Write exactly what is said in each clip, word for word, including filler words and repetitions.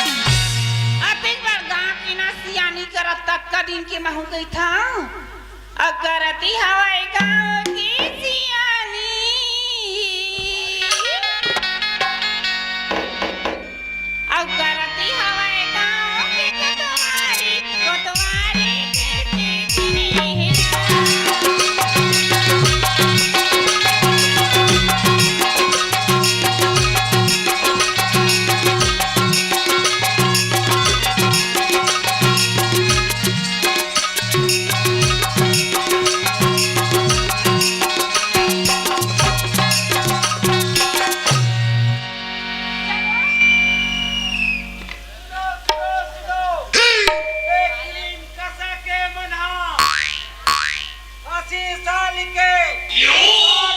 अतेक बड़का के ना सियानी करत, ततका दिन के महूं कहिथंव। अउ करती हवय गाँव के सियानी। अउ करती हवय गाँव के कोतवारी, कोतवारी के चिकनी। अस्सी साल के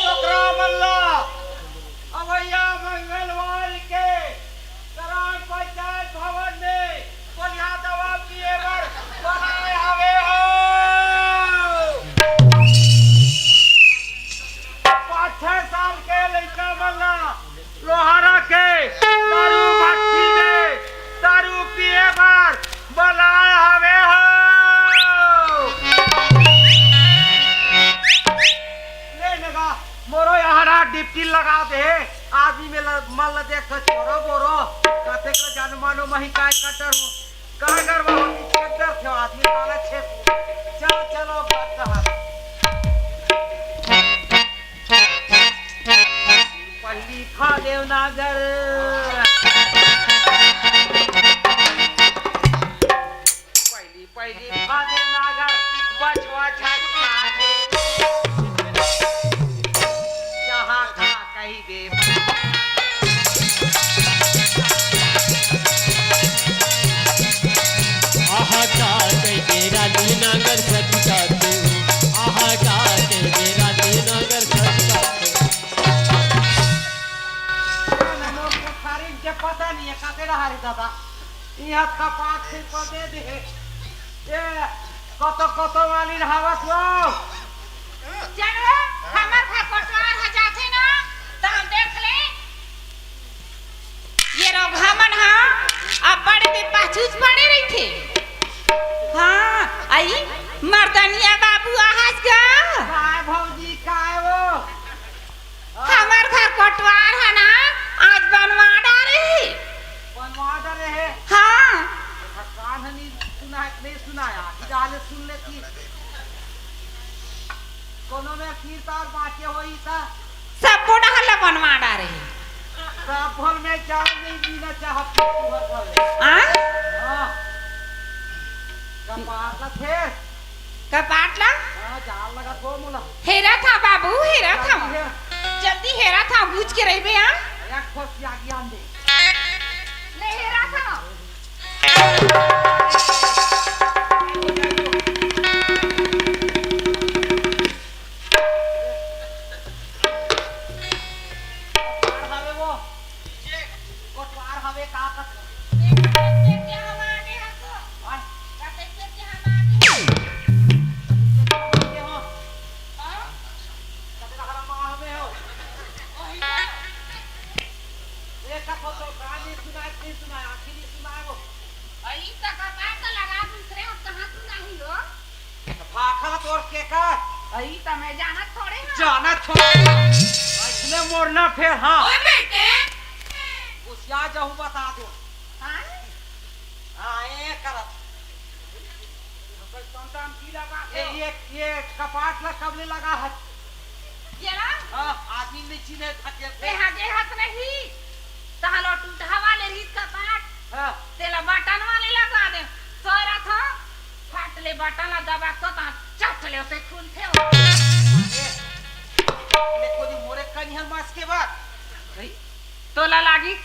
डोकरा मन ला अवइया मंगलवार के ग्राम पंचायत भवन में बढ़िया दवा पिए बर बलाए हवे हो। पाँच छह साल के लइका मन ला लोहारा के दारू भट्टी में दारू पिए बर बलाए हवे हो। ले नगा, मोरो यहाँ डिप्टी लगा दे। आदमी में ल-, मन ल देख के छोरो बोरो, कते के जन मानो मही काय कटर हो। काय गरबा होती, छेक डर थे आदमी काला छेक। चल, चलो, बात कहा। पहिली खा देवनागर। पहिली, पहिली खा देवनागर, बछवा झटका दे। यहाँ खा कही दे। आहा का कही दे रानी नागर सटका दे। आहा का कही दे रानी नागर सटका दे। मोर कोठारी के पता नहीं है, काते रहा रे दादा। इहाँ कपाट से पदे दे। ए, कतो, कतो वाली हवस वो। चलो, हमर घर कोटवार ह जाथे ना, त हम देख ले। ये रोगहा मन ह, अब बड़े ते पाछूच पड़े रहिथे। हाँ, आई, मर्दनिया बाबू आहस गा। काय भौजी, काय वो? हमर घर कोटवार ह ना, आज बनवा डारे हे। बनवा डारे हे? हाँ। कान ह नहीं सुना, नहीं सुनाया, इधर ले सुन लेती। कोनो में कीर्तार बाँचे होई त? सब्बो डहर ल बनवा डारे हे। सब्बो में जान नहीं जीना चाहत तुहर घर ले। आ? हाँ। कपार ला फेर। कपाट ला? हाँ, जाल लगा दो मोला। हेरा था बाबू, हेरा था। जल्दी हेर। जल्दी हेरा था, बूझ के रहिबे, हाँ? एक ठो सियागी आन दे। ले हेरा था। कोटवार हवे का कस? देख, कतेक के हम आगे हन तो। हाँ? कतेक के हम आगे हन। कतेक के हम आगे हो? हाँ? कतेक हरा माँ हवे हो? वही तो। एक का फोटो कहानी सुनाए, नहीं सुनाए, आखिरी सुनाए वो। अई त कपार त लगा दूसरे, हम कहाँ सुनाही हो? भाखा तोर के का? अई त मैं जानत थोड़े हूँ। जानत थोड़े। इसने मोरना फेर, हाँ। ओए बेटे, या जहूँ बता दे। हाँ? हाँ, ए करत। कौन दाम की लगा ए, के? ये, ये कपाट ला कब ले लगा है? ये ना? हाँ, आदमी नहीं चिन्हे थके ते थे। हगे हाथ नहीं। तहलो टूटहा वाले रीत का पाट। हाँ। तेला बटन वाले लगा दे। सोरा था, फट ले बटन ला दबा तो ता चट ले उसे खुलथे हो। ए, देखो जी, मोरे कनिहा मास के बाद। भाई, तोला लागिस?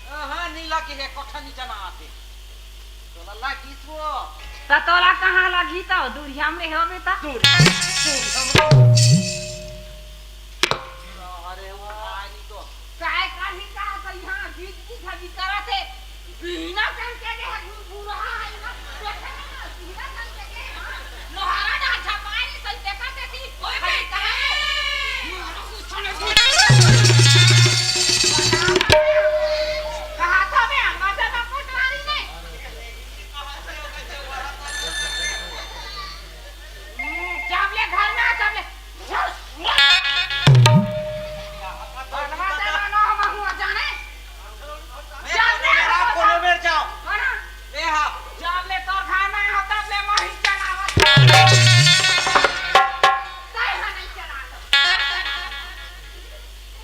हाँ, हाँ, नहीं लागे है, कोठा नहीं जाना आते। तोला लागिस वो। त तोला कहाँ लागी त? दूरिया में हो बेटा। दूर, दूर हम। अरे वो आनी तो। काय करही का त यहाँ गीत की खजी करत है। बिना कन के के है, बूढ़ा है ना। देखे नहीं ना, बिना कन के के है। लोहारा ना छपाई सही देखा देखी। ओए भाई, कहाँ है? कहा था मैं, मजा ना पटवारी ने। हम्म, चावले घर में, चावले। बनवा देना ना, हम हुआ जाने। मैं चावले कोनो मेर, घर कोनो मेर जाओ। कौन? ए हा। चावले तोर घर में हो, तब ले मही चलावत। तय हा नहीं चला तो।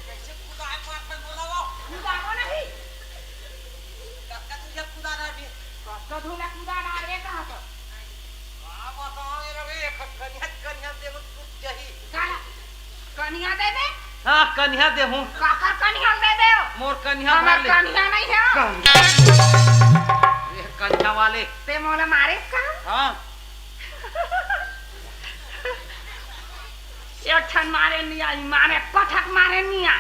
कैसे खुदा है, पास में बोला वो? खुदा को नहीं। कतका दूर जा कूदा डारबे? कतका दूर ला कूदा डारबे कहा तो? का बताओ रे, एक कनिहा, कनिहा देहूँ टूट जाही। काला? कनिहा देबे? हाँ, कनिहा देहूँ। काकर कनिहा देबे हो? मोर कनिहा हमर भर ले। कनिहा नहीं है। कनिहा। ये कनिहा वाले। ते मोला मारे का? हाँ। एक ठन मारे निया, ई मारे पटक मारे निया।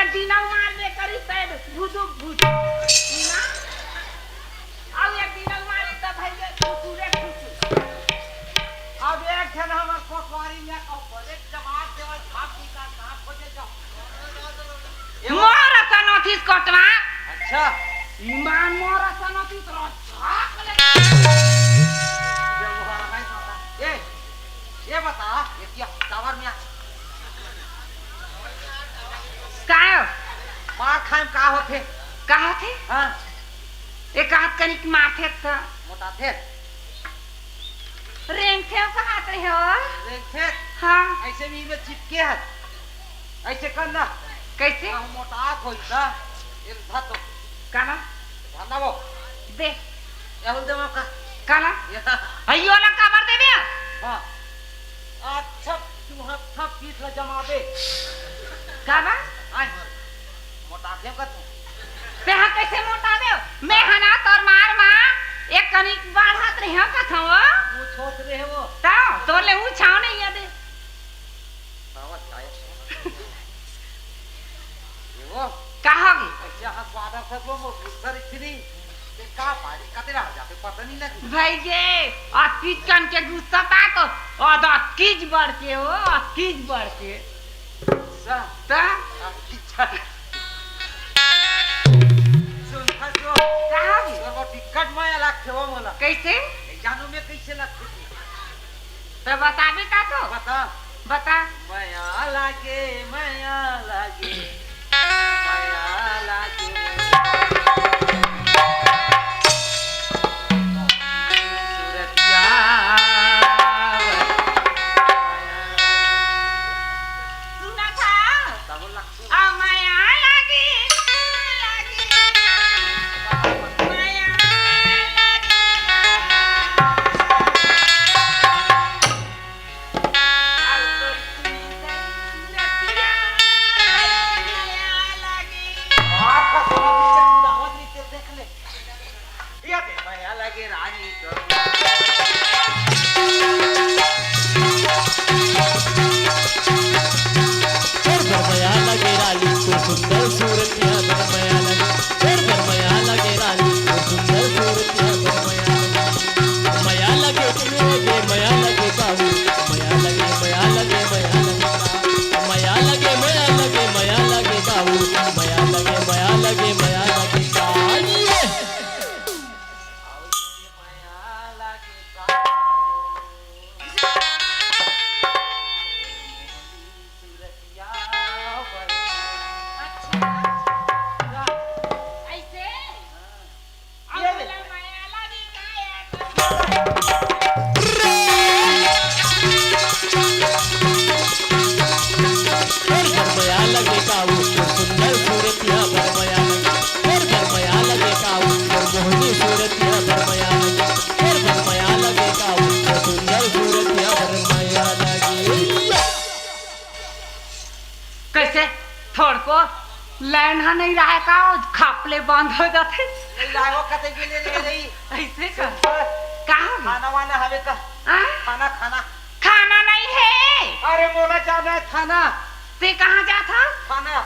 एक दिनौ मारबे करी तब भुजुक भुजुक। ना? अउ एक दिनौ मारे त भइगे खुसुरे खुसुर। अब एक ठन हमर कोटवारी में अउ बड़े जवाब देवल भाग दी का कहाँ खोजे जाओ। मोर असन होतिस कोटवा। अच्छा। ईमान मोर असन होतिस तो झाक ले। ए, ए बता, ए किया टावर में आ। काय हो? मार खाए में का होथे? का होथे? हाँ। एक हाथ कनिक मारथे त। मोटाथे? रेंगथे हो कहात रहे हो? रेंगथे? हाँ। ऐसे भी में चिपके है। ऐसे कर ना। कैसे? ना मोटात होई ना। ये धा तो। का ना? धा ना वो। दे। या हो देवा का? का ना? या। अयो ला काबर देबे? हाँ। अच्छा, तू हाथ था पीठ ला जमाबे। का बा? आय। मोटाथे का तू? तेहा कैसे मोटाबे? मैं हना तोर मार मा एक कनिक बाढ़त रहे हो कथो। वो छोट रहे वो। ता तोर ले ऊ छाव नहीं है दे। सावत काय? ये वो? का होगी? अच्छा, हम बादर सब वो, वो गुस्सा रही थी नहीं। ते का पारी, कते रह जाते, पता नहीं लगी। भाई ये, अतकीज कन के गुस्सा ता तो, और अतकीज बढ़ के हो, अतकीज बढ़ के। गुस्सा? ता? अतकीज बढ़। सुन, हाँ, सुन। का होगी? तोर वो टिकट माया लागथे वो मोला। कैसे? ए, जानू में कैसे लागथे? त बताबे का तो? बता। बता। मया लागे, मया लागे, मया लागे। सुरतिया। सुना था? तब लग आ मया लागे, मया लागे, मया लागे। वो लाइन हा नहीं रहे का, वो खप ले बंद हो जाथे। नहीं रहे, वो कते के ले ले रही। ऐसे का? का हो गया? खाना वाना हवे का? आ? खाना, खाना। खाना नहीं है। अरे मोला जाना है थाना। ते कहाँ जात हा? थाना।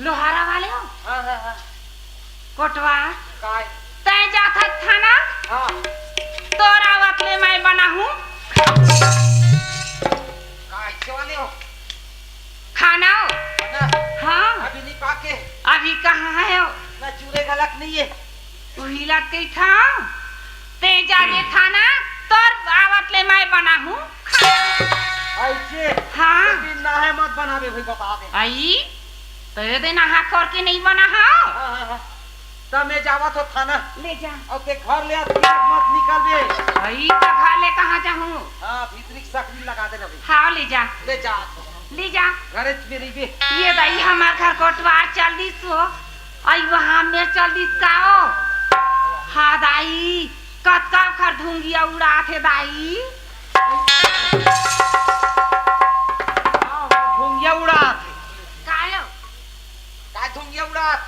लोहारा वाले हो? हाँ, हाँ, हाँ। कोटवा। काय? तै जात हा थाना? हाँ। तोर आवत ले मैं बनाहूँ। काय से वाले हो? खाना हो? ना। हाँ। अभी नहीं पाके। अभी कहाँ है हो? ना चूरे गलत नहीं है। उही ला कही था। ते जागे थाना, तोर आवत ले मैं बनाहूँ। ऐसे? हाँ। तो दिन ना है मत बनावे भाई, बता दे। आई, तो ये दिन नहा करके नहीं बना हो? हाँ, हाँ, हाँ। तब मैं जावत हो थाना। ले जा। और ते घर ले आत, मत निकल बे। आई, तो घर ले कहाँ जाहूँ? हाँ, भीतरी की सकरी लगा देना भाई। हाँ, ले जा। ले जा। ले जा। घरे में रहिबे। ये दाई, हमार घर कोटवार चल दिस हो। आई, वहाँ में चल दिस का हो? हाँ दाई, कतका खर धुंगिया उड़ात हे दाई। हाँ, धुंगिया उड़ात हे। कायो? का धुंगिया उड़ात?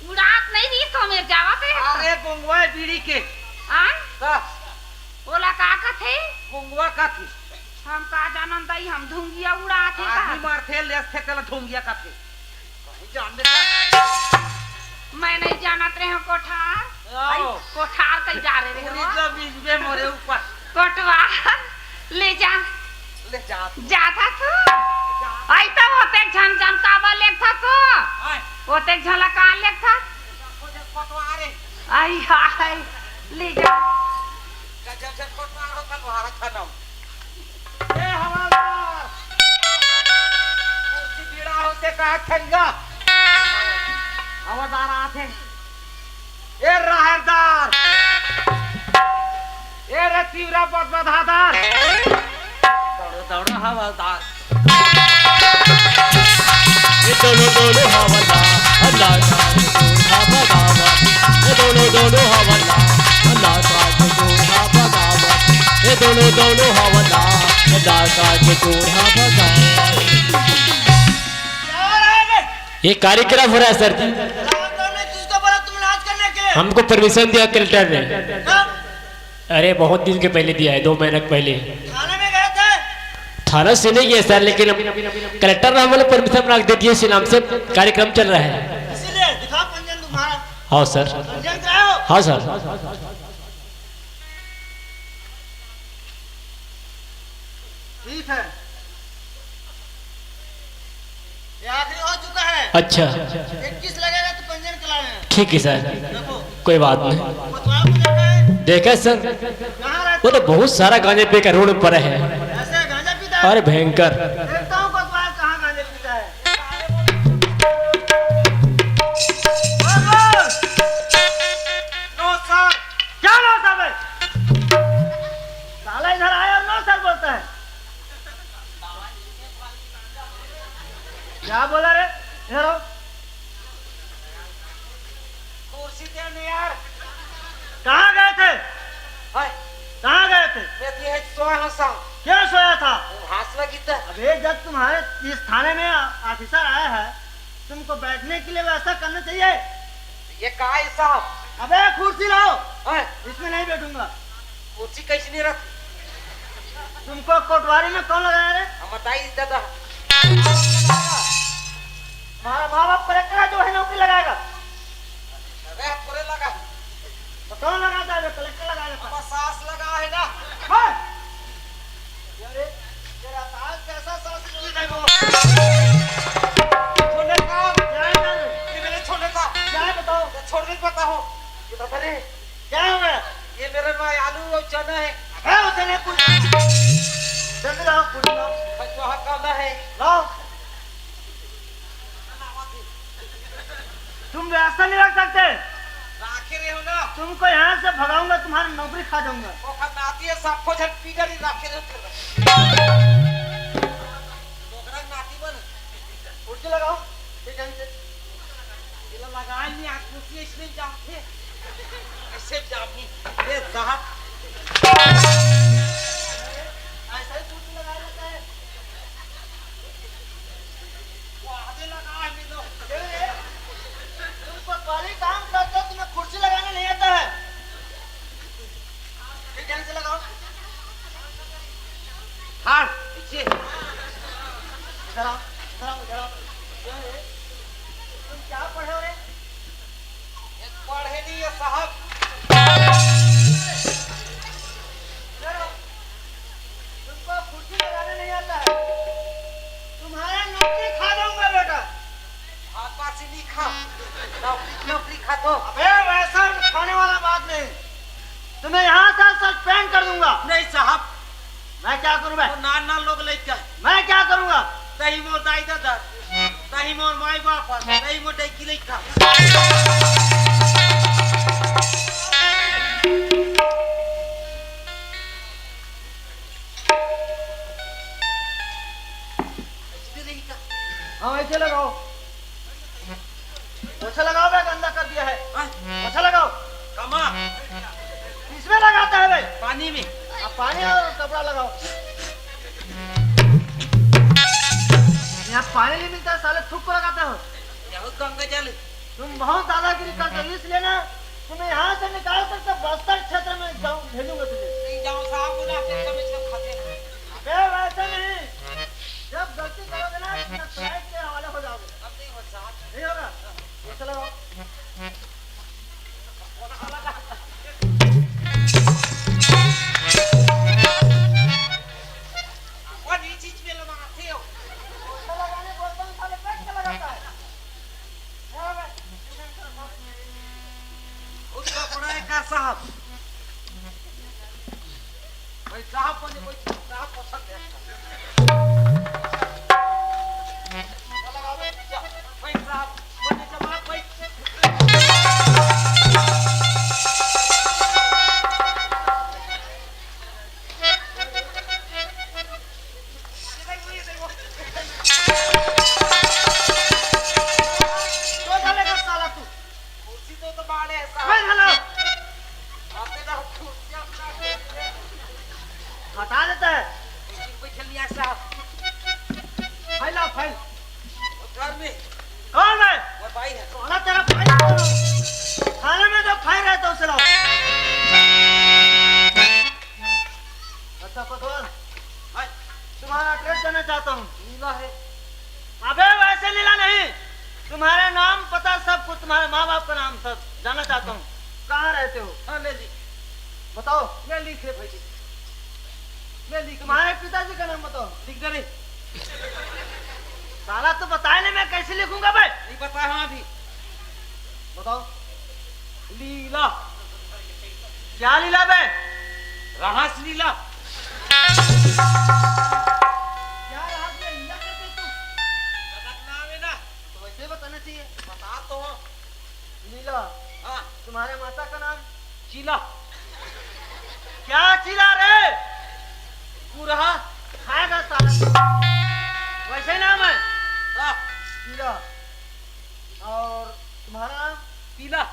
उड़ात नहीं दिस हो, मेर जावत हे। अरे, गुंगवा हे बीड़ी के। आय? का? ओला का कथे? गुंगवा कथे। हम का जानन दाई, हम धुंगिया उड़ात हे आदमी का? मरथे, लेसथे, तेला धुंगिया कथे। कहीं जान दे। मैं नहीं जानत रहे हूँ कोठार। आओ। आई, कोठार कहीं जा रहे रहे पूरी हो? जमीन बे मोरे ऊपर। कोटवार, ले जा। ले जा तू। जा था तू? जा। आई तो ओतेक झन झन काबर लेगथा तू? आय। ओतेक झन ला का लेगथा? मुझे कोटवार है। आई हाय, ले जा। गजब से कोटवार होता लोहारा खाना। ए हवलदार, कुर्सी पीड़ा होते कहा ठंगा। हवलदार आथे। ए राहरदार, ए रे तिवरा बदबदादार, दौड़ो दौड़ो हवलदार। ये दोनों दोनों हवलदार, हल्ला का के दूल्हा भगावा। ये दोनों दोनों हवलदार, हल्ला का के दूल्हा भगावा। ये दोनों दोनों हवलदार, हल्ला का के दूल्हा भगावा। ये कार्यक्रम हो रहा है सर जी। राम ने किसको बोला तुम नाच करने के लिए? हमको परमिशन दिया कलेक्टर ने। कब? अरे बहुत दिन के पहले दिया है, दो महीने के पहले। थाने में गए थे? थाना से नहीं गए सर, लेकिन हम कलेक्टर ने हमें परमिशन बना के दे दिए, इसी नाम से कार्यक्रम चल रहा है। इसीलिए दिखाओ पंजन तुम्हारा। हाँ सर। पंजन कराओ। हाँ सर। ठीक है, ये आखिरी हो चुका है। अच्छा। इक्कीस लगेगा तो पंजन कला में। ठीक है सर, देखो। कोई बात नहीं। कोतवाल को देखा है? देखा है सर, कहाँ रहता वो तो बहुत सारा गांजे पी कर रोड पर है। ऐसे गांजा पीता है? अरे भयंकर। देखता हूँ कोतवाल कहाँ गांजे पीता है। नो सर। क्या नो सर है? साला इधर आया और नो सर बोलता है। क्या बोला रे? इधर आओ। कुर्सी दे ने यार। कहाँ गए थे? हाय। कहाँ गए थे? मैं तो यही सोया हूँ साहब। क्या सोया था? वो हंस लगी तो। अबे, जब तुम्हारे इस थाने में ऑफिसर आया है, तुमको बैठने के लिए व्यवस्था करना चाहिए। ये का है साहब? अबे, कुर्सी लाओ। हाय। इसमें नहीं बैठूंगा। कुर्सी कैसे नहीं रख? तुमको कोटवारी में कौन लगाया रे? हम बताई दादा। हमारा माँ बाप कलेक्टर है जो है नौकरी लगाएगा। अरे पूरे लगा। तो कौन लगाता है? कलेक्टर लगाएगा। हमारा सास लगा है ना। हाँ। अरे, तेरा सास कैसा सास है? छोड़ने का। क्या है? ये मेरे छोड़ने का। क्या है बताओ? ये छोड़ नहीं पाता हूँ। ये तो अरे। क्या हो गया? ये मेरे में आलू और चना है। अबे, उसे नहीं पूछ। जल्दी लाओ, पूरी लाओ। बस वहाँ काला है। लाओ। तुम व्यवस्था नहीं रख सकते? राखे रहे हो ना। तुमको यहाँ से भगाऊंगा, तुम्हारी नौकरी खा जाऊंगा। वो खत आती है, सबको झट पीटर ही राखे रहे हो। डोकरा नाती बन। उल्टी लगाओ। ये लगाए नहीं, आज कुर्सी इसलिए जाम थे। ऐसे जाम नहीं। ये साहब। ऐसा ही कुर्सी लगाया जाता है। इधर आओ, इधर आओ, इधर आओ। क्या है? तुम क्या पढ़े हो रे? ये पढ़े नहीं है साहब। इधर आओ। तुमको कुर्सी लगाने नहीं आता है? तुम्हारा नौकरी खा जाऊंगा बेटा। हाथ पासी नहीं खा। नौकरी, नौकरी खा तो। अबे वैसा खाने वाला बात नहीं। तुम्हें यहाँ से सस्पेंड कर दूंगा। नहीं साहब। मैं क्या करूँ बे? वो नान नान लोग लइका। मैं क्या करूँगा? तही मोर दाई ददा, तही मोर माई बाप, तही मोर डैकी लइका। ऐसे नहीं का? हाँ, ऐसे लगाओ। पोछा लगाओ बे, गंदा कर दिया है। हाँ। पोछा लगाओ। कमा। इसमें लगाता है बे। पानी में। अब पानी और कपड़ा लगाओ। यहाँ पानी नहीं मिलता, साले थूक को लगाते हो। यहू गंगा जल। तुम बहुत दादागिरी करते हो, इसलिए ना तुम्हें यहाँ से निकाल कर के बस्तर क्षेत्र में जाऊँ, भेजूंगा तुझे। नहीं जाओ साहब, बोला से कम से कम खाते हैं। बे वैसे नहीं, जब गलती करोगे ना, अपना प्राइड के हवाले हो जाओगे। अब नहीं हो साहब। नहीं होगा? चलो। वो नहीं चीज में लगाते हो। पोछा लगाने बोलता हूँ, साले पेट से लगाता है। क्या हो गया? उसका पड़ा है का साहब? भाई साहब बने, भाई साहब पसंद है। चला आओ, भाई साहब बने, जब आप भाई तो साले का साला तू। कुर्सी तो, तो बाड़े है साहब। भाई, हेलो। आते ना कुर्सी अपना। हटा देता है। कुर्सी पे बैठल नहीं आया साहब। फाइल लाओ, फाइल। वो घर में। कौन है? वो भाई है। कौन है तेरा भाई? थाने में जो फाइल रहता है, उसे लाओ। अच्छा, कोतवाल, हाँ। तुम्हारा एड्रेस जानना चाहता हूँ। लीला है। अबे, वैसे लीला नहीं, तुम्हारा नाम, पता, सब कुछ, तुम्हारे माँ बाप का नाम सब जानना चाहता हूँ। कहाँ रहते हो? हाँ, ले ली। बताओ। ले ली थे भाई जी। ले ली। तुम्हारे पिताजी का नाम बताओ। लिख दे रे। साला, तो बताए नहीं, मैं कैसे लिखूंगा बे? नहीं पता है अभी। बताओ। लीला। क्या लीला बे? रासलीला। क्या रासलीला करते तू? गलत नाम है ना। तो वैसे ही बताना चाहिए। बता तो। लीला। हाँ। तुम्हारे माता का नाम? चीला। क्या चीला रे? गुरहा। खाएगा साला। वैसे ही नाम है? हाँ। चीला। और तुम्हारा नाम? पीला।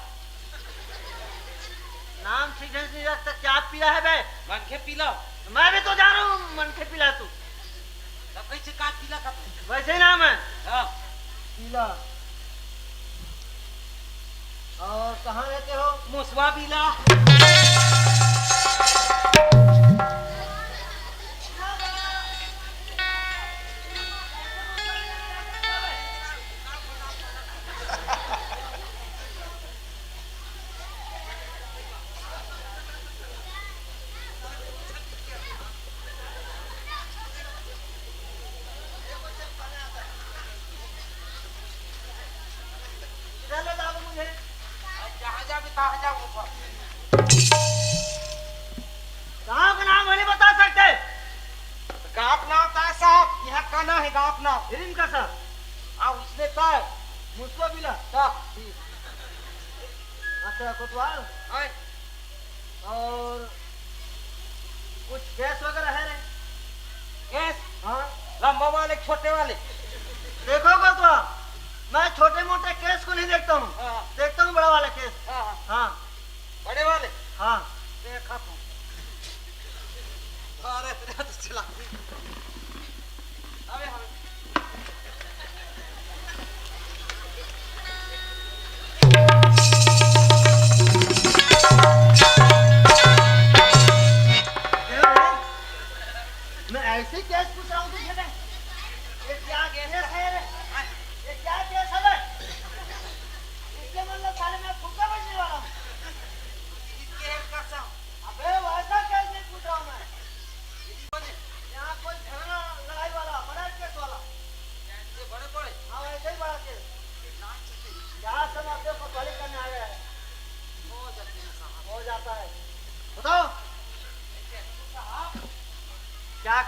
नाम ठीक ढंग से नहीं रखता, क्या पीला है बे? मनखे पीला। मैं भी तो जान रहा हूँ मनखे पीला तू। तब कैसे का पीला का तू? वैसे ही नाम है। हाँ। पीला। और कहाँ रहते हो? मुसवा पीला। इधर ले जाओ मुझे। जहाँ जा भी, तहाँ जा ऊपर। गांव का नाम नहीं बता सकते? गांव का नाम का साहब, यहाँ का नाम है गांव का नाम। फिर इनका सर। हाँ, उसने का है। मुझको भी ला। हाँ। ठीक। अच्छा, कोतवाल। हाँ। और कुछ केस वगैरह है रे? केस? हाँ। लंबा वाले, छोटे वाले? देखो कोतवाल, मैं छोटे मोटे केस को नहीं देखता हूँ, हाँ। देखता हूँ बड़ा वाला केस। हाँ, हाँ। हाँ। बड़े वाले? हाँ। देखा तू। अरे, तेरे तो चला। अबे, अबे। मैं ऐसे केस पूछ रहा हूँ तुझे, मैं। ये क्या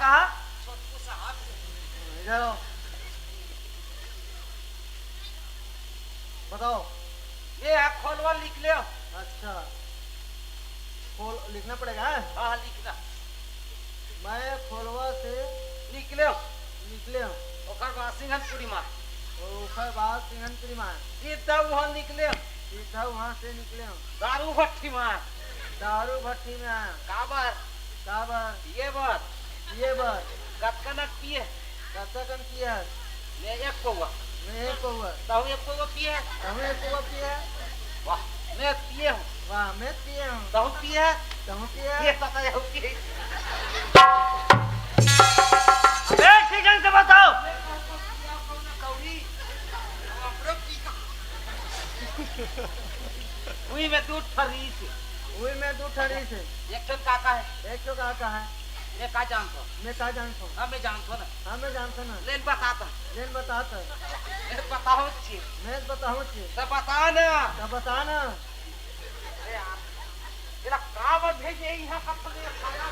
कहा? छोटकू साहब। इधर आओ। बताओ। ये है खोलवा, लिख ले। अच्छा, खोल लिखना पड़ेगा, हैं? हाँ, लिखना। मैं खोलवा से निकले। निकले। ओकर बाद सिंघनपुरी माँ। ओकर बाद सिंघनपुरी माँ। सीधा वहाँ निकले। सीधा वहाँ से निकले। दारू भट्टी माँ। दारू भट्टी में आया। काबर? काबर? ये बात। ये बात। कतका नक पिए? कतका कन पिए है? मैं एक पौवा। मैं एक पौवा। तहु एक पौवा पिए है? तहु एक पौवा पिए है? वाह, मैं पिए हूँ। वाह, मैं पिए हूँ। तहु पिए है? तहु पिए है? ये पता है, पिए। अबे, ठीक ढंग से बताओ। वही मैं दूध फरीस। वही मैं दूध फरीस। एक ठन काका है। एक ठन काका है। मैं का जानता हूँ? मैं का जानता हूँ? हाँ, मैं जानता ना। हाँ, मैं जानता ना। लेन बताता। लेन बताता। मैं बताऊँ छी। मैं बताऊँ छी। तो बता ना। तो बता ना। अरे यार, तेरा काम है भेजे यहाँ का तो ये खाना।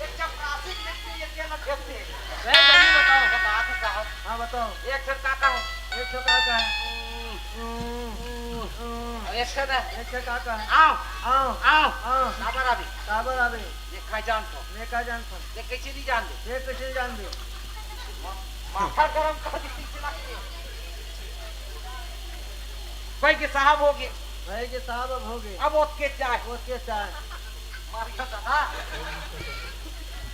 एक चपरासी लेके ये क्या ना भेजते। मैं नहीं बताऊँ। बता तो साहब। हाँ, बताओ। एक ठन काका है। एक ठन काका है। हम्म। हम्म। हम्म। हम्म। अब एक ठन है। एक ठन काका है। आओ। आओ। आओ। आओ। काबर आबे? काबर आबे? ये का जानता हूँ। मैं का जानता हूँ। ये कैसे नहीं जान दे? ये कैसे नहीं जान दे? मा-, माथा गरम कर दी थी चला के। भाई के साहब हो गए। भाई के साहब अब हो गए। अब ओतके चाय। ओतके चाय। मार के दादा।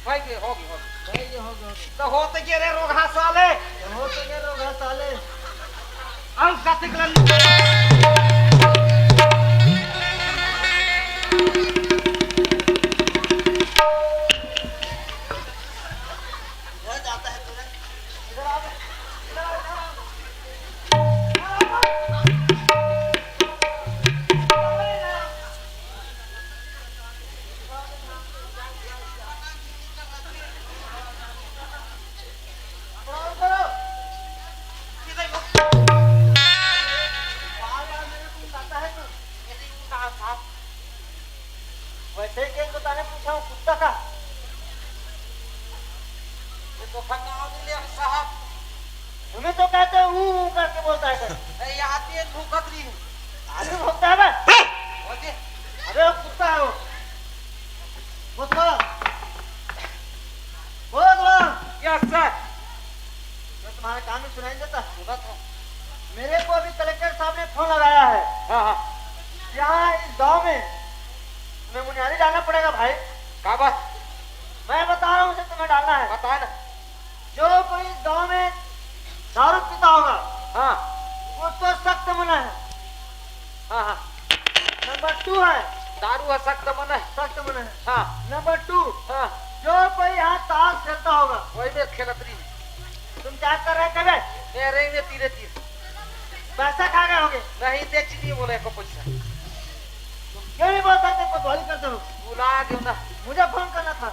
भाई के हो गए, हो गए। भाई के हो गए, हो गए। तो होते के रे रोगहा साले। तो होते के रोगहा साले। अंग कतिक लल्लू। वैसे ही केस बताने पूछा हूँ, कुत्ता का? ये तो फंगाओ नहीं ले हम साहब। तुम्हें तो कहते हैं, ऊ, ऊ करके बोलता है कर। नहीं, आती है, भूखत रही हूँ। आदमी भोंकता है बे। बोल दे। अबे, वो कुत्ता है वो। वो तो, वो तो। Yes, sir। मैं तुम्हारे कान में सुनाई देता। सुना था। मेरे को अभी कलेक्टर साहब ने फोन लगाया है। हाँ, हाँ। यहाँ इस गांव में तुम्हें मुनियारी डालना पड़ेगा भाई। का बात? मैं बता रहा हूँ, उसे तुम्हें डालना है। बता ना। जो कोई इस गांव में दारू पीता होगा, हाँ। उसको सख्त मना है। हाँ, हाँ। नंबर टू है। दारू है, सख्त मना है। सख्त मना है। हाँ। नंबर टू, हाँ। जो कोई यहाँ ताश खेलता होगा। वही में खेलत रही। तुम क्या कर रहे थे बे? मैं रहेंगे तीरे तीर। पैसा खा गए होंगे। नहीं, दे चीनी बोले को पैसा। तुम क्यों नहीं बोल सकते, कोतवाली करते हो? बुला दो ना। मुझे फोन करना था।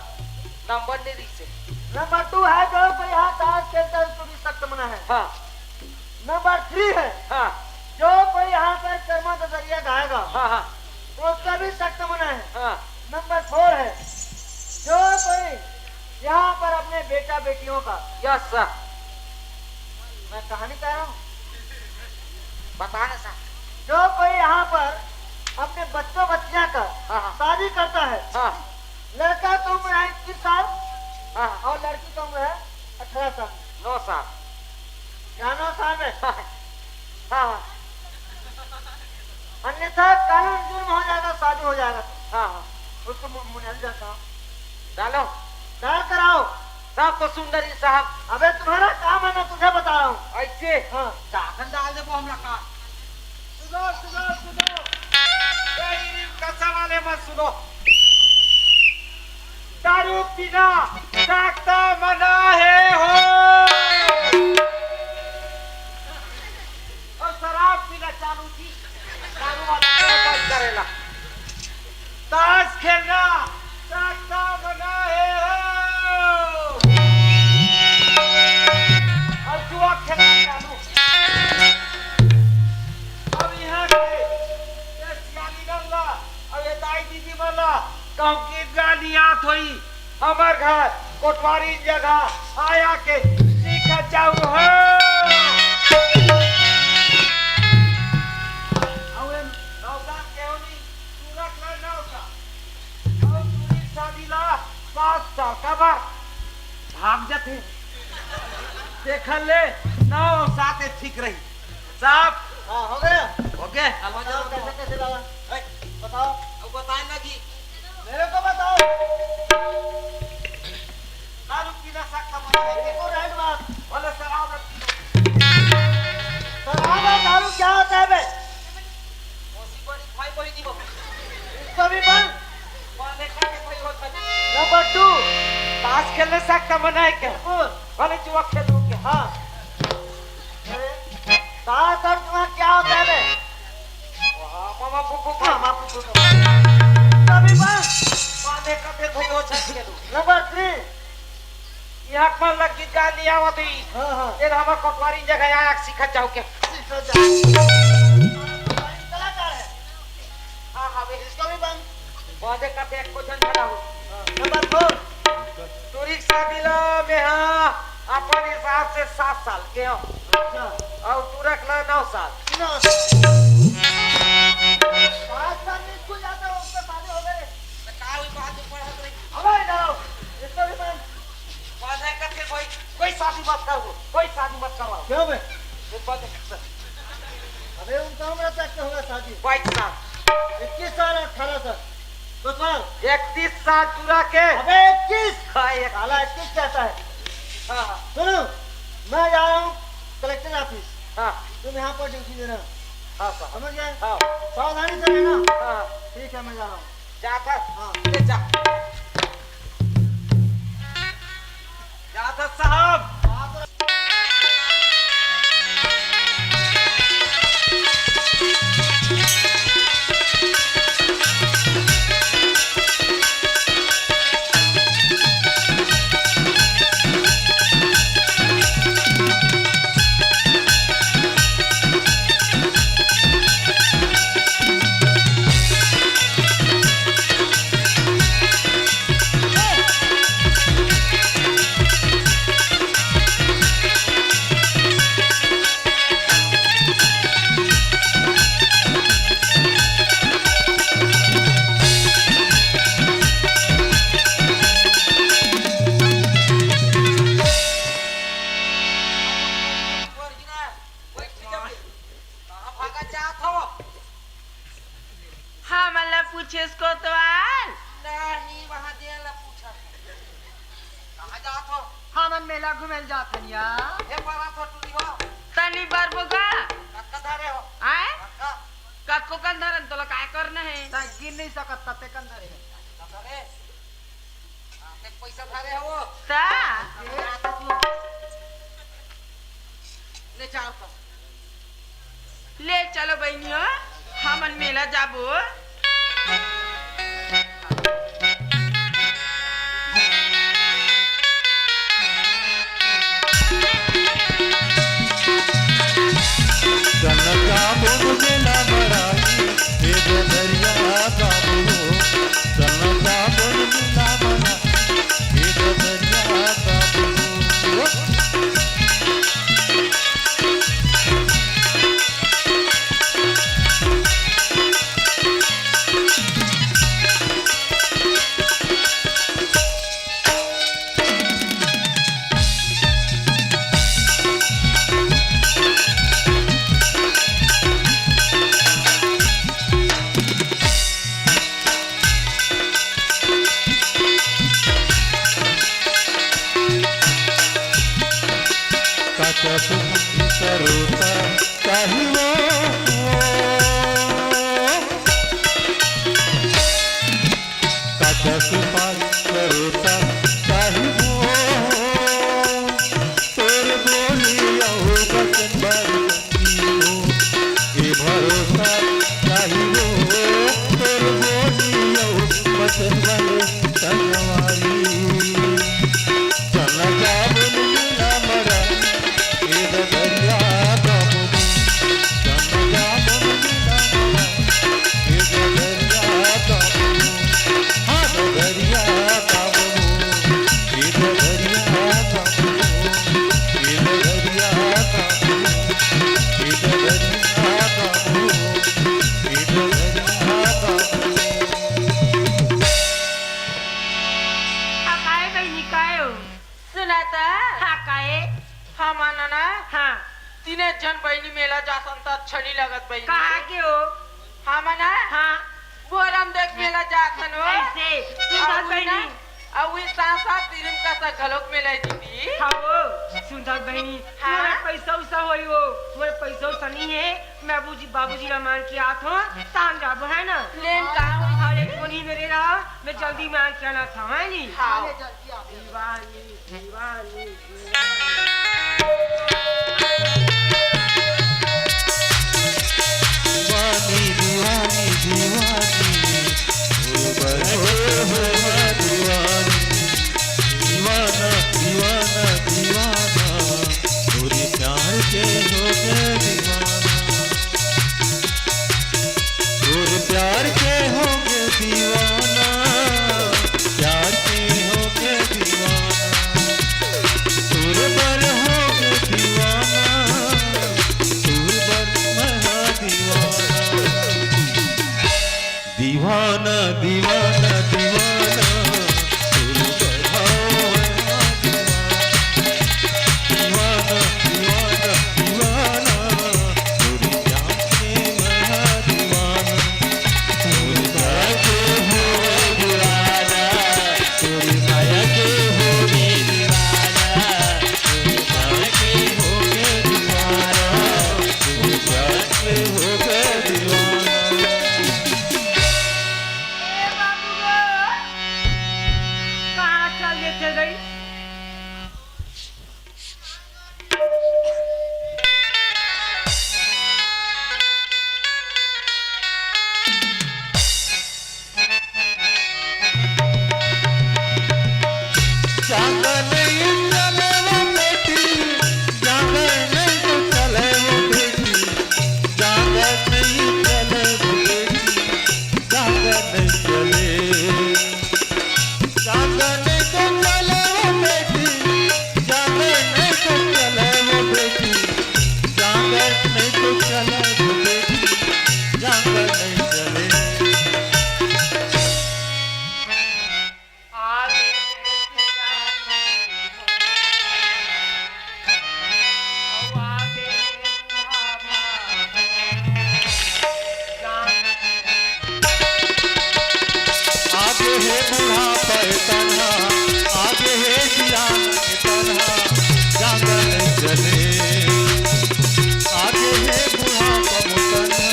नंबर नहीं दी से। नंबर टू है, जो कोई यहाँ ताश खेलता है, उसको भी सख्त मना है। हाँ। नंबर थ्री है, हाँ। जो कोई यहाँ पर कर्मा दजरिया गाएगा, हाँ, हाँ। उसका भी सख्त मना है। हाँ। नंबर फोर है, जो कोई यहाँ पर अपने बेटा बेटियों का, Yes, sir। मैं कहानी कह रहा हूँ। बता ना साहब। जो कोई यहाँ पर अपने बच्चों बच्चियाँ का हाँ, हाँ। शादी करता है, हाँ। लड़का का उम्र है इक्कीस साल हाँ, हाँ। और लड़की का उम्र है अठारह साल। नौ साल। क्या नौ साल में? हाँ, हाँ। अन्यथा कानून जुर्म हो जाएगा, शादी हो जाएगा। हाँ, हाँ। उसको मु-, मुनियारी डालता हूँ। डालो। डाल कर आओ। साहब तो सुंदर ही साहब। अबे तुम्हारा काम है, मैं तुझे बता रहा हूँ। ऐसे? हाँ। जाकर डाल दे वो हमरा का। सुनो, सुनो, सुनो। ए, ई कसम वाले मत सुनो। दारू पीना सख्त मना है हो। और शराब पीना चालू थी। दारू वाला बंद करेला। ताश खेलना सख्त मना है हो। और जुआ खेलना चालू। अब यहाँ के ये सियानी डल्ला, अब ये दाई दीदी वाला, कहूँ गीत गानी आत होई, हमर घर कोटवारी जग देखल ले, नौ सात एक ठीक रही। साहब। हाँ, हो गया? हो गया। अब आ जाओ, बताओ, कैसे, कैसे डाला? ए, बताओ। अब बताए ना जी। मेरे को बताओ। दारू पीना सख्त मना है। देखो, राइट बात। बोले, शराब मत पीना। शराब और दारू क्या होता है बे? मौसी बड़ी भाई बड़ी जी बाबू। इसको भी बंद। बोले, खा के भाई होता है। नंबर टू, ताश खेलने सख्त मना है क्या? बिल्कुल। बोले, जुआ खेलूं क्या? हाँ। अरे, ताश और जुआ क्या होता है बे? वाह, मामा फूफू, मामा फूफू। तभी बस। माने का फिर भाई हो छत के दू। Number three. यहाँ पर लग गीत गा लिया वो दी। हाँ, हाँ। ये हमारा कोटवारी जगह आया, सीखा जाओ के। सीखा जाओ। कलाकार है। हाँ, हाँ, वे इसको भी बंद। वादे का देख को झंझना हो। हाँ, नंबर फोर। टूरी के शादी ला मैं हाँ अपन हिसाब से सात साल के हो। अच्छा। और टूरा के ला नौ साल। नौ साल। पाँच साल में स्कूल जाता हो, उसका शादी हो गए। तो का हुई, बात में पढ़त रही। अब आ जाओ, इसको भी बंद। वादे का फिर कोई, कोई शादी मत करो, कोई शादी मत करवाओ। क्यों बे? ये बात है। अबे उनका उम्र तक के होगा शादी। बाईस साल। इक्कीस साल, अठारह साल। तो साल। इकतीस साल टूरा के। अबे इक्कीस। हाँ, इक्कीस। साला इक्कीस कहता है। हाँ, हाँ। सुनो, मैं जा रहा हूँ कलेक्टर ऑफिस। हाँ। तुम यहाँ पर ड्यूटी देना। हाँ, साहब। समझ गए? हाँ। सावधानी से रहना। हाँ। ठीक है, मैं जा रहा हूँ। जा था? हाँ। ले जा। जा था साहब। कहाँ भागा जात हव? हमन ला पूछेस कोतवाल? नहीं, वहाँ दे ला पूछा। कहाँ जात हव? हमन मेला घूमे ल जात हन या। हे परा तो टूरी हो। तनी बरबो गा। कक्का धरे हो? आय? कक्का? कक्को कन धरन, तोला काय करना हे? तैं गिन नहीं सकत, तते कन धरे। कक्का धरे? हाँ, ते पैसा धरे हो। ता? ले चार सौ। ले चलो बहिनियो, हमन मेला जाबो। चल जाबो मेला मराई, ए ददरिया बाबू। चल जाबो मेला मराई, ए ददरिया बाबू। काका सुपारी करोता काहे वो? काका सुपारी करोता काहे वो? तोर बोली अउ बचन बर ए भरोसा नाही वो, तोर बोली अउ बचन वाले संगवारी। चल जाबो मेला मराई, ए ददरिया बाबू। चल हमन ना हाँ। तीने झन बहिनी मेला जाथन त अच्छा नी लगत बहिनी। कहाँ के हो? हमन ना हाँ। भोरमदेख मेला जाथन हो। ऐसे, सुंदर अउ ना, बहिनी। अउ ई साथ साथ तिरिम का सा घलोक मेला है दीदी। हाँ हो, सुंदर बहिनी। हाँ। मोर पैसा उसा होई हो, मोर पैसा उसा नहीं है। मैं बाबूजी, बाबूजी ला मांग के आत हो, तान जाबो है ना। लेन का हो? हाँ, एक कोनी मेरे रहा, मैं जल्दी मांग के आना था, है नी? हाँ। दीवानी, दीवानी, दीवानी। दीवानी, दीवानी, दीवानी, ओ बरहो हो दीवानी। दीवाना, दीवाना, दीवाना, तोरे प्यार के हो गए दीवाना। तोरे प्यार के हो गए दीवाना, प्यार के हो गए दीवाना। तोरे बर हो गए दीवाना, तोरे बर मैं हा दीवाना। दीवाना, दीवाना, दीवाना, तू बढ़ाओ है दीवाना। दीवाना, दीवाना, दीवाना, तेरी जान से मैं दीवाना। तू जाके हो दीवाना, तेरी माया के हो दीवाना, तेरी माया के हो दीवाना, तेरी जान से हो दीवाना। ए बाबू गो, कहाँ चल देथे गई? जांगर नहीं चले वो बेटी, जांगर नहीं तो चले वो बेटी, जांगर नहीं चले वो बेटी, जांगर नहीं चले। जांगर नहीं तो चले वो बेटी, जांगर नहीं तो चले वो बेटी, जांगर नहीं तो चले वो बेटी, जांगर नहीं चले। आगे हे बुढ़ापा ए तनहा, आगे हे जियान ए तनहा, जांगर नहीं चले। आगे हे बुढ़ापा ए तनहा,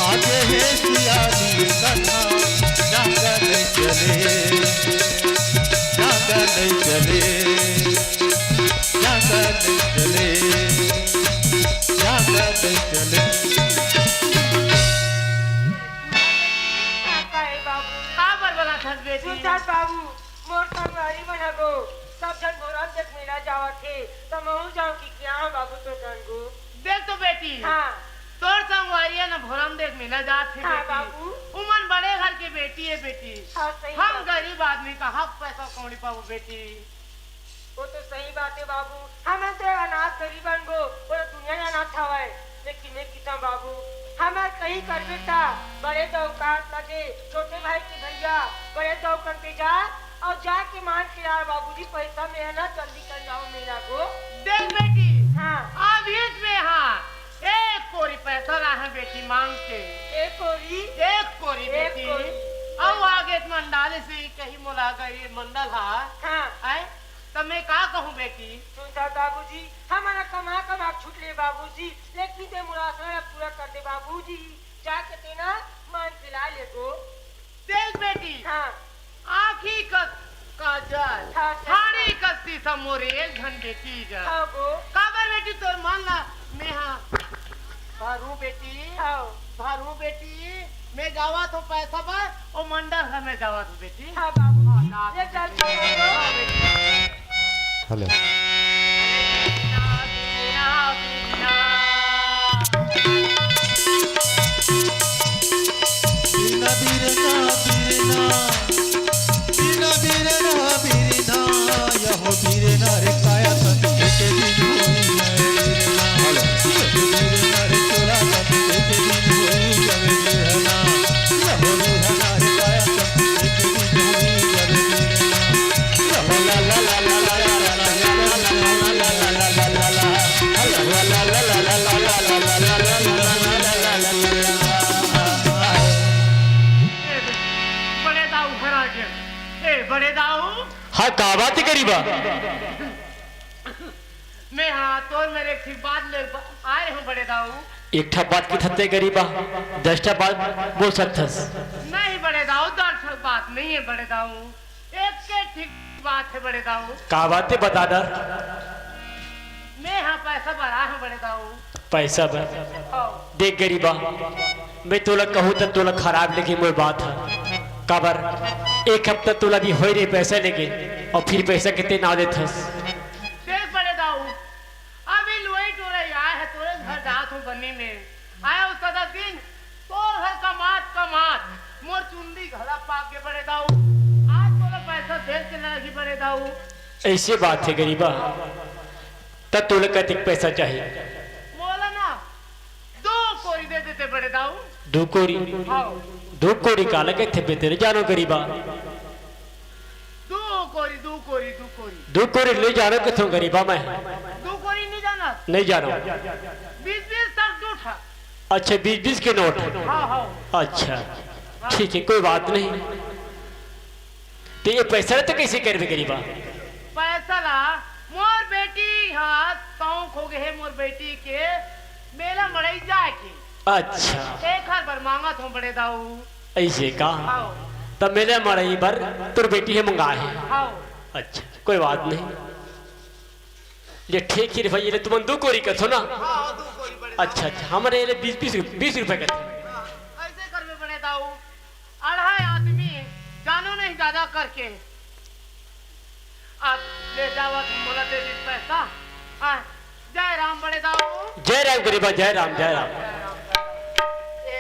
आगे हे जियान ए तनहा, जांगर नहीं चले, जांगर नहीं चले। जांगर नहीं चले, जांगर नहीं चले। का हे बाबू? का बरबरात हस बेटी? सुनथस बाबू, मोर संगवारी मन ह गो, सब झन भोरमदेख मेला जावत हे, त महूं जांव कहिके आंव बाबू तोर संग गो। देख तो बेटी, हाँ। तोर संगवारी ह ना भोरमदेख मेला जात हे हाँ बेटी। बाबू। उमन बड़े घर के बेटी हे बेटी। हाँ, सही हम बात। गरीब आदमी कहां पैसा कौड़ी पाबो बेटी? वो तो सही बात हे बाबू, हमन तो अनाथ गरीब अन गो, पूरा दुनिया जानत हवय। लेकिन मैं किता बाबू, हमर कहीं करबे ता बड़े दौकात लगे, छोटे भाई के भैया, बड़े दौकात पे जा, अउ जाके मांग के यार बाबूजी, पैसा में हे ना, जल्दी कर जाओ मेला गो। देख बेटी, हाँ। अभी में हाँ, एक कोरी पैसा लाहे बेटी मांग के। एक कोरी? एक कोरी एक बेटी। कोरी। अउ आगे मंडाले से कहीं मोला गए मंडल हा। हाँ। आए? त मैं का कहूँ बेटी? सुन त बाबूजी, हमन कमा कमा छूट ले बाबूजी, लेकिन ते मोर आसरा ला पूरा कर दे बाबूजी, जाके तेना मान के ला ले गो। देख बेटी, हाँ। आँखी कस काजल, हाँ, सही हाड़ी बात। कस शीशा मोर एक झन बेटी जा। हाँ गो। काबर बेटी तोर मन ला मेहा भरू बेटी, हाँ। भरू बेटी, मैं जावत हूँ पैसा बर, ओ मंडल घर में जावत हूँ बेटी। हाँ बाबू, हाँ, ना ले चल बेटी। हाँ बेटी। हेलो। बिना, बिना, बिना। बिना, बिरना, बिरना। बिना, बिरना, बिरना। यहो बिरना रे काया तन के दिन होई है बिरना। हेलो। बिरना रे तोरा तन के दिन होई है बिरना। यहो बिरना रे काया तन के दिन होई है बिरना। यहो ला ला ला ला। बा। मैं हाँ, तोर मेर एक ठिक बात ले ब-, आए हूँ बड़े दाऊ। एक ठा बात के थत्ते गरीबा, दस ठा बात बोल सकथस। नहीं बड़े दाऊ, दस ठा बात नहीं है बड़े दाऊ, एक के ठिक बात है बड़े दाऊ। का बात है बता डर। मैं हाँ पैसा बर आए हूँ बड़े दाऊ। पैसा बर? हाँ। देख गरीबा, मैं तोला कहूँ त तोला खराब लगे मोर बात ह। काबर एक हफ्ता तोला भी होए रे पैसा लेके, अउ फिर पैसा के ते नाव देथस। देख बड़े दाऊ, अभी लुवई टोरई आए हे तोरे घर जात हूँ बनी में। आए हूँ सदा दिन तोर घर कमात कमात मोर चुंदी घला पाक गे बड़े दाऊ। आज तोला पैसा दे के लगही बड़े दाऊ। ऐसे बात है गरीबा, त तोला कतिक पैसा चाही? मोला ना दू कोरी दे देते बड़े दाऊ। दू कोरी? हाँ। दू कोरी काला कथे बे तेरे जानो गरीबा? दू कोरी, दू कोरी, दू कोरी। दू कोरी ले जानो कथों गरीबा मैं। दू कोरी नहीं जाना? नहीं जानो। बीस बीस तक दू ठा। अच्छा, बीस बीस के नोट। हाँ, हाँ। अच्छा, ठीक है, कोई बात नहीं। तो ये पैसा ला तो कैसे करबे गरीबा? पैसा ला मोर बेटी हा शौक हो गए हे मोर बेटी के मेला मड़ई जाए के। अच्छा। एखर बर मांगत हूँ बड़े दाऊ। ऐसे का? हाँ। त मेला मड़ई बर तोर बेटी हे मंगाए हे। हाँ। अच्छा, कोई बात नहीं। ये ठीक ही रे भाई, ये तुमन दू कोरी कथो ना? हाँ, हाँ, दू कोरी बड़े दाऊ। अच्छा, अच्छा, हमरे ये बीस, बीस रुप-, बीस रुपए कथे। हाँ, ऐसे करबे बड़े दाऊ। अढ़ाई आदमी जानो नहीं ज्यादा करके। अब ले जावत मोला दे दीस पैसा। हाँ, जय राम बड़े दाऊ। जय राम गरीबा, जय राम, जय राम। ए,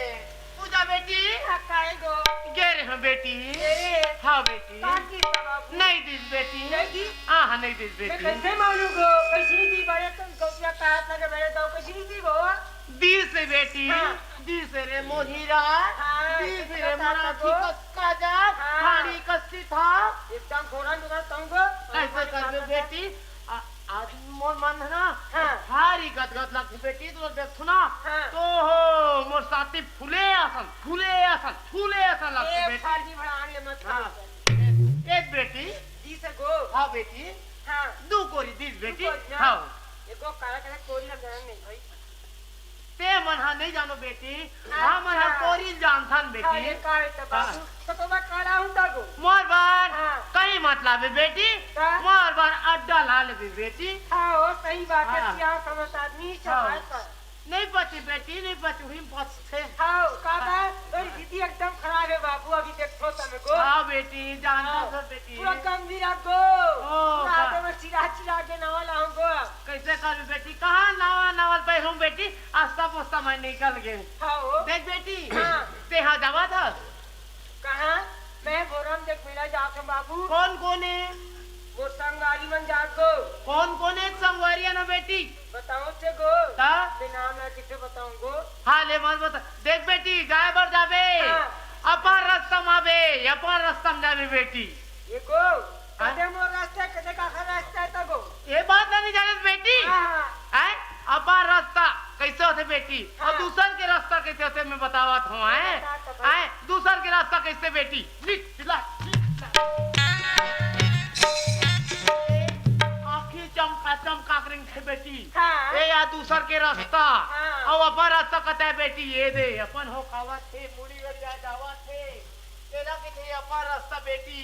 पूजा बेटी। हाँ, काय गो? गे रे हाँ बेटी। ए, हाँ बेटी। का की बाबू? नहीं दीस बेटी। नहीं दी? हाँ, हाँ, नहीं दीस मैं बेटी। कैसे मानू गो? कैसे नहीं दी बड़े तुम गौसिया का हाथ लगे बड़े दाऊ, कैसे नहीं दी गो? दीस बेटी, हाँ। दीस रे मोर हीरा, हाँ, दीस रे एकदम मोर आँखी को। कस काजर, हाँ। फाड़ी कस सिथा। एकदम घोड़ा निकल तंगो। ऐसे कर दे बेटी, आ-, आज मोर मन है ना, हाँ। भारी गदगद लगती बेटी, तो देखो ना, हाँ। तो हो, मोर साथी फूले असन, फूले असन, फूले असन लगती ए, बेटी। फर्जी भड़ांग ले मत हाँ। करो। एक बेटी। दीस गो। हाँ बेटी। हाँ। दू कोरी दीस बेटी। दू कोरी ना। हाँ। एको काला काला कोरी हम जानन नहीं भाई। ते मन हा नहीं जानो बेटी, अच्छा। हमन हा कोरी जानथन बेटी। हाँ, ये का है तो हाँ। बाबू, तो तोला का लाहूं तगो? मोर बर हाँ। कहीं मत लाबे बेटी, का? मोर बर अड्डा ला लेबे बेटी। हाँ, वो सही बात है, हाँ। सियान समझ आदमी हाँ। चढ़ाए पर। नहीं पची बेटी, नहीं पची, वही पचथे। हाँ, का बात? तोरी दीदी एकदम खराब है बाबू, अभी देखो तनको। हाँ बेटी, जानता हाँ। सब बेटी। पूरा गंभीर आगो। ओ, पूरा का? आगे में चिरा चिरा के नवा लाऊंगो। कैसे कर बेटी? कहाँ नवा नवा पे हूँ बेटी? आज सब वो समय निकल गए। हाँ हो। देख बेटी, हाँ। ते हाँ जावा था। कहाँ? मैं भोरम देख मिला जात हूँ बाबू। कौन कौन है? वो संगवारी मन जात गो। कौन कौन है संगवारी है ना बेटी? बताओ थे गो। ता? मैं नाम ना किसे बताऊंगो। हाँ, ले मत बता। देख बेटी, जाए बर जाबे। हाँ। अपन रास्ता में आबे, अपन रास्ता में जाबे बेटी। ये गो, हाँ? कदे मोर रास्ता है, कदे काखर रास्ता है तगो? ये बात नहीं जाने बेटी। हाँ, हाँ। हैं? अपन रास्ता कैसे होते बेटी? और हाँ। दूसर के रास्ता कैसे होते मैं बतावत हूँ, हैं? बता तो भाई। हैं? दूसर के रास्ता कैसे बेटी? लिख, लिख, लिख। आँखी चमका चमका के रिंग थे बेटी। हाँ। ए या दूसर के रास्ता। हाँ। और अपन रास्ता कता है बेटी? ये दे, अपन हो खावा थे, मुड़ी गड़िया जावा थे। तेरा के थे अपन रास्ता बेटी।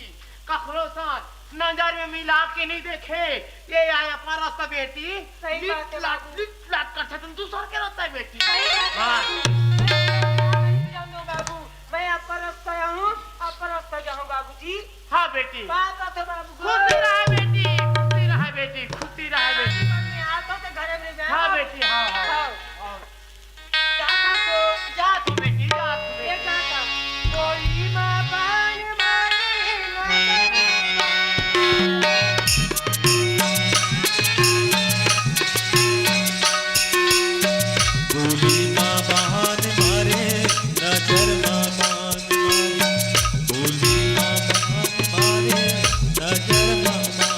कखरो सन नजर में मिला के नहीं देखे। ये आय अपन रास्ता बेटी। सही बात है लिट लाट, बाबू। लिट लाट करथे तुम दूसर के रास्ता है बेटी। सही बात है हाँ। बाबू। मैं जाऊँ बाबू, मैं अपन रास्ता जाऊँ, अपन रास्ता जाऊँ बाबूजी। हाँ बेटी। बात बात है बाबू। खुशी रहे बेटी, खुशी रहे बेटी, खुशी रहे बेटी। मैं आता तो घर में जा। हाँ बेटी, हाँ, हाँ। हाँ। हाँ। जा तू बेटी, जा तू बेटी। कोई माँ बान मारे ना। गोली माँ बान मारे, नजर माँ बान मारे, गोली माँ बान मारे, नजर माँ बान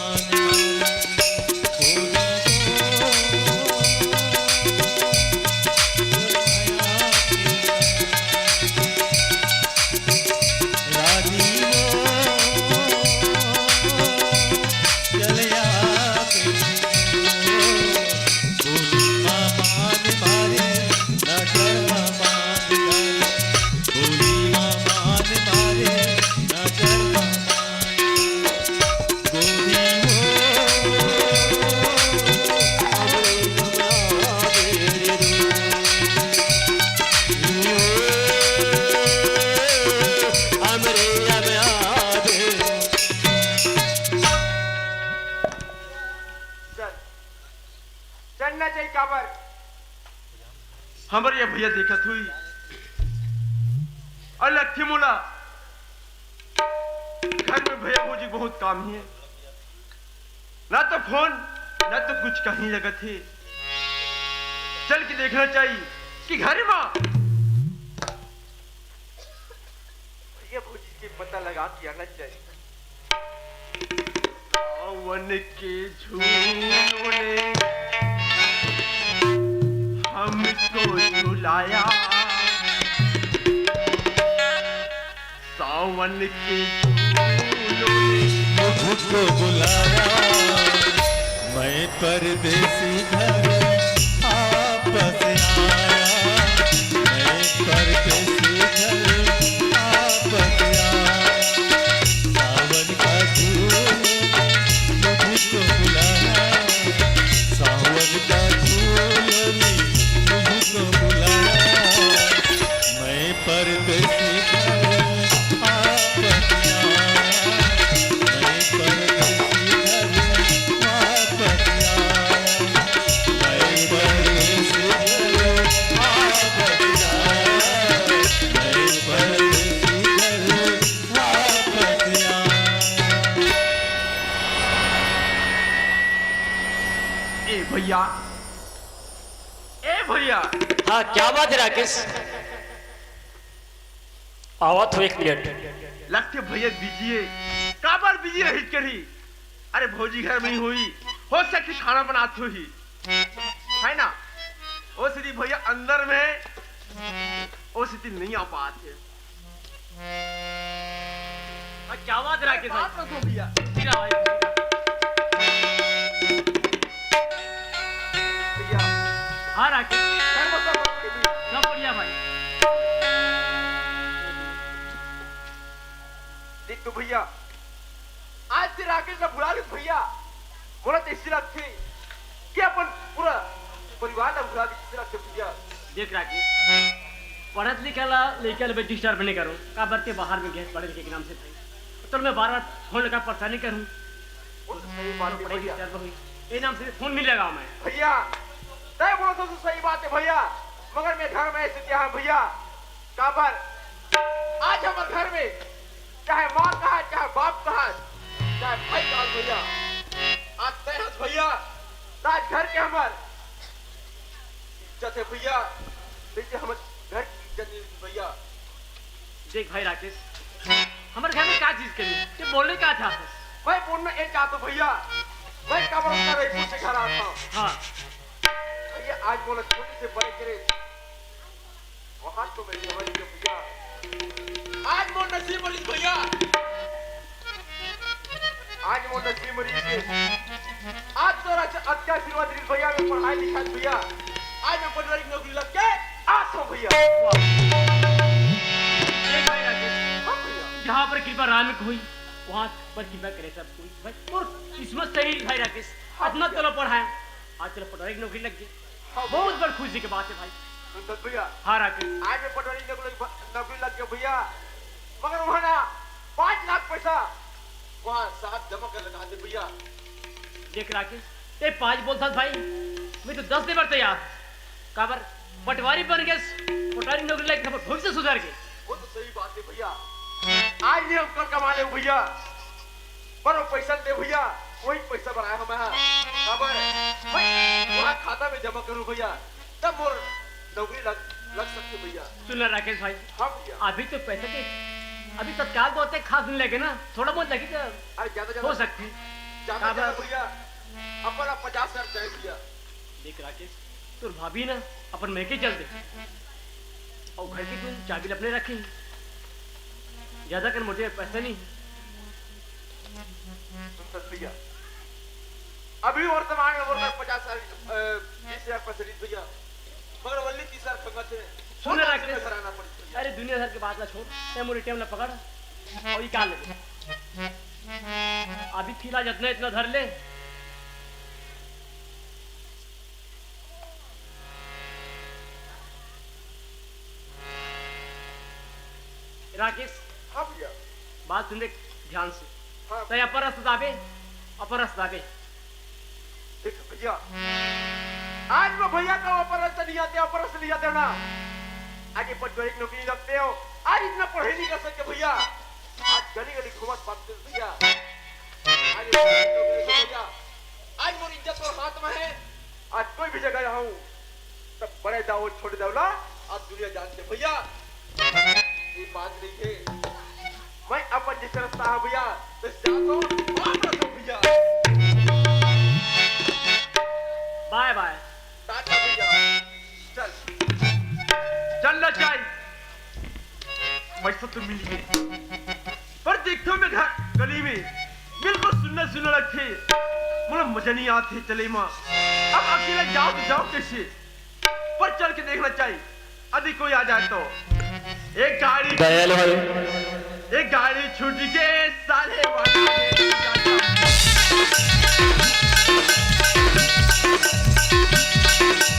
करना चाहिए काबर? हमर ये भैया देखत हुई अउ लगथे मोला घर में भैया भौजी बहुत काम हे, ना तो फोन ना तो कुछ कहीं लगत हे। चल के देखना चाहिए कि घर में भैया भौजी के पता लगा के आना चाहिए। सावन के झूलों ने हमको झुलाया, सावन के झूलों ने मुझको बुलाया, मैं परदेसी घर वापस आया, मैं परदेसी घर वापस आया। सावन का झूलों ने मुझको बुलाया, सावन का झूलों ने मुझको बुलाया। मैं परदेसी घर वापस आया, मैं परदेसी घर वापस आया, मैं परदेसी घर वापस आया, मैं परदेसी घर वापस आया। ए भैया, ए भैया। हाँ, क्या बात है राकेश? आवत हो, एक मिनट। लगथे भैया बिजी हे। काबर बिजी रहिस करही? अरे भौजी घर में ही होही, हो सकथे खाना बनात होही, है ना? ओ सेती भैया अंदर में, ओ सेती नहीं आ पात हे। हाँ, क्या बात राकेश भाई? बात रखो भैया। जी हाँ भाई। भैया। हाँ राकेश। घर में सब बढ़िया? सब बढ़िया भाई। देख तो भैया, आज से राकेश ला भुला दे भैया। मोला तो ऐसे लगथे कि अपन पूरा परिवार ला भुला दे, ऐसे लगथे भैया। देख राकेश, पढ़त लिखत ला लइका ला disturb नहीं करूँ, काबर ते बाहर में गए पढ़े लिखे के नाम से भाई। तो मैं बार-बार फोन लगा परेशानी करूँ। वो तो सही बात है बड़े भैया। Disturb हुई। ये नाम से फोन नहीं लगाऊँ मैं। भैया, तय बोलो तो सही बात है भैया, मगर मैं घर में ऐसे क्या है भैया, काबर आज हमर घर में चाहे माँ कहा, चाहे बाप कहा, चाहे भाई कहा भैया, आज तय हस भैया, त आज घर के हमर इज्जत है भैया, नहीं तो हमर घर की इज्जत नहीं होती भैया। देख भाई राकेश, हमर घर में का चीज कमी? ये बोलने का चाहत हस? मैं बोलना ये चाहत हूँ भैया, मैं काबर उतना रईपुर से घर आता हूँ। हाँ। भैया आज मोला छोटे से बड़े करे, वहाँ तो मैं समझ गया भैया। आज मोर नसीब बनिस भैया, आज मोर नसीब बनिस के। आज तोर अच्छा, अच्छा आशीर्वाद रहिस भैया, मैं पढ़ाई लिखाई भैया, आज मैं पटवारी की नौकरी लग के आस हूँ भैया। वाह। देख भाई राकेश, हाँ भैया। जहाँ पर कृपा राम की होई, वहाँ पर कृपा करे सब कोई। भाई, तोर किस्मत सही भाई राकेश, हाँ अपना भैया। तोला पढ़ाया, आज तोला पटवारी की नौकरी लग गई। हाँ भैया। बहुत बड़ खुशी की बात है भाई। सुंदर भैया। हाँ राकेश। आज मैं पटवारी नौकरी, नौकरी लग गया भैया, मगर वहाँ ना पाँच लाख पैसा वहाँ साहब जमा कर लगा दे भैया। देख राकेश, ते पाँच बोलता भाई, मैं तो दस दे बर तैयार। काबर पटवारी बन गए, पटवारी नौकरी लग गई, हमर भविष्य सुधर गए। वो तो सही बात है भैया, आज नहीं हम कल कमा ले भैया, पर वो पैसा दे भैया, वही पैसा बनाया हूँ मैं। काबर भाई, वहाँ खाता में जमा करूँ भैया, तब मोर नौकरी लग, लग सकते भैया। सुन ना राकेश भाई, हाँ भैया। अभी तो पैसे के, अभी तत्काल तो होते खास नहीं लगे ना, थोड़ा बहुत लगेगा। अरे ज्यादा, ज्यादा हो सकती। ज्यादा, काबर? ज्यादा भैया, अपन आप पचास हजार चाहिए भैया। देख राकेश, तोर भाभी ना अपन मैके चल दे, और घर की तू चाबी अपने रखे, ज्यादा कर मोटे पैसा नहीं। सुन सत भैया, अभी वर्तमान में मोर कर पचास हजार, अ, बीस हजार पैसा नहीं भैया, मगर वल्ली तीस हजार खंगत है। सुन ना राकेश, घर आना पड़ी भैया। अरे दुनिया भर के बात ला छोड़, ते मोर एटीएम ला पकड़ और निकाल ले। अभी फिलहाल जितना इतना धर ले। राकेश, हाँ भैया। बात सुन ले ध्यान से। हाँ। तय अपर रस्ता जाबे, अपर रस्ता जाबे। देख भैया, भैया का ऑपरेशन नहीं आते, ऑपरेशन नहीं आते ना। आगे पटवारी की नौकरी लगते हो। आज इतना पढ़ाई नहीं कर सकते भैया। आज गली गली घूमत भागते भैया। आज इतना पढ़ाई नहीं कर सकते भैया। आज मोर इज्जत और हाथ में है। आज कोई भी जगह जाऊं, तब बड़े दाऊ, छोटे दाऊ ला, आज दुनिया जानते भैया। ये बात नहीं है। मैं अपन जिस रास्ता है भैया, तो जाता हूँ, वापस हूँ भैया। बाय बाय। टाटा भैया। चल। चल ना चाय। पैसा तो मिल गए। पर देखथों मैं घर गली में बिल्कुल सुन्ना सुन्ना लगथे। मोला मजा नहीं आथे चले मा। अब अकेला जाओ तो जाओ कैसे? पर चल के देखना चाहिए, यदि कोई आ जाए तो। एक गाड़ी दयाल भाई। एक गाड़ी छूट के साले वाला।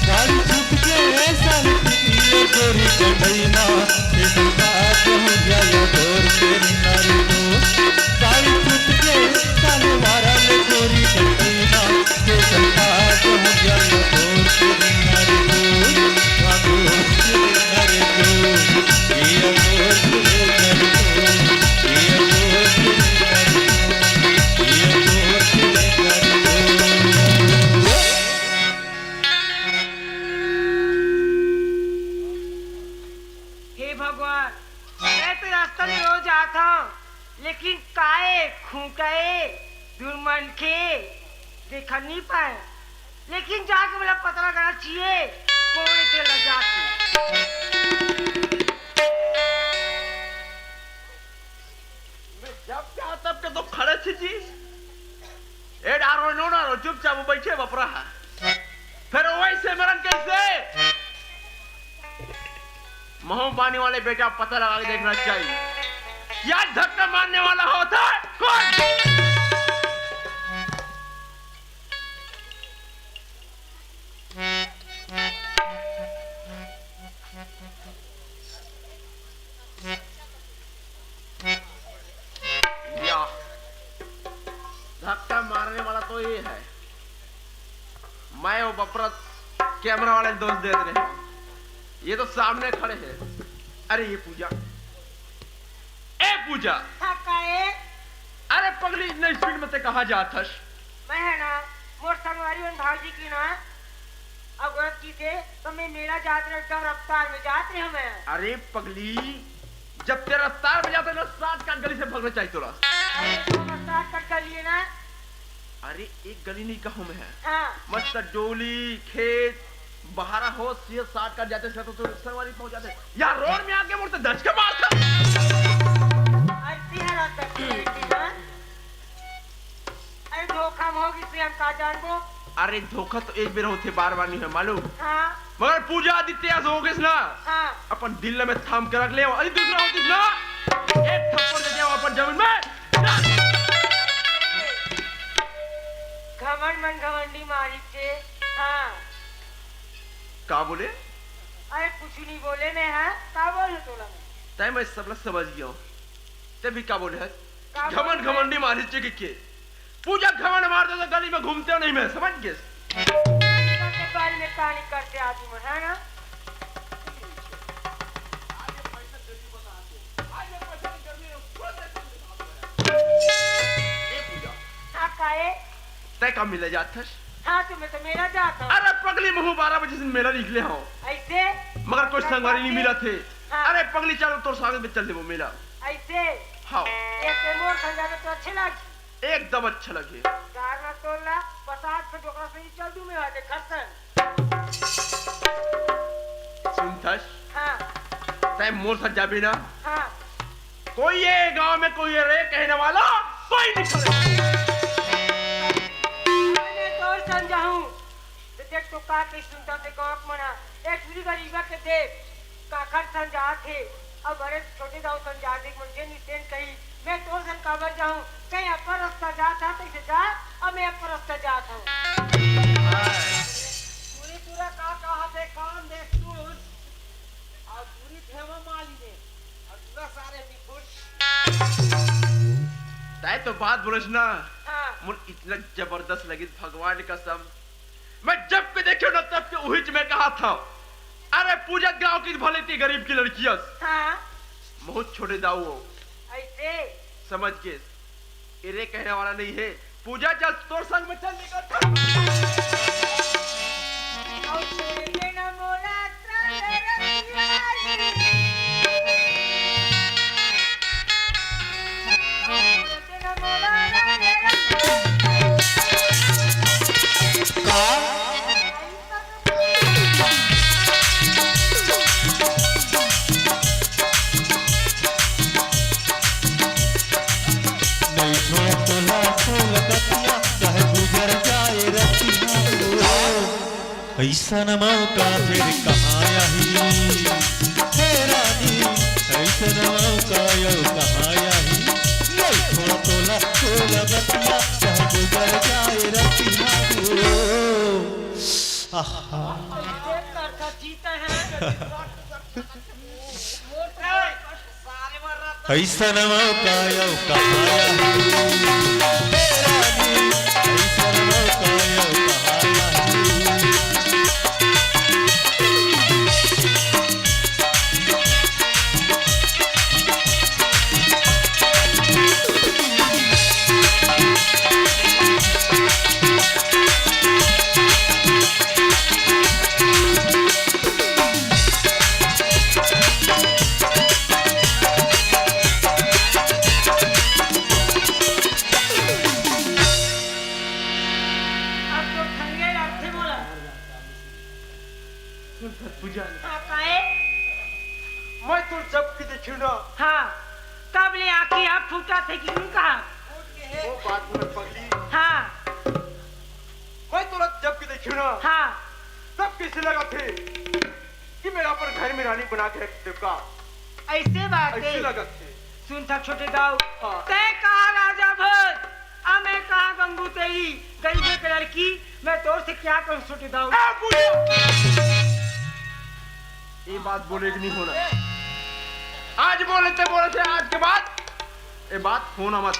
गाड़ी छूट के साले पिटिए गोरी कंडैना, ये संसार हो गया या तोर तेरी नारी को। गाड़ी छूट के साले वाला ले गोरी कंडैना, ये संसार हो गया या तोर तेरी नारी को। हे भगवान, मैं तो रास्ता में रोज आत हूँ, लेकिन काहे खूंटाए दुर्मन के देखा नहीं पाए। लेकिन जाके मोला पता लगाना चाहिए, कोई के लजात नहीं। मैं जब कहा तब के तो खड़े थे जी। ए डारो नो डारो, चुपचाप बैठे बपरा है। फिर वैसे मरन कैसे? महू पानी वाले बेटा, पता लगा के देखना चाहिए। क्या धक्का मारने वाला होता है? कौन? या, धक्का मारने वाला तो ये है। मैं वो बपरा कैमरा वाले दोस्त दे रहे हैं। ये तो सामने खड़े हैं। अरे ये पूजा, ए पूजा। हाँ, का ए? अरे पगली, इतना स्पीड में ते कहाँ जात हस? मैं है ना, मोर संगवारी मन भाजी की ना, अब गलत की थे, तो मैं मेला जात रहे, एकदम रफ्तार में जात रहे मैं। अरे पगली, जब तेरा रफ्तार में जाता है ना, सात काट गली से भगना चाहिए तोला। अरे तो बस सात काट गली है ना। अरे एक गली नहीं कहूँ मैं। हाँ। मस्त डोली, खेत, बहारा हो, सीधा सात काट जाते, सीधा तो, तो संगवारी पहुंच जाते। यार रोड में आके मुड़ते दच के मारता। अरे तिहारा तक के ना। अरे धोखा में होगी, से हम का जानबो? अरे धोखा तो एक बेर होथे, बार बार नहीं है मालूम। हाँ। मगर पूजा आदित्य ऐसा हो गइस ना। हाँ। अपन दिल में थाम के रख ले, अरे दूसरा होतिस ना, एक थप्पड़ दे दे अपन जमीन में। घमंड मन घमंडी मारी थे। हाँ। का बोले? अरे कुछ नहीं बोले मैं, हाँ? का बोलूं तोला मैं? तय मैं सबला समझ गया हूँ। ते भी का बोले है? का घमंड बोले? घमंडी मारी थे कि के? पूजा घमंड मार दे तो गली में घूमते हो नहीं मैं, समझ गए? के बारे में कहानी करते आदमी मन, है ना? ए पूजा। हाँ, काहे? तय का मिले जात हस? हाँ, तो मैं तो मेला जात हूँ। अरे पगली, महू बारह बजे से मेला निकले हो। ऐसे? मगर कोई संगवारी नहीं मिला थे। हाँ। अरे पगली, चलो तोर संग में चल देबो मेला। ऐसे? हाँ। ये ते मोर संग जावे तो अच्छे लागी। एकदम अच्छा लगे। गार ना तोड़ ला, बस आज से डोकरा से ही चल दूं मैं, आज घर से। सुनथस? हाँ। तय मोर साथ जाबे ना? हाँ। कोई ये गांव में कोई ये रे कहने वाला कोई नहीं खड़े। मैं तोर संग जाऊं। तो देख तो का कही सुनता से गाँव के मना, ए टूरी गरीबा के देख, काखर संग जात हे, अब बड़े छोटे दाऊ संग जात हे, मुझे नितेन कही, मैं तोर संग काबर जाऊं, कहीं अपन रास्ता जात हा, तैसे जा, अब मैं अपन रास्ता जात हूँ। पूरी पूरा का कहा थे, काम देख सुन, और पूरी भेवा माली ने, और पूरा सारे निखुर। तय तो बात बोलस ना, हाँ। मोर इतना जबरदस्त लगिस, भगवान कसम। मैं जब के देखे ना, तब के उहिच मैं कहा था। अरे पूजा, गांव की भले ती गरीब की लड़की अस। हाँ। बहुत छोटे दाऊ हो। ऐसे? समझ के। एरे कहने वाला नहीं है। पूजा, चल, तोर संग में चल निकल। अइसन मौका फेर कहाँ आही? हे रानी, अइसन मौका अउ कहाँ आही? नहीं छोड़ तोला, तोला बतिया, चाहे गुजर जाए रतिया। आहा। अइसन मौका अउ कहाँ आही? हे रानी, अइसन मौका अउ कहाँ आही? अब तो ठंडे लगथे मोला। सुन सतपुजा। हाँ, काहे? मैं तोर जब की देखियो ना। हाँ, तब ले आँखी आप फूटा थे कि नहीं कहा? वो बात में पगली। हाँ। मैं तोला जब की देखियो ना। हाँ। तब कैसे लगा थे कि मेरा अपन घर में रानी बना के रख देव का? ऐसे बात ऐसे है। लगा थे। सुन था छोटे दाऊ, हाँ। तय कहा राजा भोज, अब मैं कहा गंगू तेरी गरीबे के लड़की, मैं तोर से क्या करूं छोटे दाऊ? ए, पूजा! ये बात बोले कि नहीं होना। आज बोले थे, बोले थे, आज के बाद ये बात होना मत।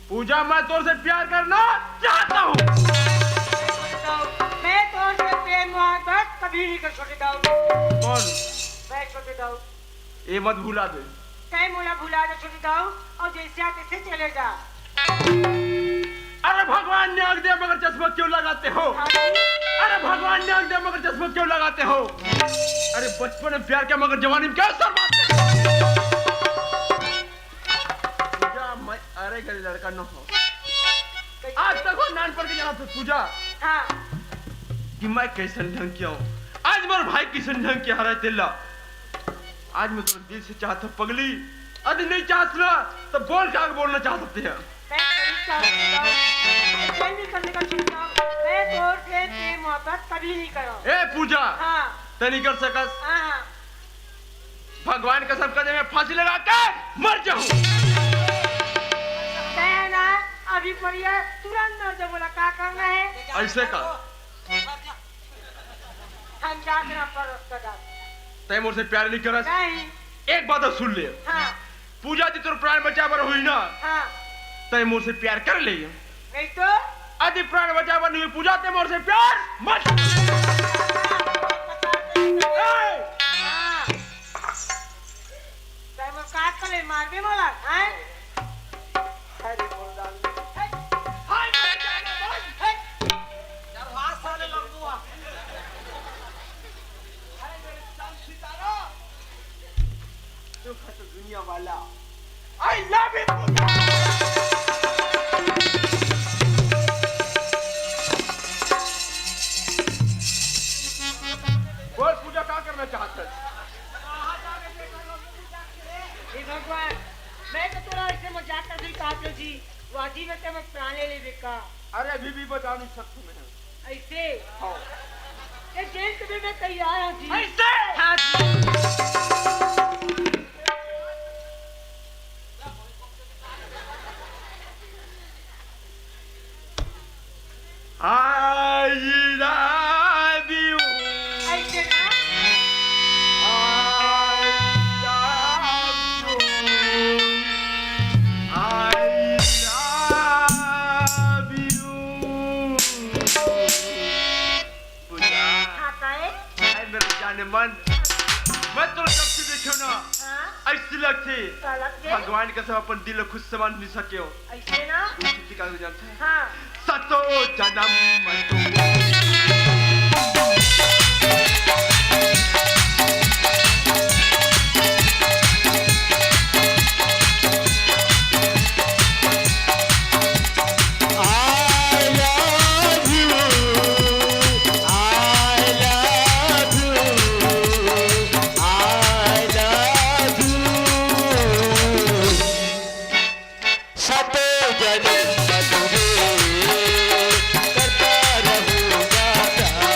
पूजा, मैं तोर से प्यार करना चाहता हूँ। मैं तोर से प्रेम मोहब्बत कभी नहीं कर छोटे दाऊ। कौन? मैं छोटे दाऊ। ये मत भुला दे। तय मोला भुला दे छोटे दाऊ, अउ जैसे आ तैसे चले जा। अरे भगवान ने आग दिया मगर चश्मा क्यों लगाते हो? हाँ जी। अरे भगवान ने आग दिया मगर चश्मा क्यों लगाते हो? अरे बचपन में प्यार किया मगर जवानी में क्या शर्माते हो? पूजा, मैं अरे गली लड़का न हो। आज तक वो नानपन के जाना था पूजा। हाँ। कि मैं कैसन ढंग के हूँ। आज मोर भाई कैसन ढंग के हरा तेला। आज मैं तोर दिल से चाहत हूँ पगली। यदि नहीं चाहत ना, तो बोल का बोलना चाह सकते हैं। मैं नहीं चाहता। मैं नहीं करने का चाहता। मैं तोर से प्रेम मोहब्बत कभी नहीं करूँ। ए पूजा, हाँ। तै नहीं कर सकस। हाँ, हाँ। भगवान कसम कर दे, मैं फांसी लगा के मर जाऊं। तय ना, अभी पड़िया, तुरंत मर जाऊं, बोला, का करना है? ऐसे का? हम जात ना पर उसका जात। तय मोर से प्यार नहीं करस? नहीं। एक बात और सुन ले। हाँ। पूजा जी तोर प्राण बचाबर होई ना? हाँ। तय मोर से प्यार कर ले। नहीं तो? यदि प्राण बचाबर नहीं पूजा, तय मोर से प्यार मत। ए! हाँ। तय मोर काट के ले मारबे मोला, हैं? अरे मोर दाल। हाय, हाय, हाय। यार, वाह, साले लंबुआ। हाय, मेरे चांद सितारा। दुख है तो दुनिया वाला। I love you, पूजा। बोल, पूजा का करना चाहत है? हे भगवान, मैं तो तोला ऐसे मजाक कर रही कहा जी, वाजी में ते मैं प्राण ले लेबे का? अरे, अभी भी बचा नहीं सकती मैं। ऐसे? हाँ। ये जेल के भी मैं तैयार हूँ जी। ऐसे? हाँ जी। I love you। ऐसे ना? I love you। I love you। अरे मन, मैं तो जब से देखे ना, हाँ? ऐसी लगती। का लगथे? भगवान कसम अपन दिल ला खुद से मान नहीं सके हो। ऐसे ना? तू कितनी का हो जानता है? हाँ। सतो जन्म मैं तो I love you, I love you, I love you। सतो जन्म तुझे करता रहूंगा प्यार,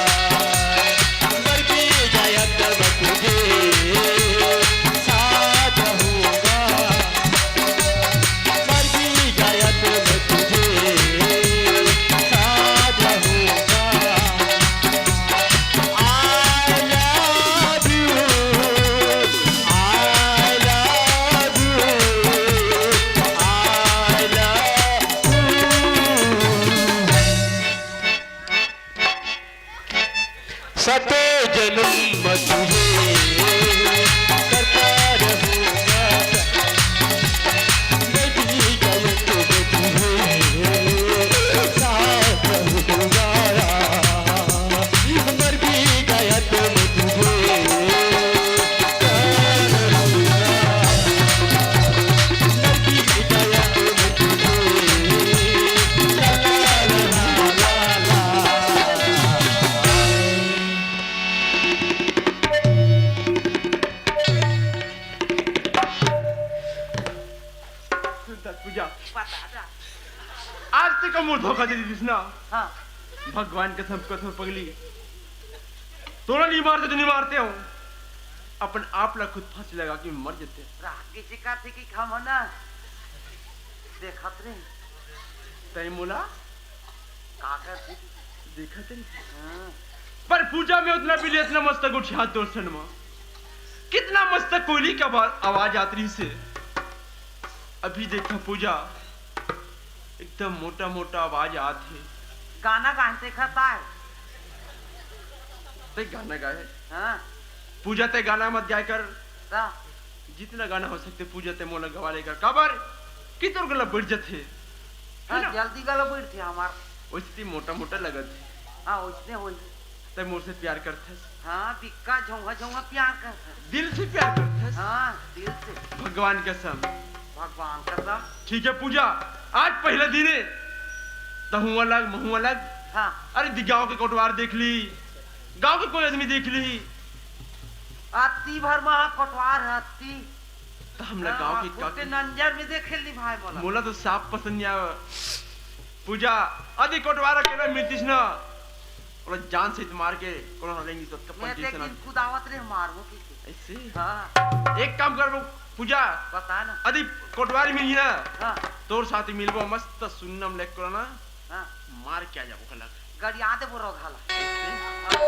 मर भी जाया तब तुझे साथ रहूंगा। मर भी जाया तो मैं तुझे साथ रहूंगा। I love you, I love you, I love you। सतो जन्म तुझे करता रहूंगा। मैं भी गया तो मैं तुझे साथ रहूंगा। मर भी गया तो मैं तुझे सुन ता पूजा, बता दा। आज तक मोर धोखा दे दिस ना। हाँ। भगवान कसम, कसम पगली, तोला नहीं मारते तो नहीं मारते हो, अपन आप ला खुद फांसी लगा के मर जाते। रात के शिकार थे कि खाम हो ना, देखत रहे। तय मोला का करती? देखत रहे। हाँ। पर पूजा में उतना भी ले, इतना मस्त गुठिया दोस्तन में, कितना मस्त कोयली का आवा-, आवाज आत रही से। अभी देखा पूजा, एकदम मोटा मोटा आवाज आत हे। गाना गाए देखत आए। ते गाना गाए? हाँ। पूजा ते गाना मत गाए कर। का? जितना गाना हो सकते पूजा ते मोला गवा लेकर। काबर? कि तोर गला बढ़ जथे। है हाँ, ना? जल्दी गला बढ़ थे हमार। वैसे ते मोटा मोटा लगत हे। हाँ, वैसने होई। तै मोर से प्यार करथस? हाँ, बिक्का झौंहा झौंहा प्यार करथस। दिल से प्यार करथस? हाँ, दिल से। भगवान कसम। भगवान कसम। ठीक है पूजा, आज पहला दिन है, तहूँ अलग, महूँ अलग। हाँ। अरे दि-, गाँव के कोटवार देख ली, गाँव के कोई आदमी देख ली। अत्ती भर महा कोटवार है, अत्ती। त हमला हाँ, गाँव के खुद का के नंजर में देखे ली भाई मोला। मोला तो साफ पसंद नहीं आवा। पूजा, अदि कोटवार अकेला मिलतीस ना, ओला जान से मार के कोनो हलेंगी तो कपन मैं जैसे ना। दिन कुदावत रहे मारबो की के। ऐसे? हाँ। एक काम करबो पूजा। बता ना। अदि कोटवारी मिली ना। हाँ। तोर साथ मिलबो मस्त सुन्नम लेक करो ना। हाँ। मार के आ जाबो कलक। गड़िया देबो रोघा ला। ऐसे? हाँ।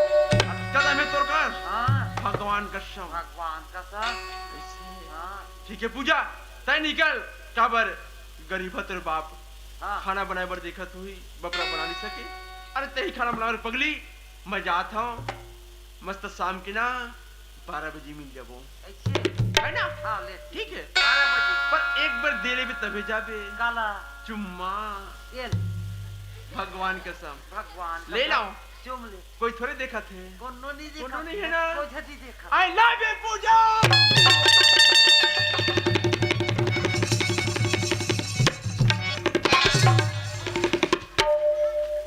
अतका दम है तोर कर? हाँ। भगवान कसम। भगवान कसम। ऐसे? हाँ। ठीक है पूजा, तै निकल, काबर गरीब है तोर बाप। हाँ। खाना बनाए बर देखत होही, बपरा बना नहीं सके। अरे तेही खाना बनाए बर पगली, मैं जात हूँ। मस्त शाम के ना बारह बजे मिल जाबो। ऐसे? है ना? हाँ, ले। ठीक है। बारह बजे। पर एक बार दे लेबे तबे जाबे। काला? चुम्मा। ये ले। भगवान कसम। भगवान ले कसम। लाओ। चुम ले। कोई थोड़े देखत हे। कोनो नहीं देखत कोनो नहीं हे। है ना? कोई झटी देखत। I love you, पूजा।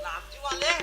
लालची वाले।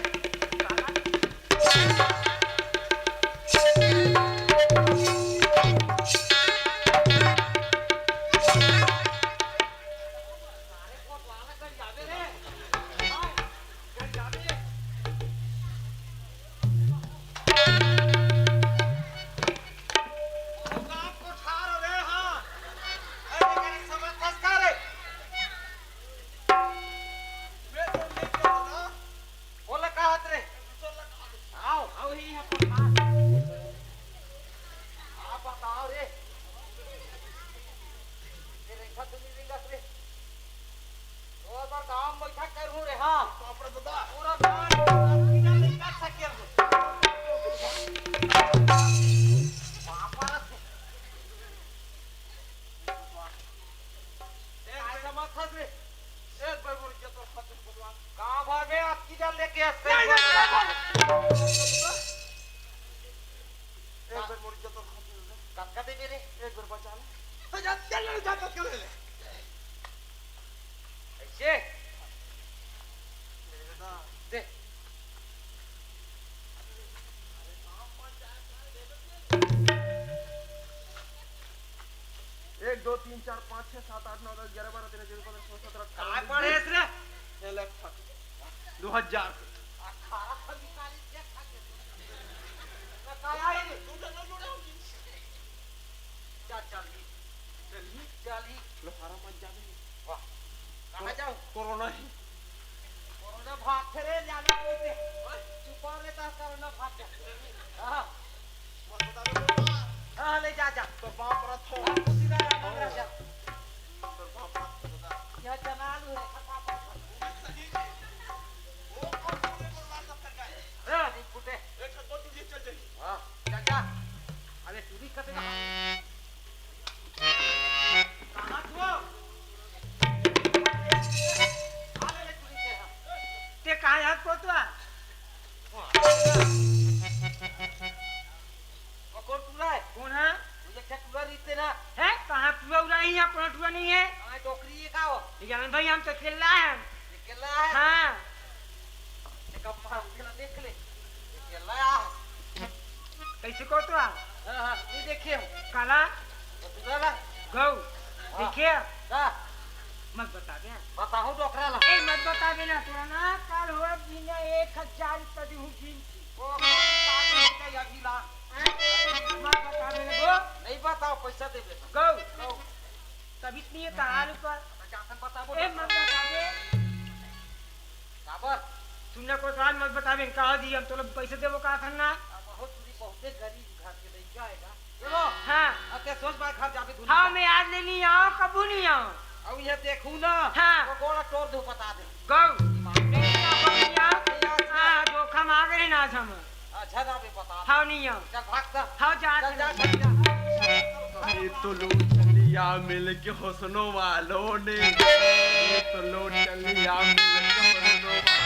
सात, आठ, नौ, दस, ग्यारह, बारह, तेरह, चौदह, पंद्रह, सोलह, सत्रह, अठारह, काय पढ़े हस रे? ये ले, फक। दो हजार। अठारह सौ निकाली, देख, फक। ना काय आई रे? दो हजार जोड़े होगी। जा, चल ही। चल ही? चल ही। लोहारा मत जाबे। वाह। कहाँ जाऊँ? कोरोना ही। कोरोना भाग थे रे, जाने को दे। ओए, चुपा रहता, कोरोना भाग जा। हाँ। हाँ, ले जा, जा। तो बाप रथो। हाँ, खुशी रहा, आनंद रहा, जा। तो बाप रथो, बता। यह चना आलू है, खा, खा, खा, खा। वो कौन पूरे परिवार का फटका है? हाँ, नहीं फूटे। एक हाथ दो टुकड़े चल जाएगी। हाँ, जा, जा। अरे, तू भी कटे ना। कहाँ तू? आ ले, ले, तू भी तेरा। ते कहाँ याद पड़ता? वो कौन टूरा है? कौन है? वो एक ठे टूरा रहिथे ना। है? कहाँ टूरा उरा ही है? अपना टूरा नहीं है। कहाँ डोकरी है का वो? ये जान भाई, हम तो अकेला है। अकेला है? हाँ। ये कब मार के ना देख ले। अकेला है। कैसे को तो आ? हाँ, हाँ, ये देखिए। काला? वो टूरा ला। गौ। हाँ। देखिए। का? मत बता दे। बताहूँ डोकरा ला। ए, मत बता देना, तोरा ना, काल हो बिना एक हजार रुपया देहूँ गिन के। ओ, ओ, पागल हो गया अभी ला। हैं? मत बता देना, गो। नहीं बताओ, पैसा दे बेटा। गो। गो। तभी नहीं है, कहाँ रुपया? अच्छा, आसन बताओ, ए, बोलो। मत बता दे। काबर? सुनना को तो आज मत बता दे, कहा दी, हम तो लोग पैसे देबो का था ना। अब बहुत, बहुते गरीब घर के लइका आएगा। चलो। हाँ। अब ते सोच बाय घर जाबे धुन हाँ, का। मैं आज ले नहीं आऊँ, कबू नहीं आऊँ। अब ये देखू ना, हाँ। तो गोड़ा तोड़ दो, बता दे। गौ। दिमाग नहीं आऊँ, कबू नहीं आऊँ। नहीं आऊँ। हाँ, धोखा मार रहे ना आज हम। अच्छा ना बे, बता दे। हाँ, नहीं आऊँ। चल, भाग जा। हाँ, जा, चल, जा, चल। चल, जा। ये तो लोग चलिया मिल के हौसलों वालों ने, ये तो लोग चलिया मिल के हौसलों वालों ने।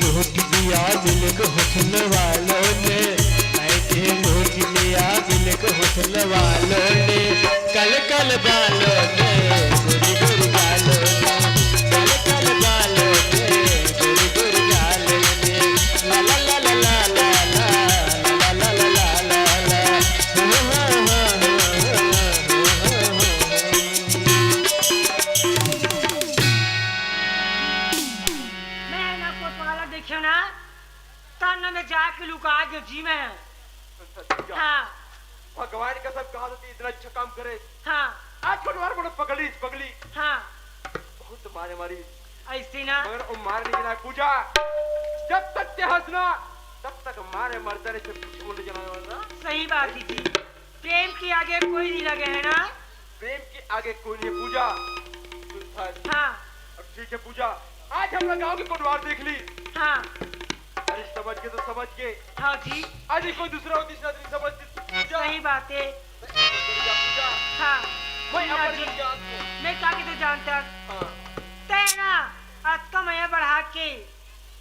लूट लिया दिल को हुस्न वालों ने, ऐसे लूट लिया दिल को हुस्न वालों ने। कल कल बालों ने, गोरी गोरी गालों ने, कल कल बालों ने, गोरी गोरी गालों ने। ला ला ला ला ला ला। मैं ना कोतवाला देखियो ना, तन में जाके लुका गयो जी मैं। अच्छा, अच्छा। हाँ। भगवान का सब कहा था, इतना अच्छा काम करे। हाँ। आज कोतवाल बोले, पगली, पगली। हाँ। बहुत मारे मारी। ऐसे ना। मगर वो मारे नहीं ना पूजा। जब तक ते हंसना, तब तक मारे मरता नहीं, जब कुछ बोलने जाना वाला। सही बात है जी। प्रेम के आगे कोई नहीं लगे है ना। प्रेम के आगे कोई नहीं पूजा। सुन भाई। हाँ। अब ठीक है पूजा, आज हम लोग गाँव के कोटवार देख ली। हाँ। अरे समझ के तो समझ के। हाँ जी। आज ये कोई दूसरा होती शायद नहीं समझती पूजा। सही बात है। मैं अपने पूजा। हाँ। मैं सुनना अपने जी। जान को। मैं का के तो जानता। हाँ। तैना अतका मया बढ़ा के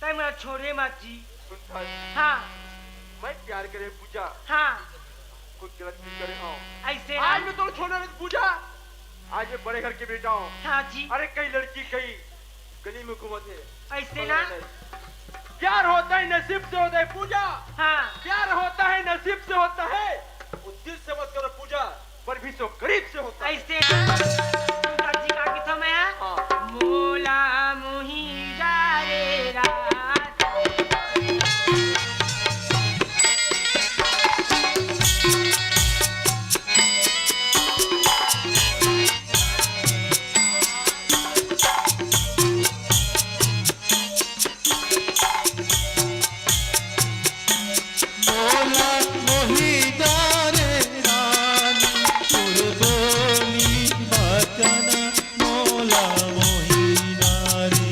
तै मोला छोड़े मत जी। सुन भाई। हाँ। मैं प्यार करे पूजा। हाँ। कोई गलत नहीं करे हूँ। ऐसे आज ना। मैं तो छोड़ना नहीं पूजा। आज मैं बड़े घर के बेटा हूँ। हाँ जी। अरे कई लड़की कई गली में घूमत है। ऐसे ना। प्यार होता है नसीब से होता है पूजा। हाँ। प्यार होता है नसीब से होता है। वो दिल से मत करो पूजा। पर भी सो करीब से होता है। ऐसे ना। सुंदर जी का किथो मैं है? हाँ। मोला मोही जा रे राजा। मोला मोही डारे रानी, तोर बोली बचन मोला मोही डारे।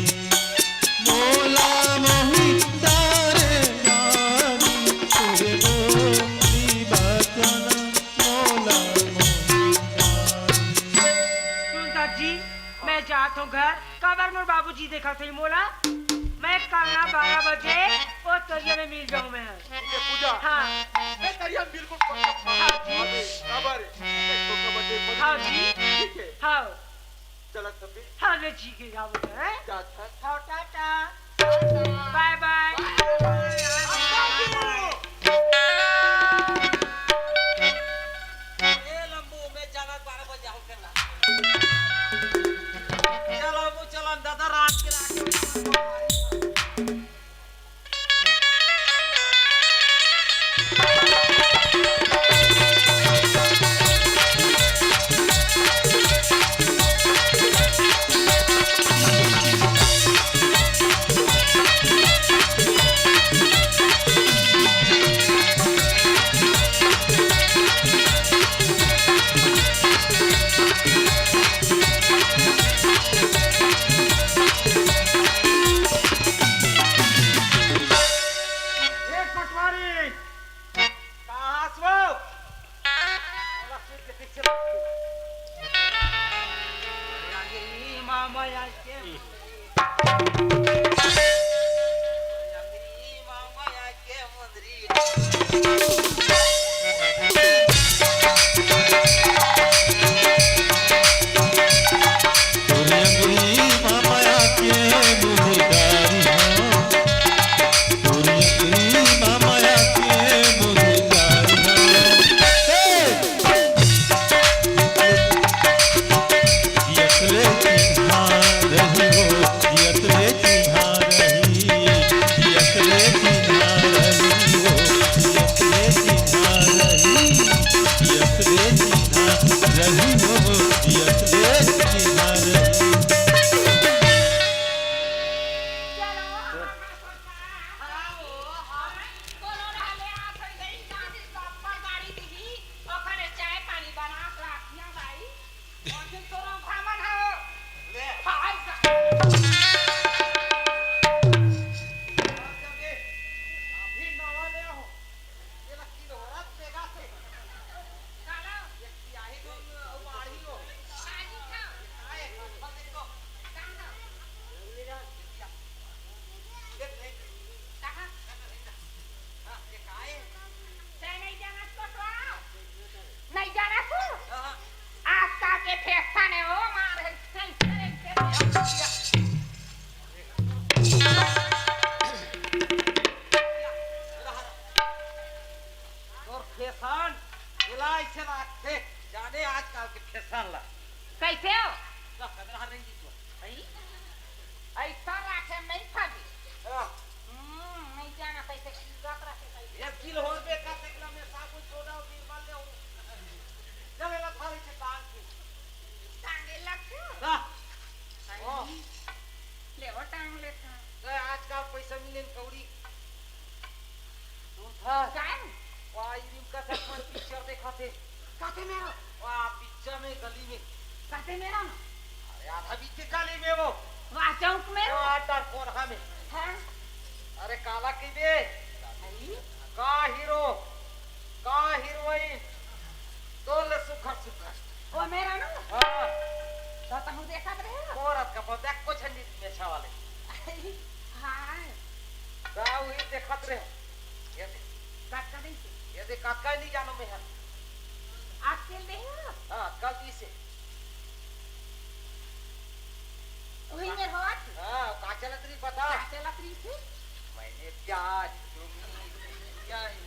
मोला मोही डारे रानी, तोर बोली बचन मोला मोही डारे। सुन दर्जी, मैं जात हूँ घर, काबर मोर बाबूजी देखत हे मोला। मैं कल ना बारह बजे ओ तरिया में मिल जाऊँ मैं। ठीक है पूजा। हाँ। मैं तरिया में बिल्कुल पक्का। हाँ जी। अबे, काबर? मैं धोखा मत दे, हाँ जी। ठीक है। हाँ। चलत हबे। हाँ ले जी के जाओ मैं। जात हस। हाँ, टाटा। बाय बाय। चलो, अब चलो, दादा, रात के रात के ए पटवारी, कहाँ हस वो? साला सूट के पीछे भाग गया। ए मामा यार, के नहीं जाना तू? आज काल के फैशन है, ओ मार है, नहीं, नहीं, नहीं। तोर फैशन, एला अइसे लागथे, जाने आजकल के फैशन ला। कैसे हो? ला, कदर हर रही तो। भाई, ऐसा राखे नहीं खाबे। हाँ। हम्म, नहीं जाना कैसे खिलत राखे कैसे। एक किलो होर बेकार देखला में साबुन, सोडा और बीरबल ले हो। चले ला थाली से टांग के। टांगे लगते हो? हाँ। भाई, ओ। ले वो टांग लेता। तो आजकल पैसा मिले न कौड़ी। सुन था। काय? वाह, ई रिमका शर्मा पिक्चर देखा थे। काते में हो? वाह, पिक्चर में गली में। काते में हो? अरे, आधा बीच के गली में वो। वाह, चौक में वो हो? आटा कोरहा में। हाँ। अरे, काला की बे। अरे? का हीरो, का हीरोइन, तोर ले सुघर सुघर। ओ मेरा ना? हाँ। तो तहु देखत रहे हो? मोरत का पर देख कुछ नहीं मेछा वाले। हाँ। का वही देखत रहे हो? ये देख। कतका दिन से? ये देख, कतका नहीं जानो मैं हर। आजकल देहे हो? हाँ, कल दी से। वही मेर होवत? हाँ, का चलत रही बता। का चलत रही से? मैंने प्यार तुम्ही को दिया है,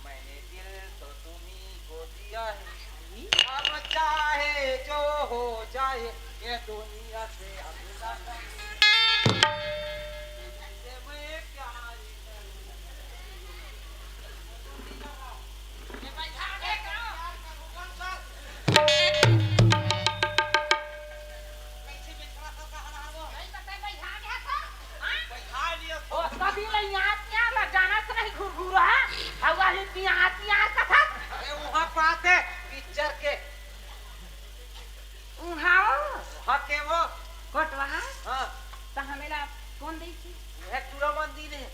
मैंने दिल तो तुम्ही को दिया है। हम्म। अब चाहे जो हो जाए, ये दुनिया से हम ना डरे। तुमसे मैं प्यार करूँ। अरे, वहाँ पास है, पिक्चर के। उहाँ वो? हाँ, के वो? कोटवा? हाँ। त हमेला कोन देइस? वह टूरा मन दीन हे।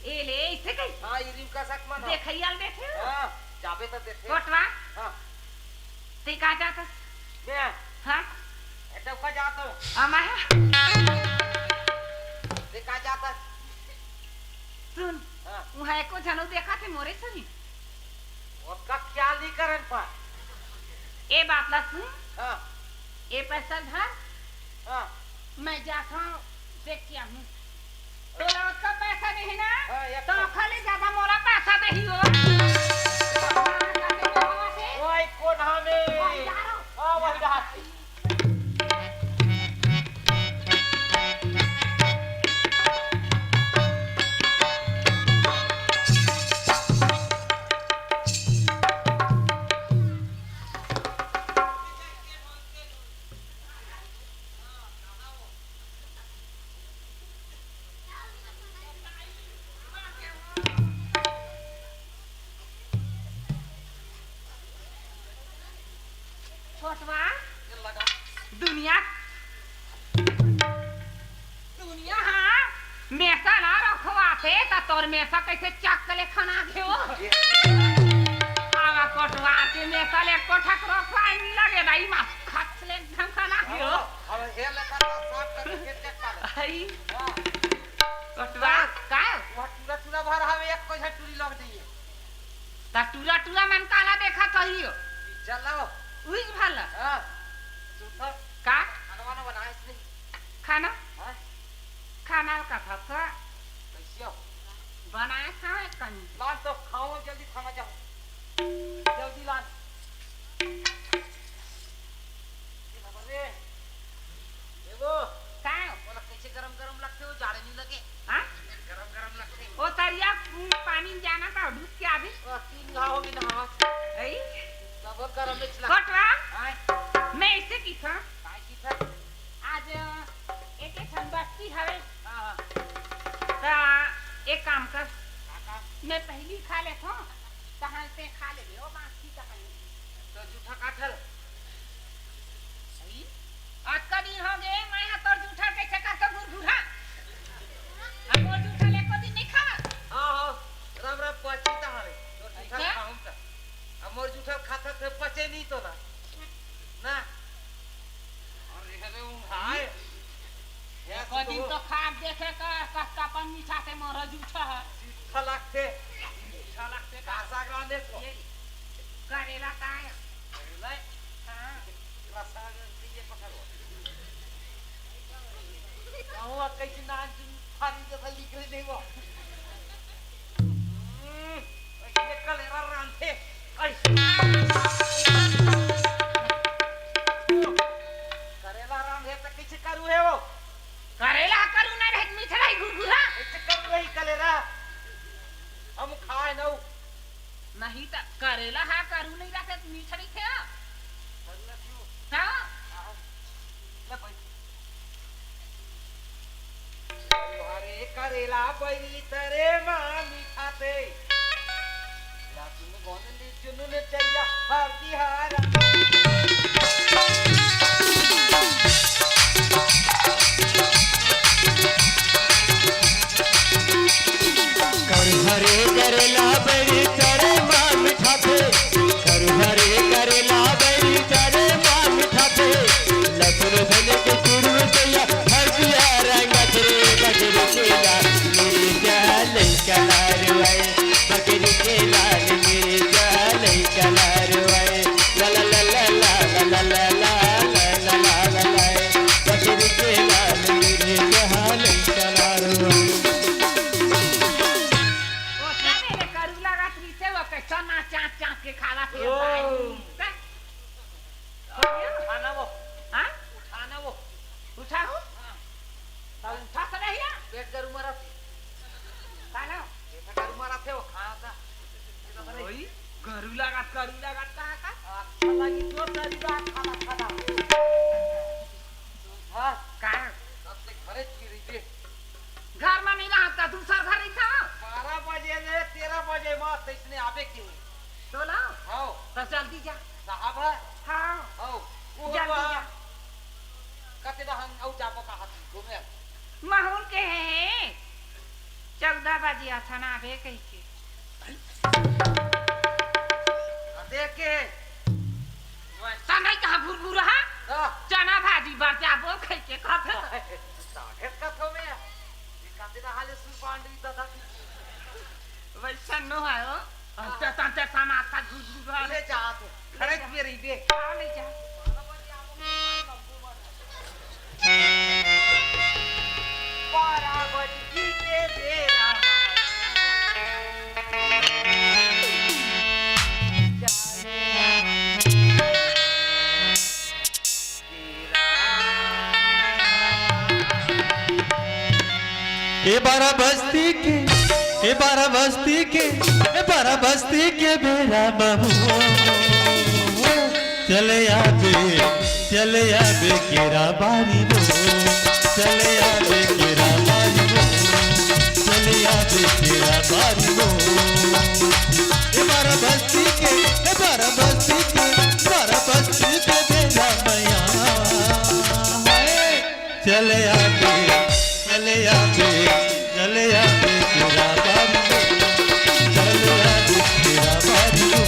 ए ले, इसे कही? हाँ, ई रिमका शर्मा ना। देखइया ल देखे हो? हाँ, जाबे त देखे। कोटवा? हाँ। ते का जातस? मैं? हाँ? ए, तो का जात हो? अमा है? ते का जातस? सुन, हाँ। उहाँ एको झन अउ देखाथे मोरे सरी। ओतका ख्याल नहीं करन पा। ए बात ला सुन। हाँ। ए पैसा धर। हाँ। मैं जात हूँ, देख के आहूँ। तोला ओतका पैसा देही ना, हाँ, एक तो ओखर ले ज्यादा मोला पैसा देही हो। ओए, कोन हवे? हाँ, वही रहा। छोटवा, दुनिया, दुनिया हा मेसा ला रखवाथे, त तोर मेसा कैसे चक ले खना घेव? आवा कोटवा के मेसा ले कोठक रखवाए नी लगे दाई मा खच ले ढंग खना घेव। अब हे ले कर साफ कर के चेक कर। आई। हाँ। कोटवा, का? वो टूरा टूरा भर हवे, एक कोई टूरी लग जाइए। ता टूरा टूरा मन काला देखत हइयो? चलो। उइज भला। हाँ। सुथर। का? खाना वाना बनाए इसने। खाना? हाँ। खाना का था सा? कैसे हो? बनाए खाए कनी। लान तो खाओ, जल्दी खाना जाओ। जल्दी लान। ये ना बने। ए वो, का? बोला, कैसे गरम गरम लगथे हो, जाड़े नहीं लगे? हाँ? गरम गरम लगथे। ओ तरिया, उम, पानी में जाना था, डूब के आवे। ओ, तीन घाव हो गए नहावा। ऐ? तब गरम में चला। कोटवा? हाँ? मैं ऐसे की था। काय की था? आज, अ, एक, एक ठन बस्ती हवे। हाँ, हाँ। ता एक काम कर। का काम? मैं पहली खा लेथों, तहां से खा ले, ओ बाकी तहां। तो जूठा काटल। अतका दिन हो गे, मैं हा तोर जूठा के चक्कर तो गुरगुरा। अब मोर जूठा ले को दिन नहीं खावा। हाँ, हाँ, राम राम, पची ता हवे। तोर जूठा अच्छा? खाऊं ता। अब मोर जूठा खाता थे पचे नहीं तो ना। ना। अरे, अरे, उंघाए। एको दिन तो खा देखे का, कस्ता पन मीठा से मोर जूठा है। मीठा लागथे। मीठा लागथे का? कासा ग्राने को। ये करेला का है? करेला? हाँ। रसा अगर ये पकड़ो। कहूँ कैसे नान चुन फारी जैसा लिख रहे नहीं वो। हम्म, ये कलेरा रांधे। ऐ। करेला रांधे त किछ करू हे वो? करेला करू ना रहे, मिठड़ा ही गुरगुरा। किछ करू रही कलेरा। हम खाए नउ। नहीं त करेला हा करू नहीं रहते त मिठड़ी थे। करू ना क्यों? हाँ। हाँ। ले भाई। हरे करेला बैरी तरे माँ मिठाते। या सुन गोंदली चुनुन चैया हरदी हारा। कर हरे करेला बैरी तरे माँ मिठाते। कर हरे करेला बैरी तरे माँ मिठाते। लसुन धनिया के चूरन चैया हरदिया रंगत रे। बकरी के लाल मिर्चा लइका लारवाए, बकरी के लाल मिर्चा लइका लारवाए। ला ला ला ला। बकरी के लाल मिर्चा लइका लारवाए। ओ, का मेरे करू लागत रहिथे, वो कैसा ना चाँच चाँच के खावा थे ओ। भाई। उठाना वो। हाँ? उठाना वो। उठाहूँ? हाँ। तब उठा सकहिया? पेट गरू मरत हे। का ना? पेट गरू मरत हे, वो खाना था। ओई, गरू लागत, गरू लागत कहा का? अच्छा लगी तो तरी बात खाना खाना। हाँ? का? तब से घरे की रही थे। घर में नहीं रहत का, दूसर घर रहिथा? बारह बजे ले तेरह बजे मा तइसने आबे के। तोला? हाँ। त जल्दी जा। साहब है? हाँ। हाँ। वो जल्दी बा। जा। कते दा हम अउ जाबो कहा थी घूमे। माहौल के है। चौदह बजे असन आबे कहिके। देख के। वैसा नहीं कहा भुरभुरा। हाँ। चना भाजी बर जाबो कहिके कहत। साढ़े कथो में। ये कहते ना हाले सुरपांडी दादा की। वैसा नो है हो। अंते तंते समाज का भुरभुरा। ले जा तू। खड़े पे रही बे। हाँ, ले जा। बारह बज गई। ए बारा बस्ती के, ए बारा बस्ती के, ए बारा बस्ती के बेरा बहू। चले आबे, चले आबे केरा बारी वो। चले आबे केरा बारी वो। चले आबे केरा बारी वो। ए बारा बस्ती के, ए बारा बस्ती के, बारा बस्ती के बेरा मैया। हाय। चले आबे, चले आबे, चले आबे केरा बारी वो। चले आबे केरा बारी वो।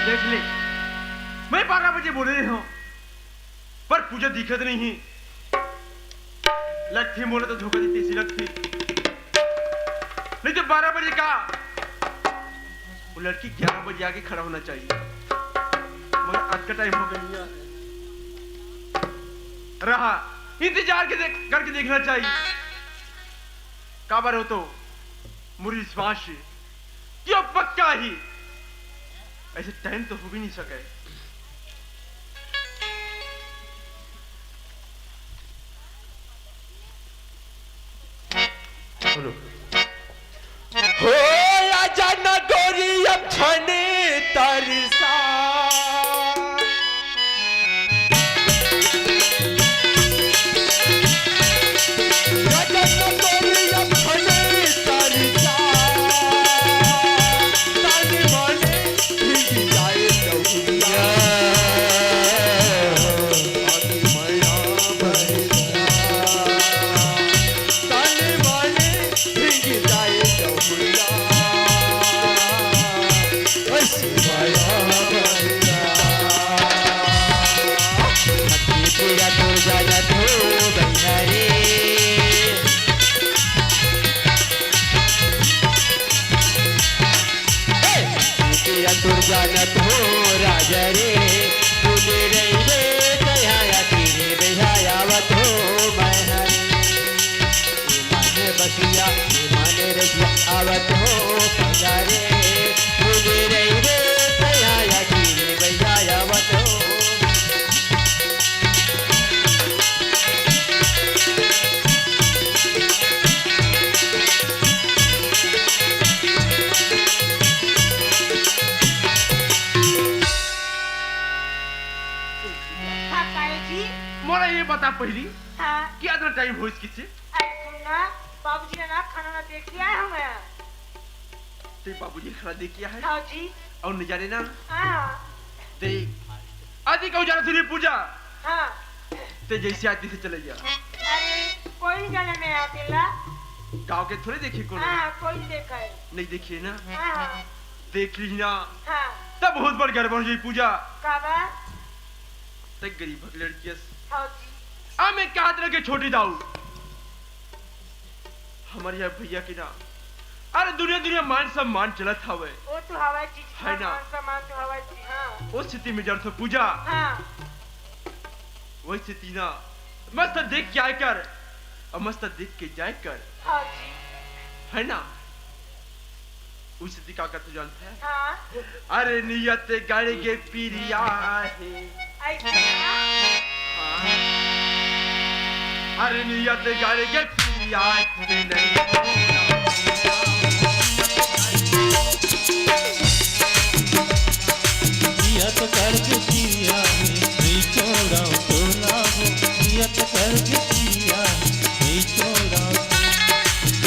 देख ले, मैं बारह बजे बोले रहे हूँ, पर पूजा दिखत नहीं है। लगथे मोला तो धोखा देथे, ऐसी लगथे। नहीं तो बारह बजे का, वो लड़की ग्यारह बजे आके खड़ा होना चाहिए। मगर आज का टाइम हो गया है। रहा, इंतजार के देख, करके देखना चाहिए। काबर हो तो मोर विश्वास है कि वो पक्का ही, ऐसे टाइम तो हो भी नहीं सके। बोलो। हो राजा न गोरी अब छने तरसा। राजा न गोरी अब छने तरसा। तानी माने भीग जाए दहुरिया। आदि मया भैया। तानी माने भीग जाए दहुरिया। ऐसी मया भैया। तेरा तो जाना तो भैया रे। तेरा तो जाना तो राजा रे। तूने रही रे तैयारा तेरे बेहायावत हो मैं हरे। माने बसिया, माने रसिया आवत हो पगारे। तूने रही रे तैयारा तेरे बेहायावत हो। हाँ, काहे जी? मोला ये बता पहिली हाँ। कि अतना टाइम होइस किसे? अरे सुन ना, बाबूजी ने ना खाना ना दे के आए हमें। ते बाबूजी खाना दे के आए? हाँ जी। अउ नहीं जाने ना? हाँ। देख, आदि कहूँ जाना सुनी पूजा। हाँ। ते जैसे आती से चले जा। अरे, कोई नहीं जाने में आते ला। गाँव के थोड़े देखे कोनो। हाँ, कोई नहीं देखा है। नहीं देखिए ना? हाँ। देख ली ना? हाँ। तब बहुत बड़ गड़बड़ हो जाई पूजा। का बा? ते गरीब लड़की हस। हाँ जी। आ मैं कहा तरह के छोटी दाऊ। हमर यहाँ भैया के ना, अरे दुनिया दुनिया मान सम्मान चलत हवे। वो तो हवा जी, है ना? मान सम्मान तो हवा जी, हाँ। ओ स्थिति में जड़ तो पूजा। हाँ। वही स्थिति ना, मस्त देख के आए कर, और मस्त देख के जाए कर। हाँ जी। है ना? उस स्थिति का कर तू जानता है? हाँ। अरे नियत गड़ के पिरिया है। ऐसे ना? हाँ। अरे नियत गड़ के पिरिया है, नहीं। नियत गड़ के पिरिया है, नहीं छोड़ा तोला हो। नियत गड़ के पिरिया है, नहीं छोड़ा।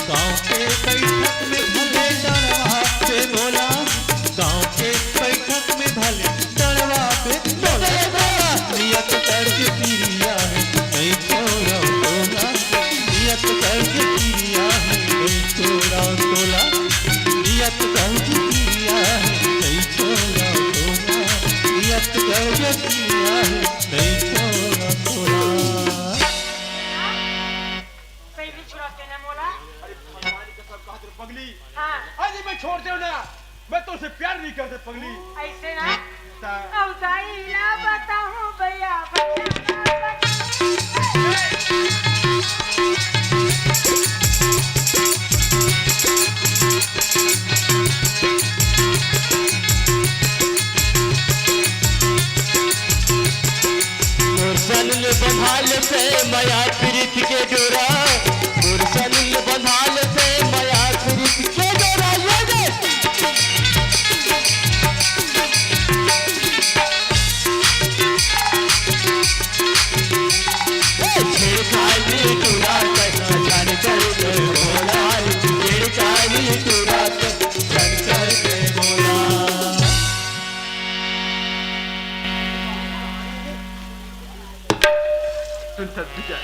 गाँव के बैठक में भले डरवा पे बोला, गाँव के बैठक में भले डरवा पे बोले बोला। नियत गड़ के पिरिया है, नहीं छोड़ा तोला। नियत गड़ के पिरिया है, नहीं छोड़ा तोला। नियत गड़ के पिरिया है, नहीं छोड़ा तोला। नियत गड़ के पिरिया है, नहीं छोड़ा तोला। पगली। अइसे ना। ता- अब दाई ला बताहूँ भैया, भैया ला बताहूँ। मोर सलिल बंधाल से मया प्रीत के डोरा, मोर सलिल बंधाल से मया प्रीत के डोरा, ये रे। छेड़खानी टूरा के सजन कर दे बोला, छेड़खानी टूरा के सजन कर दे बोला। सुन सत विजय,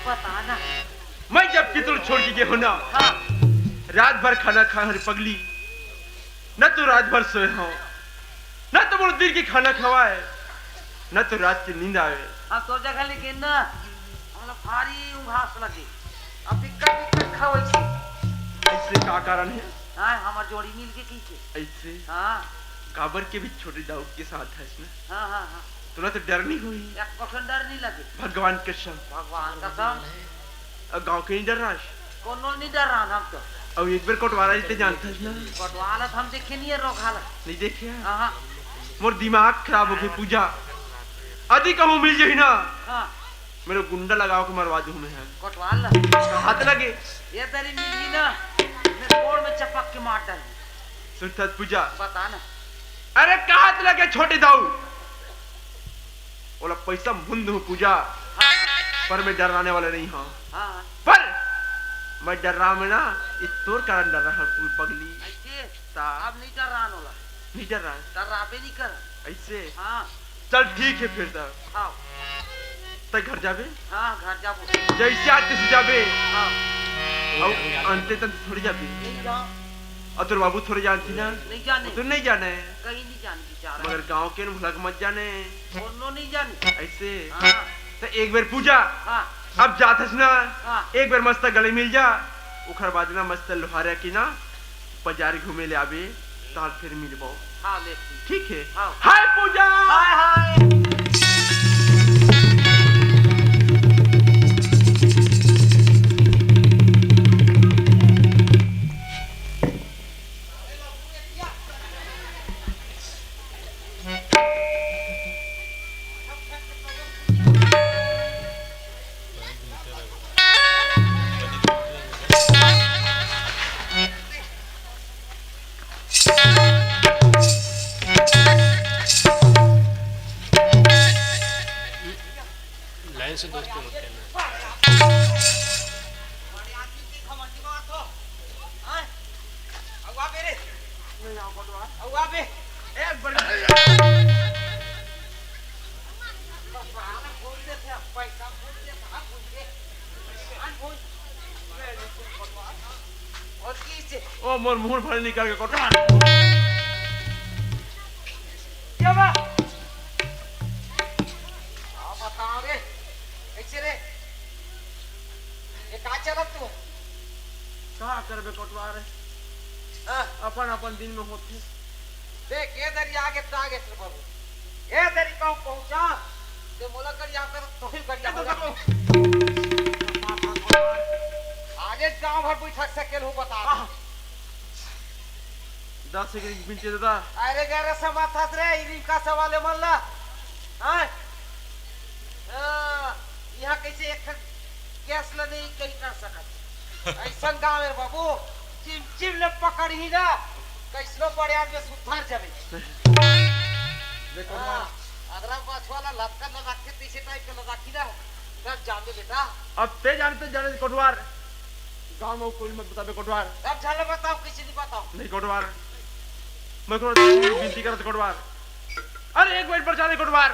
बता ना। मैं जब पितुल छोड़ के गए हो ना, हाँ। रात भर खाना खाए हो रे पगली, न तो रात भर सोए हो, न तो मोर दिल के खाना खवाए, न तो रात की नींद आवे। हम तो जगह लेकिन ना, हमरा भारी उघास लगे। अब दिक्कत दिक्कत खावे से। ऐसे का कारण है? हाँ, हमार जोड़ी मिल के की के। ऐसे? हाँ। काबर के भी छोटे दाऊ के साथ है इसमें। हाँ, हाँ, हाँ। तोला तो डर नहीं होही। एक परसेंट डर नहीं लगे। भगवान कसम। भगवान कसम। अउ गाँव के नहीं डर रहा? कोनो नहीं डर रहा हम तो। अउ एक बार कोटवारा जी ते जानता है ना? कोटवारा तो हम देखे नहीं है, रोगाला। नहीं देखे हैं? हाँ, हाँ। मोर दिमाग खराब हो गई पूजा। अदी कहूँ मिल जाही ना। हाँ। मेरे गुंडा लगाओ के मरवा दूँ मैं। कोटवार ला। हाथ लगे। ये तेरी मिली ना, मैं गोड़ में चपक के मार डाली। सुन सत पूजा। बता ना। अरे कहाँ से लगे छोटे दाऊ? ओला पैसा मुंद हूँ पूजा, हाँ। पर मैं डराने वाला नहीं हूँ। हाँ। पर मैं डर रहा मैं ना, ये तोर कारण डर रहा हूँ पगली। ऐसे? ता। अब नहीं डर रहा नोला। नहीं डर रहा है। डर रहा बे नहीं कर। ऐसे? हाँ। चल ठीक है फिर तब। हाँ। तै घर जाबे? हाँ, घर जाबो। जैसे आज तैसे जाबे। हाँ। अउ अंते तंते थोड़ी जाबे। नहीं जा। अउ तोर बाबू थोड़े जानती ना? नहीं जाने। तू नहीं जाने। कहीं नहीं जाने बेचारा। मगर गांव के न भलक मत जाने। कोनो नहीं जाने। ऐसे? हाँ। तो एक बार पूजा। हाँ। अब जात हस ना? हाँ। एक बार मस्त गले मिल जा। उखर बाद ना मस्त लोहारा की ना बाजार घूमे ले आबे। ताल फिर मिलबो। हाँ, ले ठीक। ठीक है। हाँ। हाय पूजा। हाय, हाय। लाइन से दोस्ती मत करना। ओ मोर मुंह भरे निकाल के कोटवार। क्या बा? हाँ, बताओ रे, कैसे रे? ये का चलत तू? का करबे कोटवार? हाँ। अपन अपन दिन में होथे। देख, ये दरी आगे तो आगे से बाबू। ये दरी कहूँ पहुँचा, ते मोला गरिया कर, तो ही गरिया मोला। आजे गाँव भर बैठक से केल हूँ बता। आह। दस एक रिंग मिलते दादा। अरे गैर समाज था रे, ई रिंग का सवाल है मन ला। हाँ? हाँ, यहाँ कैसे एक ठन गैस ला नहीं कहीं कर सकत। ऐसन गाँव है बाबू, चिम चिम ले पकड़ ही ना, कैसनो बड़े आदमी सुधर जावे। देखो हाँ, ना। अदरा पाछू वाला लटकन ला रखे, पीछे टाइप के ला रखी ना, तब जान दे बेटा। अब ते जानते जाने कोटवार, गाँव में कोई मत बताबे कोटवार। अब झाले बताओ, किसी नहीं बताओ। नहीं कोटवार, मैं को विनती करत कोटवार। अरे एक मिनट पर जाने कोटवार,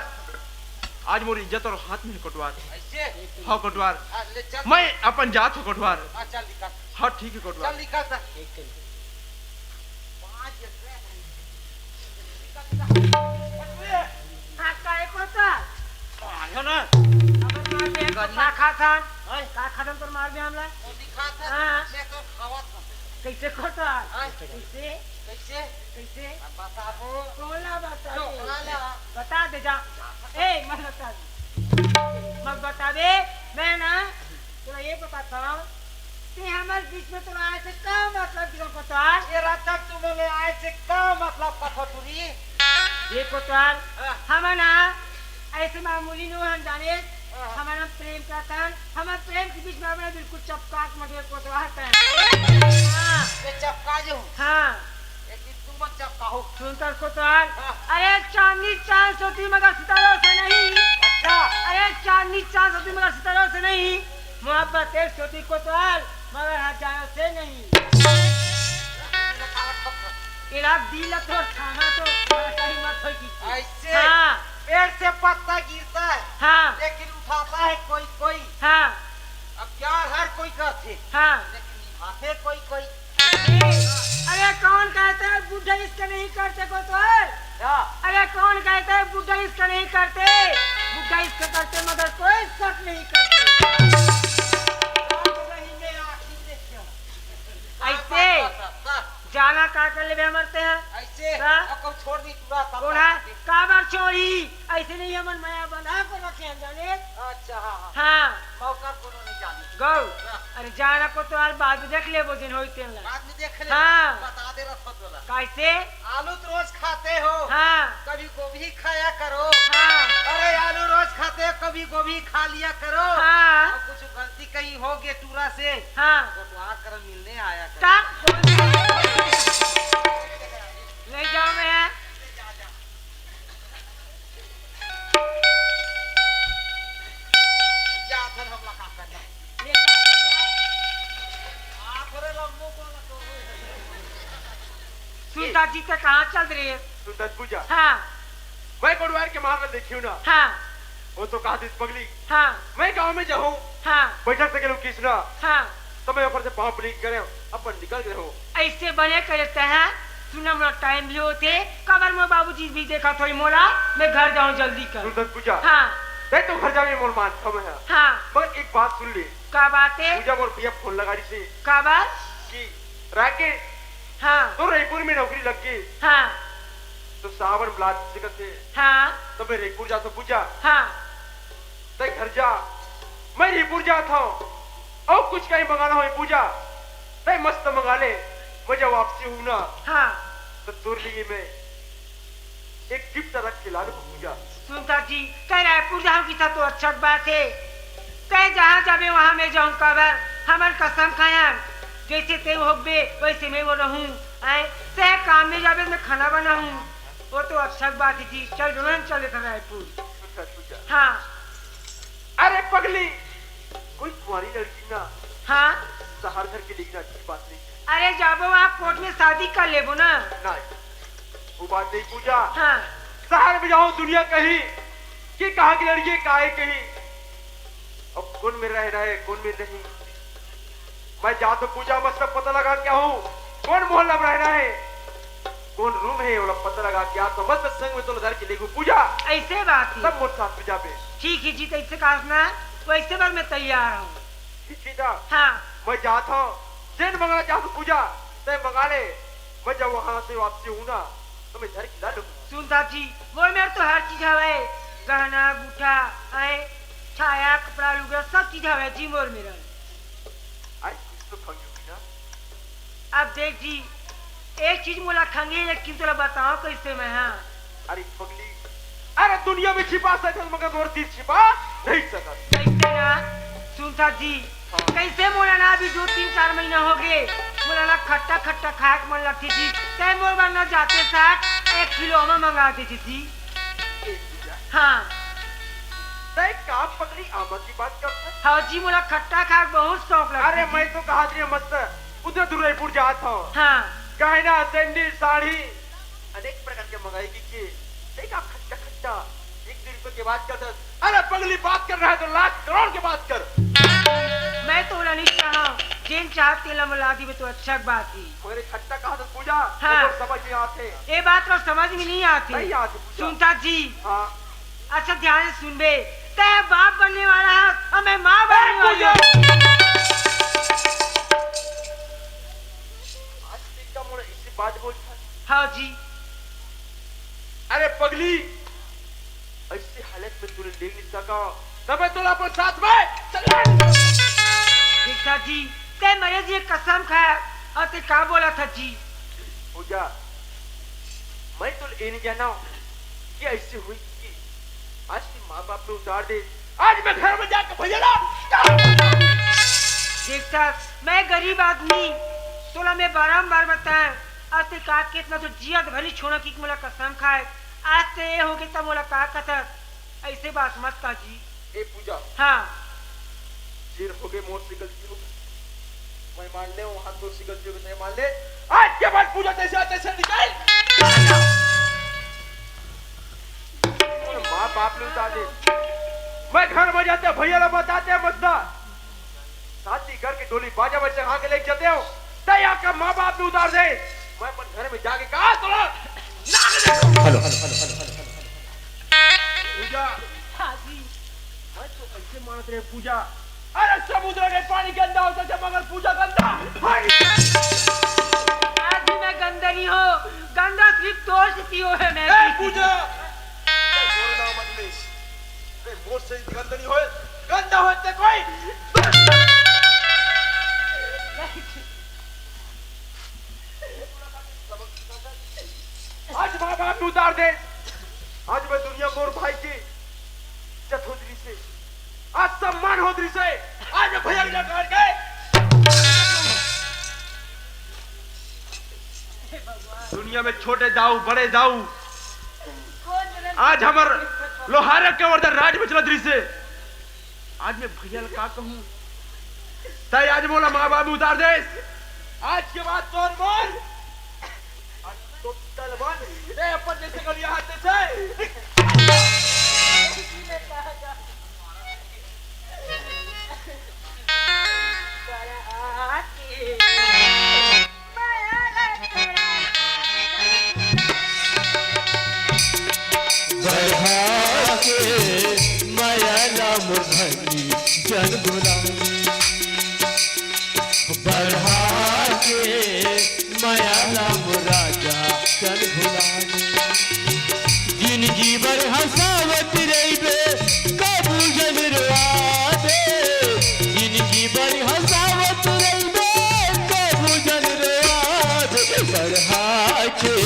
आज मोर इज्जत और हाथ में है कोटवार। ऐसे? हाँ कोटवार, हाँ, ले चल। मैं अपन जात हूँ कोटवार। हाँ, चल निकल। हाँ ठीक है कोटवार। चल निकल। पाँच हाँ, काय करता? आयो ना। अगर मार दे, तो का खाथन? हैं? का खाथन तोर मार दे हमला? वो दिखा था, हाँ। मैं तो खावा था। कइसे कोतवाल? हाँ। कइसे? कइसे? कइसे? अब बताबो। कोन ला बताबे? कोन ला? बता दे जा। ए, मत बता दे। मत बता दे। मैं ना तोला ये बताता हूँ कि हमर बीच में तोला आए से का मतलब दिखा कोतवाल? ये रात तक तू मोला आए से का मतलब कथा टूरी? ये कोतवाल, हाँ। हमन ना ऐसे मामूली नो हन जाने, हाँ। हमन प्रेम करथन, हमर प्रेम के बीच में हमन बिल्कुल चपका के मजे कोतवाल हन। हाँ। ये चपका जो। हाँ। एक दिन तू मत चपका हो। सुन तर कोतवाल, हाँ। अरे चांदनी चांद सोती मगर सितारों से नहीं। अच्छा। अरे चांदनी चांद सोती मगर सितारों से नहीं। मोहब्बत एक सोती कोतवाल मगर हजारों से नहीं। इलाज दिल तो खाना तो ऐसा ही मत होई कि। ऐसे हाँ। पेड़ से पत्ता गिरता है, हाँ। लेकिन उठाता है कोई कोई। हाँ। अब प्यार हर कोई करथे, हाँ। लेकिन निभाथे कोई कोई। अरे कौन कहता है बूढ़े इश्क नहीं करते कोतवाल? क्या? अरे कौन कहता है बूढ़े इश्क नहीं करते? बूढ़े इश्क करते मगर कोई शक नहीं करते। सही में आँखी देखे हो। ऐसे बस, बस, बस। जाना का कर लेबे हमर ते ह? ऐसे? हाँ? अब कहूँ छोड़ दी पूरा सब कोन है? बात। काबर छोड़ी? ऐसे नहीं हमन मया बना के रखे हैं जाने। अच्छा, हाँ, हाँ। हाँ। मौका कोनो नहीं जाने। गौ, हाँ। अरे जाना कोतवाल बाद में देख लेबो जिन होई तेन ला। बाद में देख ले। हाँ। बता दे रखो तोला। कैसे? आलू तो रोज खाते हो। हाँ। कभी गोभी खाया करो। हाँ। अरे आलू रोज खाते हो, कभी गोभी खा लिया करो। हाँ। और कुछ गलती कहीं हो गई टूरा से, हाँ। कोतवाल कर मिलने आया करो। का? ले जाओ मैं। जा, फिर हमला का करना? ये का करता है? आ, थोड़े लम्बो को ना तो। सुनता जी ते कहाँ चल रहे हैं? सुनता पूजा। हाँ। मैं कोटवार के मार ला देखियो ना। हाँ। वो तो कहा दिस पगली। हाँ। मैं गाँव में जाहूँ। हाँ। बैठक से गेलूँ किसना। हाँ। तो मैं ओकर से पाँव पलीग करे, अपन निकल गए हो। ऐसे बने करे तैं, सुना मोला टाइम भी होते, काबर मोर बाबूजी भी देखा थोड़ी मोला, मैं घर जाऊँ जल्दी कर। सुन पूजा। हाँ। नहीं तो घर जावे मोर मान समय है। हाँ। मगर एक बात सुन ले। का बात है? पूजा मोर भैया फोन लगा रही से। काबर? कि राकेश, हाँ। तो रायपुर में नौकरी लग गई। हाँ। तो सावन ब्लास्ट से करते। हाँ। तो मैं रायपुर जा तो पूजा। हाँ। तैं घर जा, मैं रायपुर जात हँव, अउ कुछ कहीं मंगाना होही पूजा, तैं मस्त मंगा ले, मैं जब वापसी हूँ ना, हाँ। तो तोर लिए मैं एक गिफ्ट रख के ला दूँ पूजा। सुनता जी, तैं रायपुर जाहूँ किसा तो अच्छा बात है, तैं जहाँ जाबे वहाँ मैं जाहूँ काबर, हमन कसम खायन, जैसे तैं होबे वैसे मैं वो रहूँ, आए, तैं काम में जाबे मैं खाना बनाहूँ, वो तो अच्छा बात है जी, चल दोनों हम चले थे रायपुर। अच्छा, अच्छा। हाँ। अरे पगली, कोई कुंवारी लड़की ना हाँ। शहर घर के लेके जाने की बात नहीं है। अरे जाबो वहाँ कोर्ट में शादी कर लेबो ना। नहीं, वो बात नहीं पूजा। हाँ। शहर में जाओ दुनिया कही कि कहाँ की लड़की है, काहे कही। अब कौन में रहना है, कौन में नहीं। मैं जात हूँ पूजा, मैं सब पता लगा के आहूँ, कौन मोहल्ला में रहना है, कौन रूम है, ओला पता लगा के आत हूँ, मस्त संग में तोला धर के लेगू पूजा। ऐसे बात है। सब मोर साथ में जाबे। ठीक है जी, तो ऐसे कहा ना, वैसे बार मैं तैयार हूँ। ठीक है ना? हाँ। मैं जात हूँ, जेन मंगाना चाहत हूँ पूजा, तैं मंगा ले, मैं जब वहाँ से वापसी हूँ ना, तो मैं धर के ला लूँ। सुन साहब जी, मोर मेर तो हर चीज हवे, गहना, गुठा, आए, छाया, कपड़ा, लुगड़ा, सब चीज हवे जी मोर मेर। आई कुछ तो खंगी होगी ना। अब देख जी, एक चीज मोला खंगी, लेकिन तोला बताओ कैसे मैं, हाँ। अरे पगली, अरे दुनिया में छिपा सकत मगर मोर दिल छिपा नहीं सकत। कैसे ना? सुन साहब जी, हाँ। कैसे मोला ना अभी दो तीन चार महीना हो गए, मोला ना खट्टा खट्टा खाए के मन लगथे जी, तैं मोर बर ना जाते साथ एक किलो आमा मंगा देते जी। ए पूजा। हाँ। तैं का पगली आमा की बात करत हस? हाँ जी, मोला खट्टा खाए के बहुत शौक लगथे अरे जी। मैं तो कहा दिया मस्त, उधर दूर रायपुर जात हूँ। हाँ। गहना, सैंडल, साड़ी, अनेक प्रकार के मंगाई की के। तैं का खट्टा खट्टा, एक दो रुपये की बात करत हस। अरे पगली बात कर रहा है तो लाख करोड़ की बात कर। मैं तो ओला नहीं चाहा, जेन चाहत तेला मिला दीबे तो अच्छा बात ही। मगर ये खट्टा कहा था पूजा, हाँ। वो समझ नहीं आते। ये बात तो समझ में नहीं आती। नहीं आती पूजा। सुनता जी। हाँ। अच्छा ध्यान से सुनबे, तैं बाप बनने वाला है और मैं माँ बनने वाली हूँ। जी, तैं मरे जी कसम खाय, अउ तैं का बोलत हस जी? पूजा, मैं तो ये नहीं जाना कि ऐसे हुई कि आज तैं माँ बाप ला उतार दे, आज मैं घर में जाके भैया ला। देख सास, मैं गरीब आदमी, तोला मैं बारंबार बताएं, आज तैं का केतना तो जियत भर नी छोड़ंव कि मोला कसम खाय, आज तैं ये होगे त मोला का कथस? ऐसे बात मत कह जी। ए पूजा। हाँ। जेर होगे मोर से गलती होगे। मैं मान ले, वहाँ तोर से गलती होगे, मैं मान ले। आज के बाद पूजा तैं से, तैं से निकल। माँ बाप ला उतार दे। मैं घर में जाते भैया ला बताते मत ना। शादी करके डोली बाजा में चढ़ा के लेके जाते हो। तैं यहाँ का माँ बाप ला उतार दे। मैं अपन घर में जाके कहा तोला। हेलो। पूजा। हाँ जी। मैं तो ऐसे मानत रहे पूजा। अरे समुद्र के पानी गंदा होथे मगर पूजा गंदा। हाँ जी। आज भी मैं गंदा नहीं हूँ, गंदा सिर्फ तोर सेती होहे मैं। ए पूजा। तोर नाम मत ले। ए मोर से गंदा नहीं होय, गंदा होय तैं कोई। आज माँ बाप ला उतार दे। आज मैं दुनिया मोर भाई के इज्जत होत रहिसे, आज सम्मान होत रहिसे, आज मैं भैया के लकार के दुनिया में छोटे दाऊ, बड़े दाऊ, आज हमर लोहारा के वर्दन राज में चलत रहिसे। आज मैं भैया ला का कहूँ? तैं आज मोला माँ बाप ला उतार देस। आज के बाद तोर मोर टोटल बन। ए, अपन जैसे गलिया हाथ से। बढ़ा के मया ला मोर धनी जन भुलानी। बढ़ा के मया ला मोर राजा जन भुलानी। जिनगी भर हँसावत रहिबे, कभू जन रोआबे। जिनगी भर हँसावत रहिबे, कभू जन रोआबे। बढ़ा के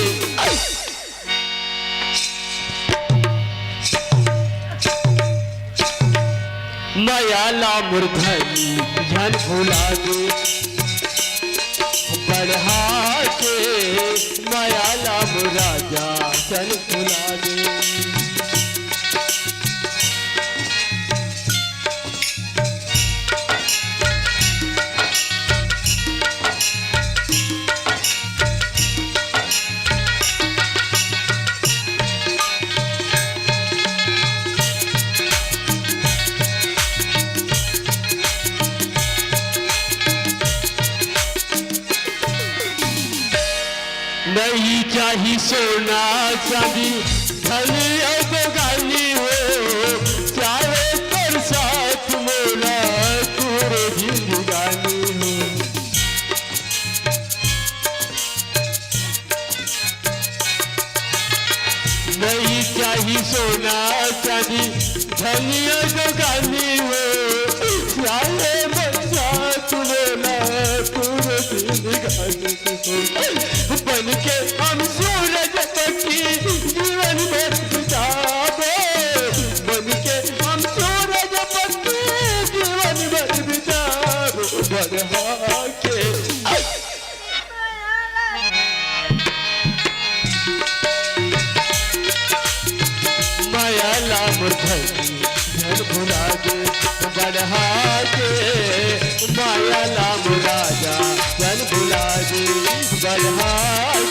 मया ला मोर धनी झन भुला दे, बढ़ा के मया ला मोर राजा झन भुला दे। नहीं चाही सोना चांदी, धन अउ गाली हो, चाहे तोर साथ मोला तोर जिंदगानी हो। नहीं चाही सोना चांदी, धनिया को गाली हो, चाहे बच्चा तू बोला, तू जिंदगानी हो। बन के हम सूरज पक्की जीवन भर बिताबो, बन के हम सूरज पक्की जीवन भर बिताबो, बढ़ा के मया ला मोर धनी झन भुला दे, बढ़ा के मया ला मोर राजा झन भुला दे, बढ़ा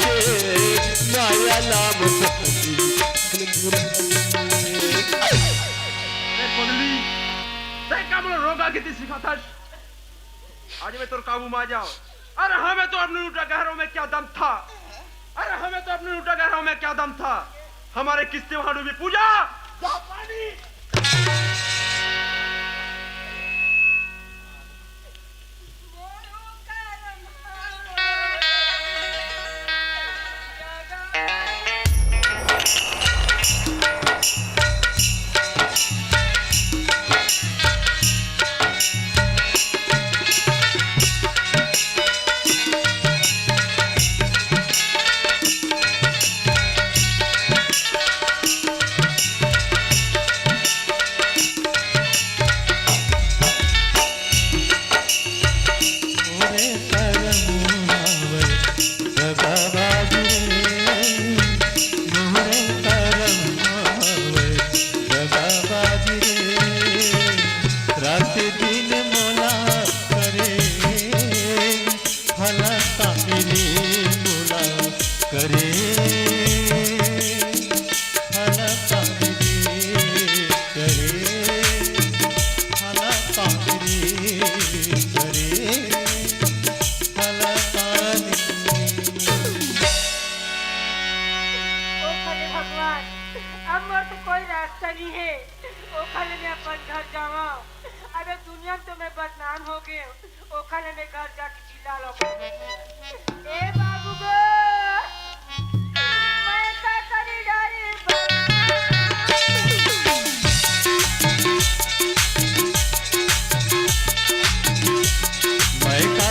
के मया ला मोर धनी झन भुला दे। ए पगली, तैं का मोला रोगा के सिखाथस? आज मैं तोर काबू में आ जाओ। अरे हमें तो अपने लूटा गहरों में क्या दम था? अरे हमें तो अपने लूटा गहरों में क्या दम था? हमारे किस्ते वहां डूबी पूजा। जा पानी।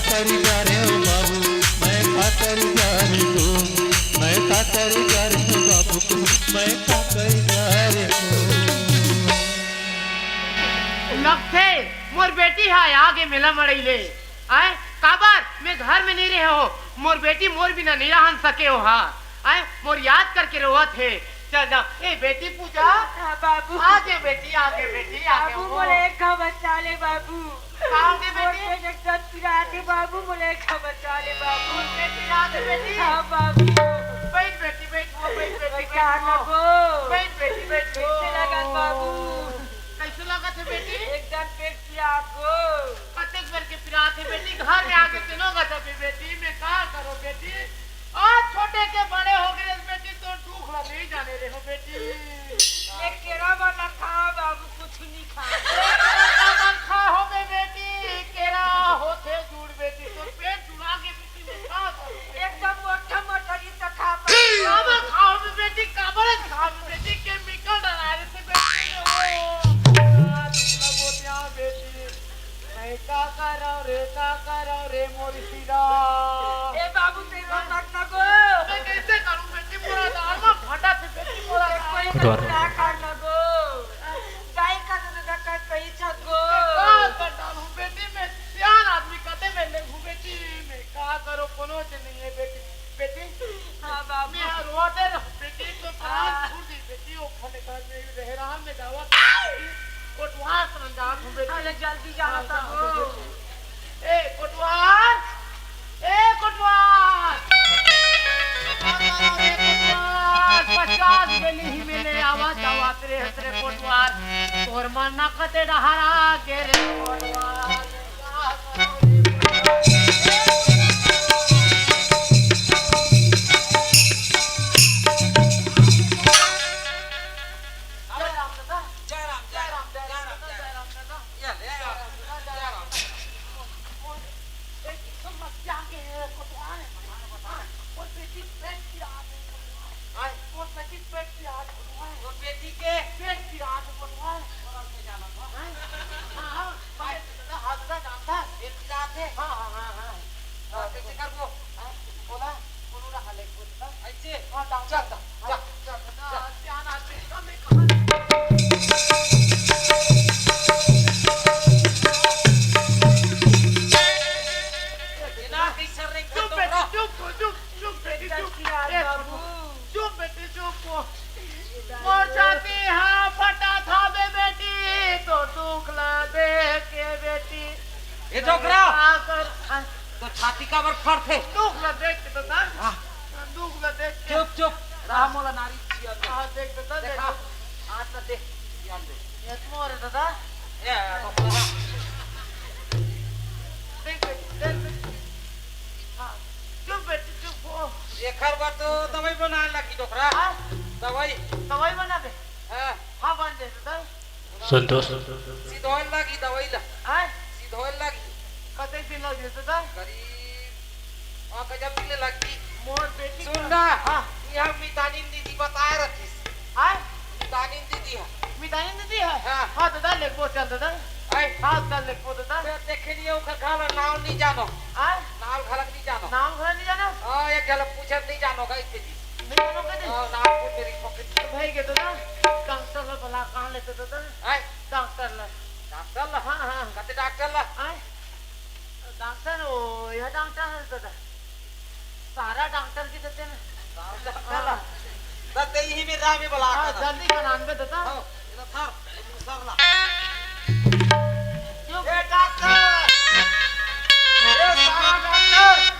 करी जा रे हो बाबू, मैं का करी जा रे हो, मैं का करी जा रे हो बाबू, मैं का करी जा रे हो। लगथे मोर बेटी हा आगे मेला मड़ई ले। आय, काबर मैं घर में नहीं रहे हो, मोर बेटी मोर बिना नहीं रहन सके हो हा। आय, मोर याद करके रोवत हे। चल जा, ए बेटी पूजा। हाँ बाबू। आगे बेटी, आगे बेटी, आगे बाबू, हो। मोला एक घा बचा ले बाबू। का होगे मोर बेटी? पेट एकदम पिरात हे बाबू, मोला एक घा बचा ले बाबू। मोर पेट पिरात हे बेटी। हाँ बाबू। बैठ बेटी, बैठ, वो बैठ बेटी, बैठ, बैठ, वो। ना गो। बैठ बेटी, बैठ, वो। कैसे लगत बाबू? कैसे लगत हे बेटी? एकदम पेट पिरात हो। कतेक बर के पिरात हे बेटी, घर में आके तेनो गजब हे बेटी, मैं का करो बेटी? आज छोटे के बड़े हो गए बेटी, तो दुख ला नहीं जाने रहे हो बेटी। ये केरा वाला खा बाबू, कुछ नहीं खा। केरा वाला खा हो बे बेटी, केरा होथे जुड़ बेटी, तो पेट जुड़ा के बेटी, मैं का करूं बेटी? एकदम मोटा मोटा ही तो खा पाए। काबर खाओ बे बेटी, काबर खाओ बे बेटी, केमिकल डला रहे से बेटी, ओ, दुख लगो त्या बेटी। मैं का करव रे, का करव रे मोर सिरा। ए बाबू, तेरा मत ना गो। मैं कैसे करूं बेटी, मोरा दाल में फटा से बेटी, मोरा दाल में। कोई ना कर ना गो। दाई का तो दक्कत पई छत गो। का कर डालूं बेटी, मैं सियान आदमी कते में ले हूं बेटी, मैं का करो, कोनो से नहीं है बेटी। बेटी, हाँ बाबू। मैं रोते रहूं बेटी, तो प्राण हाँ। छूट दी बेटी, ओ खने घर में रह रहा, मैं जावा बेटी, कोटवार समझ जात हूं बेटी। अरे जल्दी जाना हाँ, था हाँ, वो। बेटी। ए कोटवार, ए कोटवार, ए कोटवार, पचास बेली ही मैंने आवाज आवाज रे हतरे कोटवार, तोर मन ना कते डहरा के रे कोटवार। जय राम दादा। जय राम, जय राम, जय राम, जय राम दादा। ये ले, जय राम, जय राम। और एक समस्या के है, कोतवाल है, बताना, बताना। और बेटी पेट की आग है, कोतवाल। हाँ। और बेटी पेट की आग, कोतवाल। और बेटी के? पेट की आग, कोतवाल। और अब मैं जाना था। हाँ, हाँ, हाँ, हाँ, दादा, हाँ, दादा, जानता है। पेट की आग है? हाँ, हाँ, हाँ, हाँ। हाँ, कैसे करबो? हाँ, बोला, कोनो ना हाले को दादा। ऐसे? हाँ, डाउन। चल, चल, हाँ, चल, चल, चल। हाँ, ध्यान आ गया, मैं कहाँ ये ना कैसे रे चुप बेटी, चुप हो, चुप, चुप बेटी, चुप। ए, बाबू। चुप बेटी, चुप हो। मोर छाती हा फटा था बे बेटी, तो दुख ला देख के बेटी। ए डोकरा। का कर, हाँ। तो छाती काबर फटथे? दुख ला देख के तो ना। हाँ। दुख ला देख के। चुप, चुप। राम वाला नारी जिया दे। हाँ, देख तो, देख। देखा, हाथ ला देख, ध्यान दे। ये तो मोर है दादा। ए, डोकरा। देख, देख, देख। हाँ, चुप बेटी, चुप हो। एखर बर तो दवाई बनाए लागी डोकरा। हाँ? दवाई। दवाई बनाबे? हाँ। हाँ, बन जाए दादा। संतोष। सिधोए लागी दवाई ला। हाँ? सिधोए लागी। कतेक दिन लग जते दादा? करीब, हाँ, गजब दिन लगी। मोर बेटी सुन का ना, हाँ। यहाँ मितानिन दीदी बताए रखिस। हाँ? मितानिन दीदी है। मितानिन दीदी है? हाँ। हाँ, दादा, लेखबो चल, दादा। आय। हाँ, चल, लेखबो, दादा। तो देखे नहीं, ओकर घाला नाव नहीं जानो। हाँ? नाव घलक नहीं जानो। नाव घलक नहीं जानो? हाँ, एक घलक पूछत नहीं जानो, गई दीदी। नहीं जानो, कह दे। हाँ, नाव पूछ मेरी पॉकेट। तो भाई के, दादा, डॉक्टर ला बुला, कहाँ लेते, दादा? आय। डॉक्टर ला। डॉक्टर ला? हाँ, हाँ। कते डॉक्टर ला? आय। डॉक्टर, ओ, यह डॉक्टर है दादा। सारा डॉक्टर की देते ना। सारा डॉक्टर ला। हाँ। बस ते यही में राह में बला हाँ, कर। जल्दी बना, अनबे दादा। हाँ, इधर सर, इधर सर ला। क्यों? ए डॉक्टर! ए सारा डॉक्टर!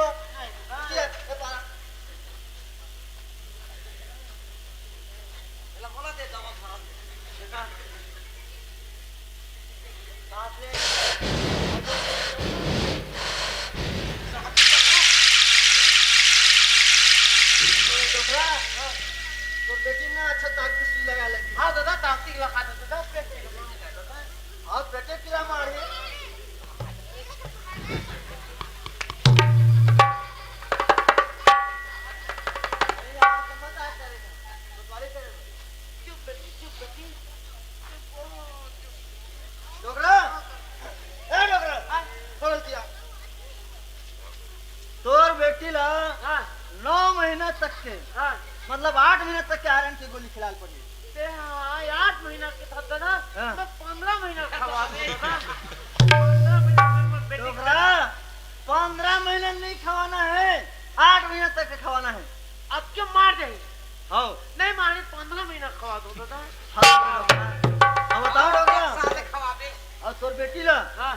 ये, ये पारा। एला मोला दे, दवा भरा दे। साथ ले। डोकरा, तोर बेटी ना अच्छा ताकती सुई लगा लेती। हाँ दादा, ताकती लगा दे दादा, पेट के मार दे दादा। हाँ, पेटे कीड़ा मारे। अरे यार, तो मजाक करेगा। तो बारे करेगा। चुप बेटी, चुप बेटी। चुप, ओ, चुप। डोकरा, ए डोकरा, हाँ। खोल दिया। तोर बेटी ला हाँ। नौ महीना तक के, हाँ। मतलब आठ महीना तक के आयरन की गोली खिलाल पड़ी। ते हाँ, आठ महीना के था ना, हाँ। मैं पंद्रह महीना खवा दे ना। पंद्रह महीना में बेटी डोकरा, पंद्रह महीना नहीं खवाना है, आठ महीना तक के खवाना है। अब क्यों मार दे? हाँ। नहीं मारे, पंद्रह महीना खवा दो दादा। हाँ, हाँ, बताओ डोकरा। साले खवाबे। और तोर बेटी ला हाँ।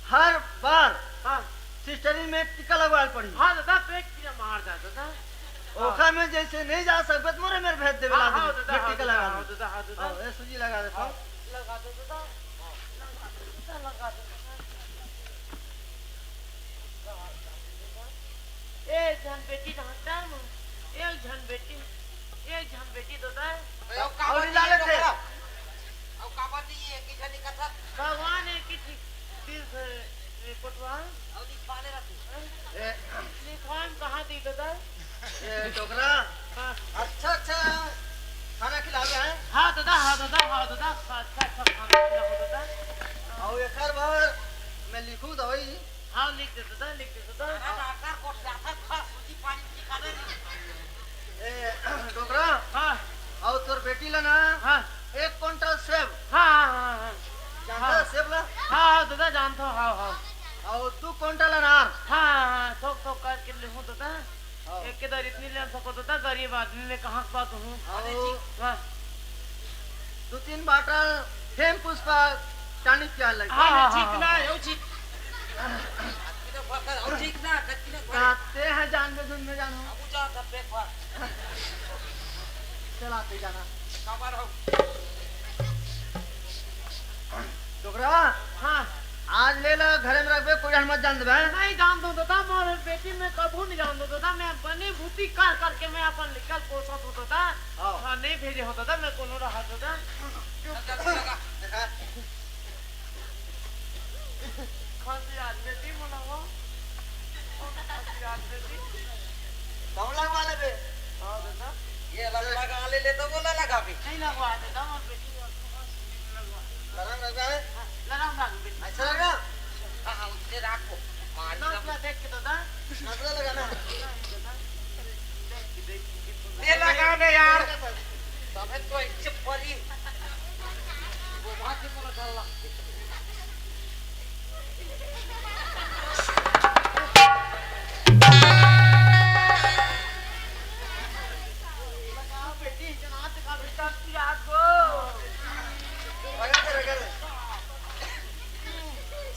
हर बार हाँ। सिस्टरी में टीका लगवाल पड़ी। हाँ दादा, पेट कीड़ा मार जा दादा। ओखर में जैसे नहीं जा सकबे त मोरे मेर भेज देबे हाँ, ला हाँ, देबे। दादा, मैं हाँ, टीका दादा, लगा हाँ, दे। दादा, हाँ, दादा। हाँ, ये सुजी लगा देता हूँ। लगा दो दादा। लगा दो दादा। लगा दो दादा। एक झन बेटी डॉक्टर, एक झन बेटी, एक झन बेटी दादा। अरे, अब का और बात ला ये लेते। डोकरा? अब का बात ये कि झन कथा? भगवान एक ही चीज, दिल से, ए, कोटवा। और लिखवा ले रखू। ए। लिखवा में कहाँ दी दादा? ए, डोकरा। हाँ। अच्छा, अच्छा खाना खिलावे हैं? हाँ दादा, हाँ दादा, हाँ दादा, अच्छा, अच्छा खाना खिलाओ दादा। और एकर बर मैं लिखूं दवाई? हाँ, लिख दे दादा, लिख दे दादा। अरे डॉक्टर को ज्यादा खा, सूजी पानी की खा दे। ए, डोकरा। हाँ। और तोर बेटी ला ना, हाँ। एक कुंटल सेब। हाँ, हाँ, हाँ, हाँ। जानता हाँ। है सेब ला? हाँ, हाँ, दादा, जानता हूँ, हाँ, हाँ। और दू कुंटल अनार। हाँ, हाँ, हाँ, थोक, थोक करके लेहूँ दादा। हाँ। एक के दर इतनी ले सको दादा, गरीब आदमी में कहाँ के बात हूँ। और हाँ। दू तीन बाटल फेम पुष्पा टानिक पिया लगे। हाँ, हाँ, हाँ, ठीक हाँ, ना, हाँ। यो ठीक। अतकी तो फकर, अउ ठीक ना, कतकी ना करे। ते है जान दे, धुन में जान हो। अब जा, सब देख पा। चला, ते जाना। कमर हो। डोकरा, हाँ। आज ले ला, घरे में रखबे, कोई जन मत जान देबे, हैं? नहीं जान दो दादा, मोर बेटी मैं कभू नहीं जान दो दादा, मैं बनी भूती कर करके मैं अपन निकल पोसत हूँ दादा। हाँ। हाँ, नहीं भेजे हो दादा, मैं कोनो रहा दादा। चल, चल, चल, लगा। देखा। खांसी आज बेटी मोला हो। खांसी आज बेटी। कौन लगवा लेबे? हाँ दादा। ये लग लगा ले, ले तो बोला लगा भी। नहीं लगवा दादा, मोर बेटी को लगवा। लगा, लगा है? हाँ, लगा, लगा बेटी। अच्छा लगा? हाँ, हाँ, उसने राखो। मार नस ला देख के दादा। नस ला लगा ना। देख के, देख के, देख के। ये लगा दे यार। तबे तो इच्छे परी। वो बात ही पूरा कर ला।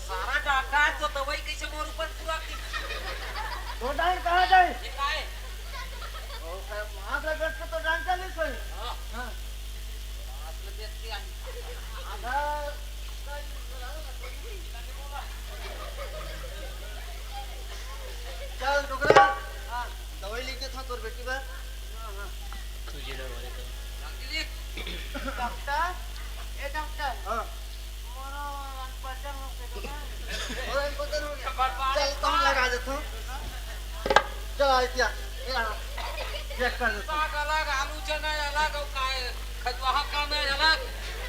सारा डॉक्टर तो दवाई कैसे मोर ऊपर पूरा की? तो डांड कहाँ जाए? ये का है? ओ, सर, वहाँ से बैठ के तो डांड चली सही। हाँ। हाँ। आधा चल डोकरा, हाँ। दवाई लिख देथंव तोर बेटी बर। हाँ, हाँ। तुझे ना मारे तो। डॉक्टर, ए डॉक्टर। हाँ। मोरो अनपचन हो गया। मोरो अनपचन हो गया। चल, तुम लगा देथंव। चल, आ, इतिया, ये रहा। चेक कर दे। साग अलग, आलू चना अलग, अउ काय, खजुआहा कांदा अलग,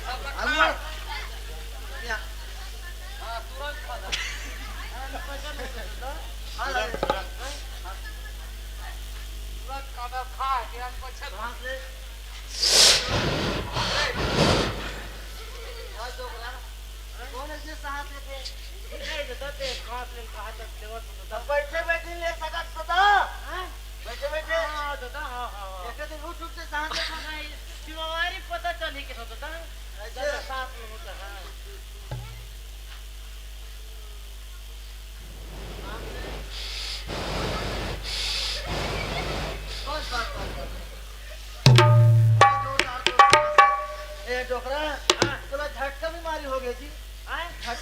सब रखा अलग। है। या। हाँ, तुरंत खा जा। हाँ, तुरंत, तुरंत। तुरंत कांदा खा, तुरंत पैसा घास ले। हाँ, जो बना। कौन ऐसे साहस लेथे? नहीं, दादा, ते कहाँ से कहाँ तक लेवत हो, दादा? बैठे बैठे ले सकत हो, दादा। हाँ? बैठे बैठे। हाँ, दादा, हाँ, हाँ, हाँ। एक दिन उठ उठ के साहस लेथे। नहीं, बीमारी पता चली के, दादा। ऐसे? दादा, साथ में होता है।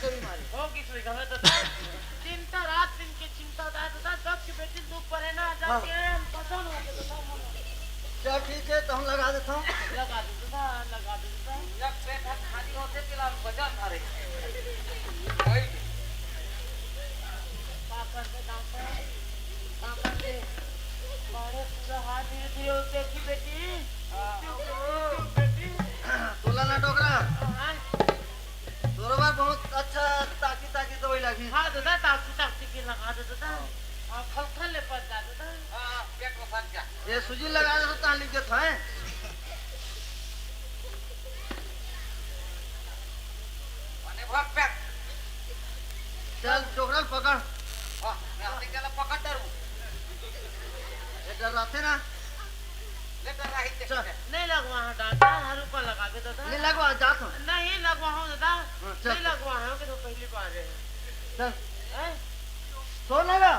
होगी सुई घलो दादा। चिंता, रात दिन के चिंता दादा, दादा, सबके बेटी दुख परे ना, हाँ। जाके हम पसंद हो गए दादा, मन। चल ठीक है, तो हम लगा देता हूँ। लगा दे दादा, लगा दे दादा। जब पेट हाथ खाली होते, तेला हम वजन धरे। वही। का करबे डॉक्टर? का करबे? बड़े पूरा हाथ धीरे धीरे होते की बेटी। हाँ। क्यों बेटी, क्यों बेटी? तोला ना डोकरा। हाँ। तोरो बर बहुत अच्छा ताकी ताकी दवाई लागी। हाँ दादा, ताकी ताकी के लगा दे दादा। हाँ। हाँ, खलखल ले पड़ जा दादा। हाँ, पेट में फंस जा। ये सूजी लगा दे तो तान लिख देत है। माने भर पेट। चल, डोकरा ल पकड़। हाँ, मैं हाथ निकाला पकड़ डरू। ये डर रहा थे ना। ले डर रहा है, चल। नहीं लगवा है डॉक्टर, हर ऊपर लगा दे दादा। नहीं लगवा, जा तो। नहीं लगवा हूँ दादा। हाँ, चल। नहीं लगवा हूँ कि तो पहली बार है। चल। हैं? सो ना गा।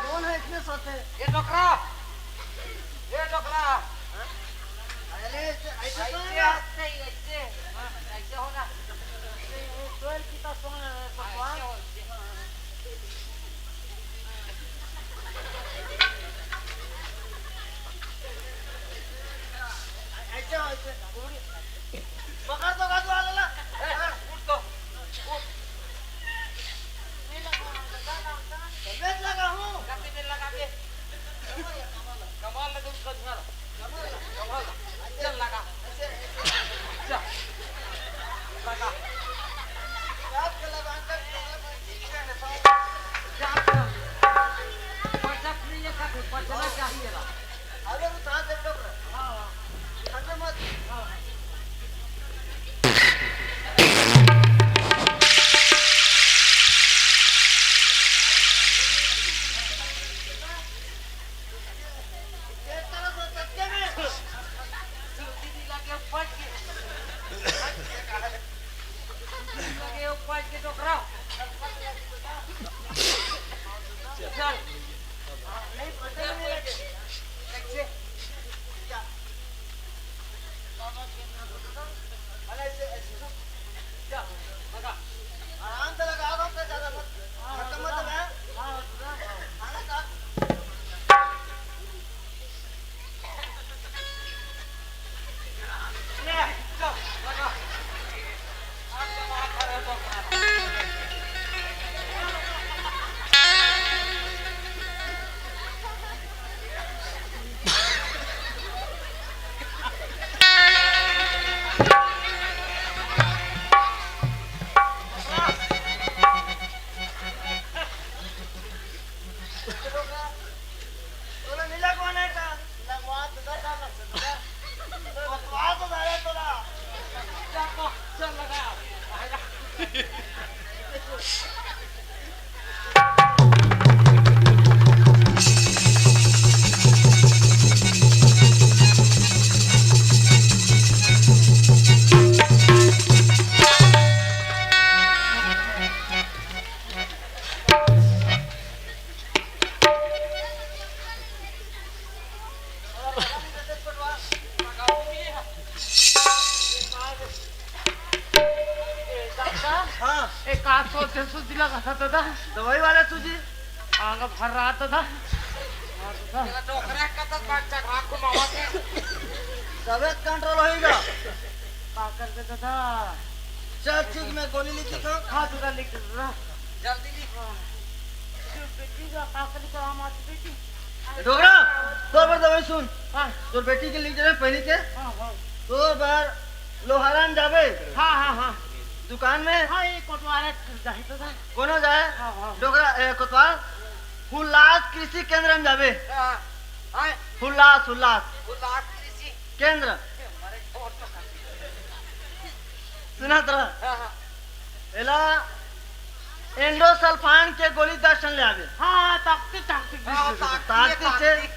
कौन है इतने सोते? ये डोकरा, ये डोकरा। अरे, ऐसे, ऐसे तो ऐसे, नहीं। ऐसे, ऐसे, हाँ, ऐसे होना। ये सोए की तो सोना है, हाँ, भगवान। ऐसे हो, ऐसे। ऐसे हो, ऐसे। पकड़ तो गाजू वाला ला। ए, उठ तो। उठ। मैं लगा हूँ। कभी दिन लगा के। कमाल लगे उसका घर। कमाल। चल लगा। चल। लगा। पैसा free है, पैसा चाहिए ना। अरे वो कहाँ से कर रहा है? हाँ, हाँ। तोला नहीं लगवाना है का? लगवा तो दे, का लगता है? लगवा तो दे तोला। चल, चल लगा। हाँ। एक आज सोचे सूजी लगा था दादा। दवाई वाला सूजी। आंगा भर रहा था दादा। हाँ, दादा। तेरा डोकरा का तो बात चढ़ा को मावा के। तबीयत कंट्रोल होएगा। का कर दे दादा? चल ठीक, मैं गोली लिख देता हूँ। हाँ, दादा लिख दे दादा। जल्दी लिख। हाँ। जो बेटी का का कर दे, आम आती बेटी। डोकरा, तोर बर दवाई सुन। हाँ। तोर बेटी के लिख दे पहली के। हाँ, हाँ। तोर बर लोहारान जाबे। हाँ, हाँ, हाँ। दुकान में। हाँ, ये कोटवारा जाही तो था। कोनो जाए? हाँ, हाँ। डोकरा, ए, कोतवाल। हुल्लास कृषि केंद्र में जाबे। हाँ, हाँ। हुल्लास, हुल्लास। हुल्लास कृषि केंद्र। सुना तरा? हाँ, हाँ। एला एंडोसल्फान के गोली दस ठन ले आबे। हाँ, ताकती, ताकती, हाँ, ताकती, ताकती ताकती।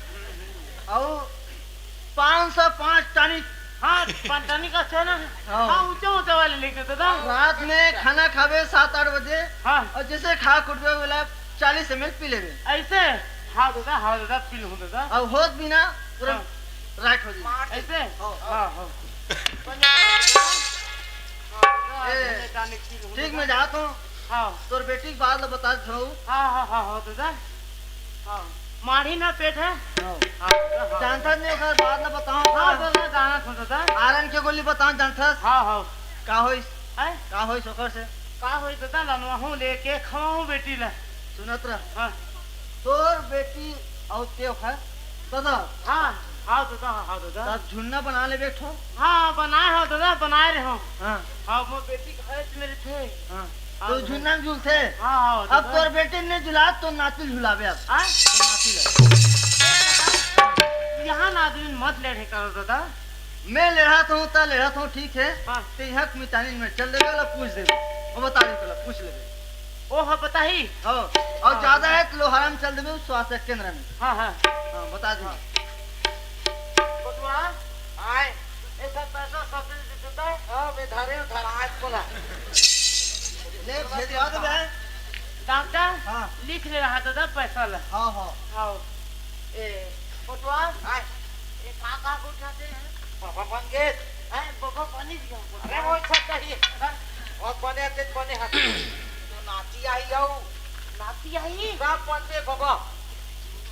अउ पाँच सौ पाँच टॉनिक। हाँ, पाँच टॉनिक अच्छा ना? हाँ। हाँ, ऊंचा, ऊंचा वाले लेके तो था। रात में खाना खाबे सात आठ बजे। हाँ। अउ जैसे खा के उठबे, ओला चालीस एम एल पी लेबे। ऐसे? हाँ दादा, हाँ दादा, पी लूँ दादा। अउ होत भी ना, पूरा हाँ। राइट हो जाही। मार दे। ऐसे? हाँ। हाँ, हाँ। ए, ठीक, मैं जात हूँ। हाँ। तोर बेटी के बात ल बता देथों। हाँ, हाँ, हाँ, हाँ, दादा। हाँ। माढ़ी ना पेट हे। हाँ। हाँ, दादा, हाँ। जानथस नहीं, ओकर बात ल बताओ। हाँ, दादा, जानत हूँ, दादा। आयरन के गोली बताओ, जानथस? हाँ, हाँ। का होइस? हैं? का होइस ओकर से? का होइस, दादा, लनवाहूँ लेके खवाहूँ बेटी ला। सुनत रह। हाँ। तोर बेटी अउ ते ओखर दादा। हाँ, हाँ दादा, हाँ, हाँ दादा। त झुलना बना लेबे एक ठो। हाँ, बनाए हँव दादा, बनाए रहेंव। हाँ। हाँ, मोर बेटी के हरे मेरे थे। हाँ। हाँ तो दादा। झुलना में झुलथे। हाँ, हाँ अब दादा। तोर बेटी ने झुला तो नाती झुलाबे अब। हाँ? तो नाती ले। यहाँ ना आदमी मत लेढ़े करो दादा। मैं लेढ़त हँव त लेढ़त हँव, ठीक हे। हाँ। ते यहाँ के मितानी में चल देबे, ओला पूछ देबे। वो बता दे, तोला पूछ लेबे। ओ, हाँ, बताही। हाँ, अउ हाँ। ज्यादा हे त लोहारा में चल देबे, स्वास्थ्य केंद्र में। हाँ, हाँ। हाँ, बता दे। हाँ। बटुआ, आय। ए सब पैसा सब दिन दे देता है। हाँ, मैं धरे हूँ, धरा आज बोला। ले, भेजवा देबे। डॉक्टर, हाँ। लिख ले रहा दादा पैसा ला। हाँ, हाँ। हाँ। ए, बटुआ, आय। ए, का, का बोल जाते हैं? बाबा बन गए। हैं, बाबा बन ही गया। अरे, वो अच्छा चाहिए। हैं? बहुत बने आते, बने हाथ। तो नाती आई आऊ। नाती आई? सब बनबे बाबा।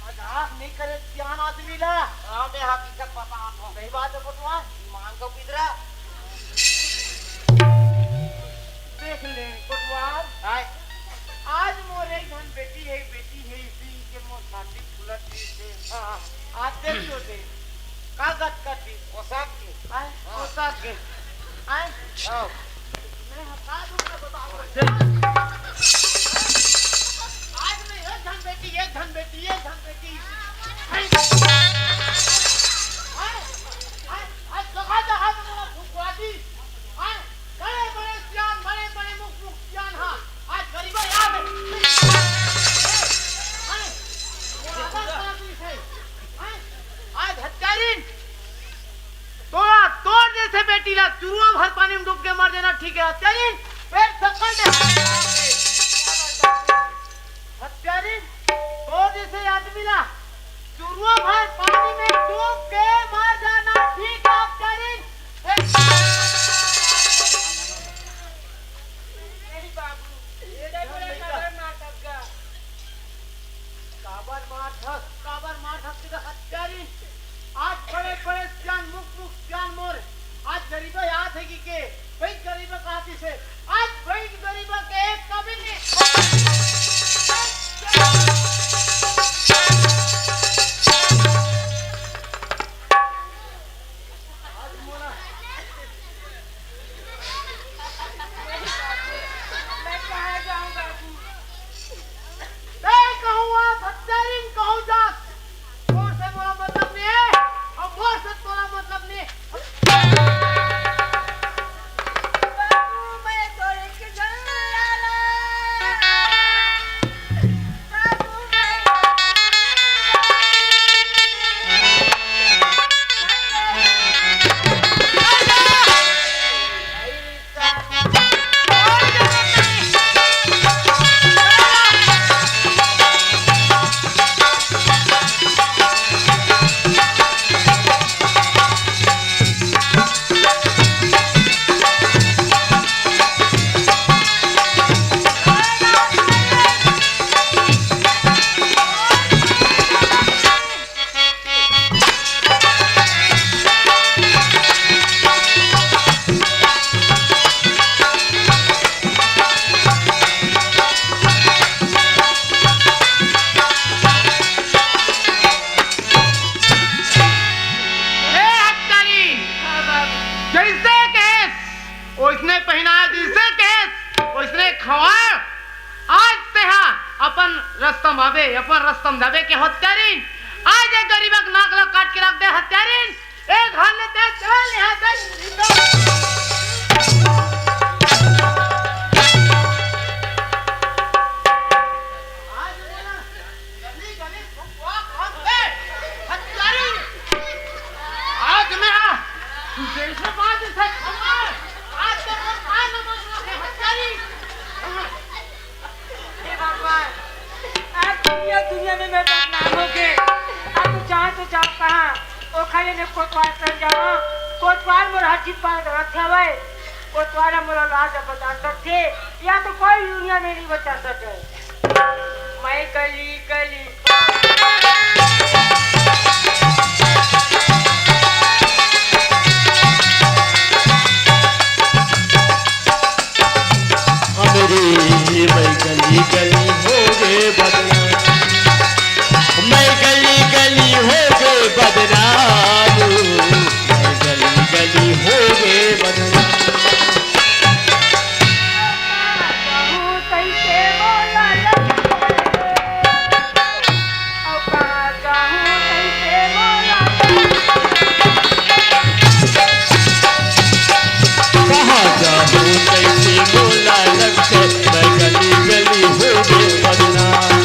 मजाक नहीं करे, सियान आदमी ला। हाँ, मैं हकीकत बता रहा हूँ। सही बात है, बटुआ। मान को पिदरा। देख ले, बटुआ। हाय। आज मोर एक झन बेटी है, बेटी है, इसी के मोर छाती फूलत रहिस हे। हाँ, हाँ। आज देख तो दे। का गत कर दी? पोशाक के। आय, हाँ। पोशाक के। आय। हाँ। मैं हटा दूंगा, बताओ। आज मैं एक झन बेटी, एक झन बेटी, एक झन बेटी। आय। आय, आय, आय, जगह जगह में मोला फुकवा दी। आय। बड़े बड़े सियान, बड़े बड़े मुख मुख सियान हा। आज गरीबा याद है। हैं? वो आवाज बड़ा पुलिस है। हैं? आज हत्यारिन, तोरा, तोर जैसे बेटी ला चुरुआ भर पानी में डूब के मर जाना ठीक है। हत्यारिन, पेट सक्कल दे। हत्यारिन, तोर जैसे आदमी ला चुरुआ भर पानी में डूब के मर जाना ठीक है, हत्यारिन। ए, ए बाबू, ए बड़े काबर मारथस गा? काबर मारथस, काबर मारथस तेला हत्यारिन? आज बड़े बड़े सियान, मुख मुख सियान मोर, आज गरीबा याद है कि के? भाई गरीबा कहाती से, आज भाई गरीबा के एक कभी नहीं। आज मोला, मैं कहाँ जाऊँ बाबू? मैं कहूँ आ भत्तारिन कहूँ जात। तोर से मोला मतलब नहीं है, अब मोर से तोला मतलब नहीं है। बाबू, मैं तो एक जन लाला। ए हत्यारी, जैसे कहेस, ओइसने पहिना, जैसे कहेस, ओइसने खवा। आज तेहा अपन रस्ता म आबे, अपन रस्ता म जाबे के हत्यारिन। आज ए गरीबक नाक ल काट के रख दे हत्यारिन। ए घर ले ते चल यहाँ से। आज मैं, हाँ, तू जैसे बात से खबर, आज तो मैं कहाँ न बोलूँ, हे हत्यारी। हे भगवान, आज दुनिया, दुनिया में मैं बदनाम हो गए। आज तू जाओ तो जाओ कहाँ? ओ अरे ने कोतवाल कर जावा, कोतवाल मोर हर चीज पार रखे हवय, कोतवाल मोर लाज बता सकथे, या तो कोई दुनिया में नहीं बचा सके। मैं गली गली हमरे मैं गली गली हो गे बदनाम, मैं गली गली हो गे बदनाम, मैं गली गली हो गे बदनाम। कहाँ जाहूँ कइसे मोला लगथे, मैं गली गली हो गे बदनाम।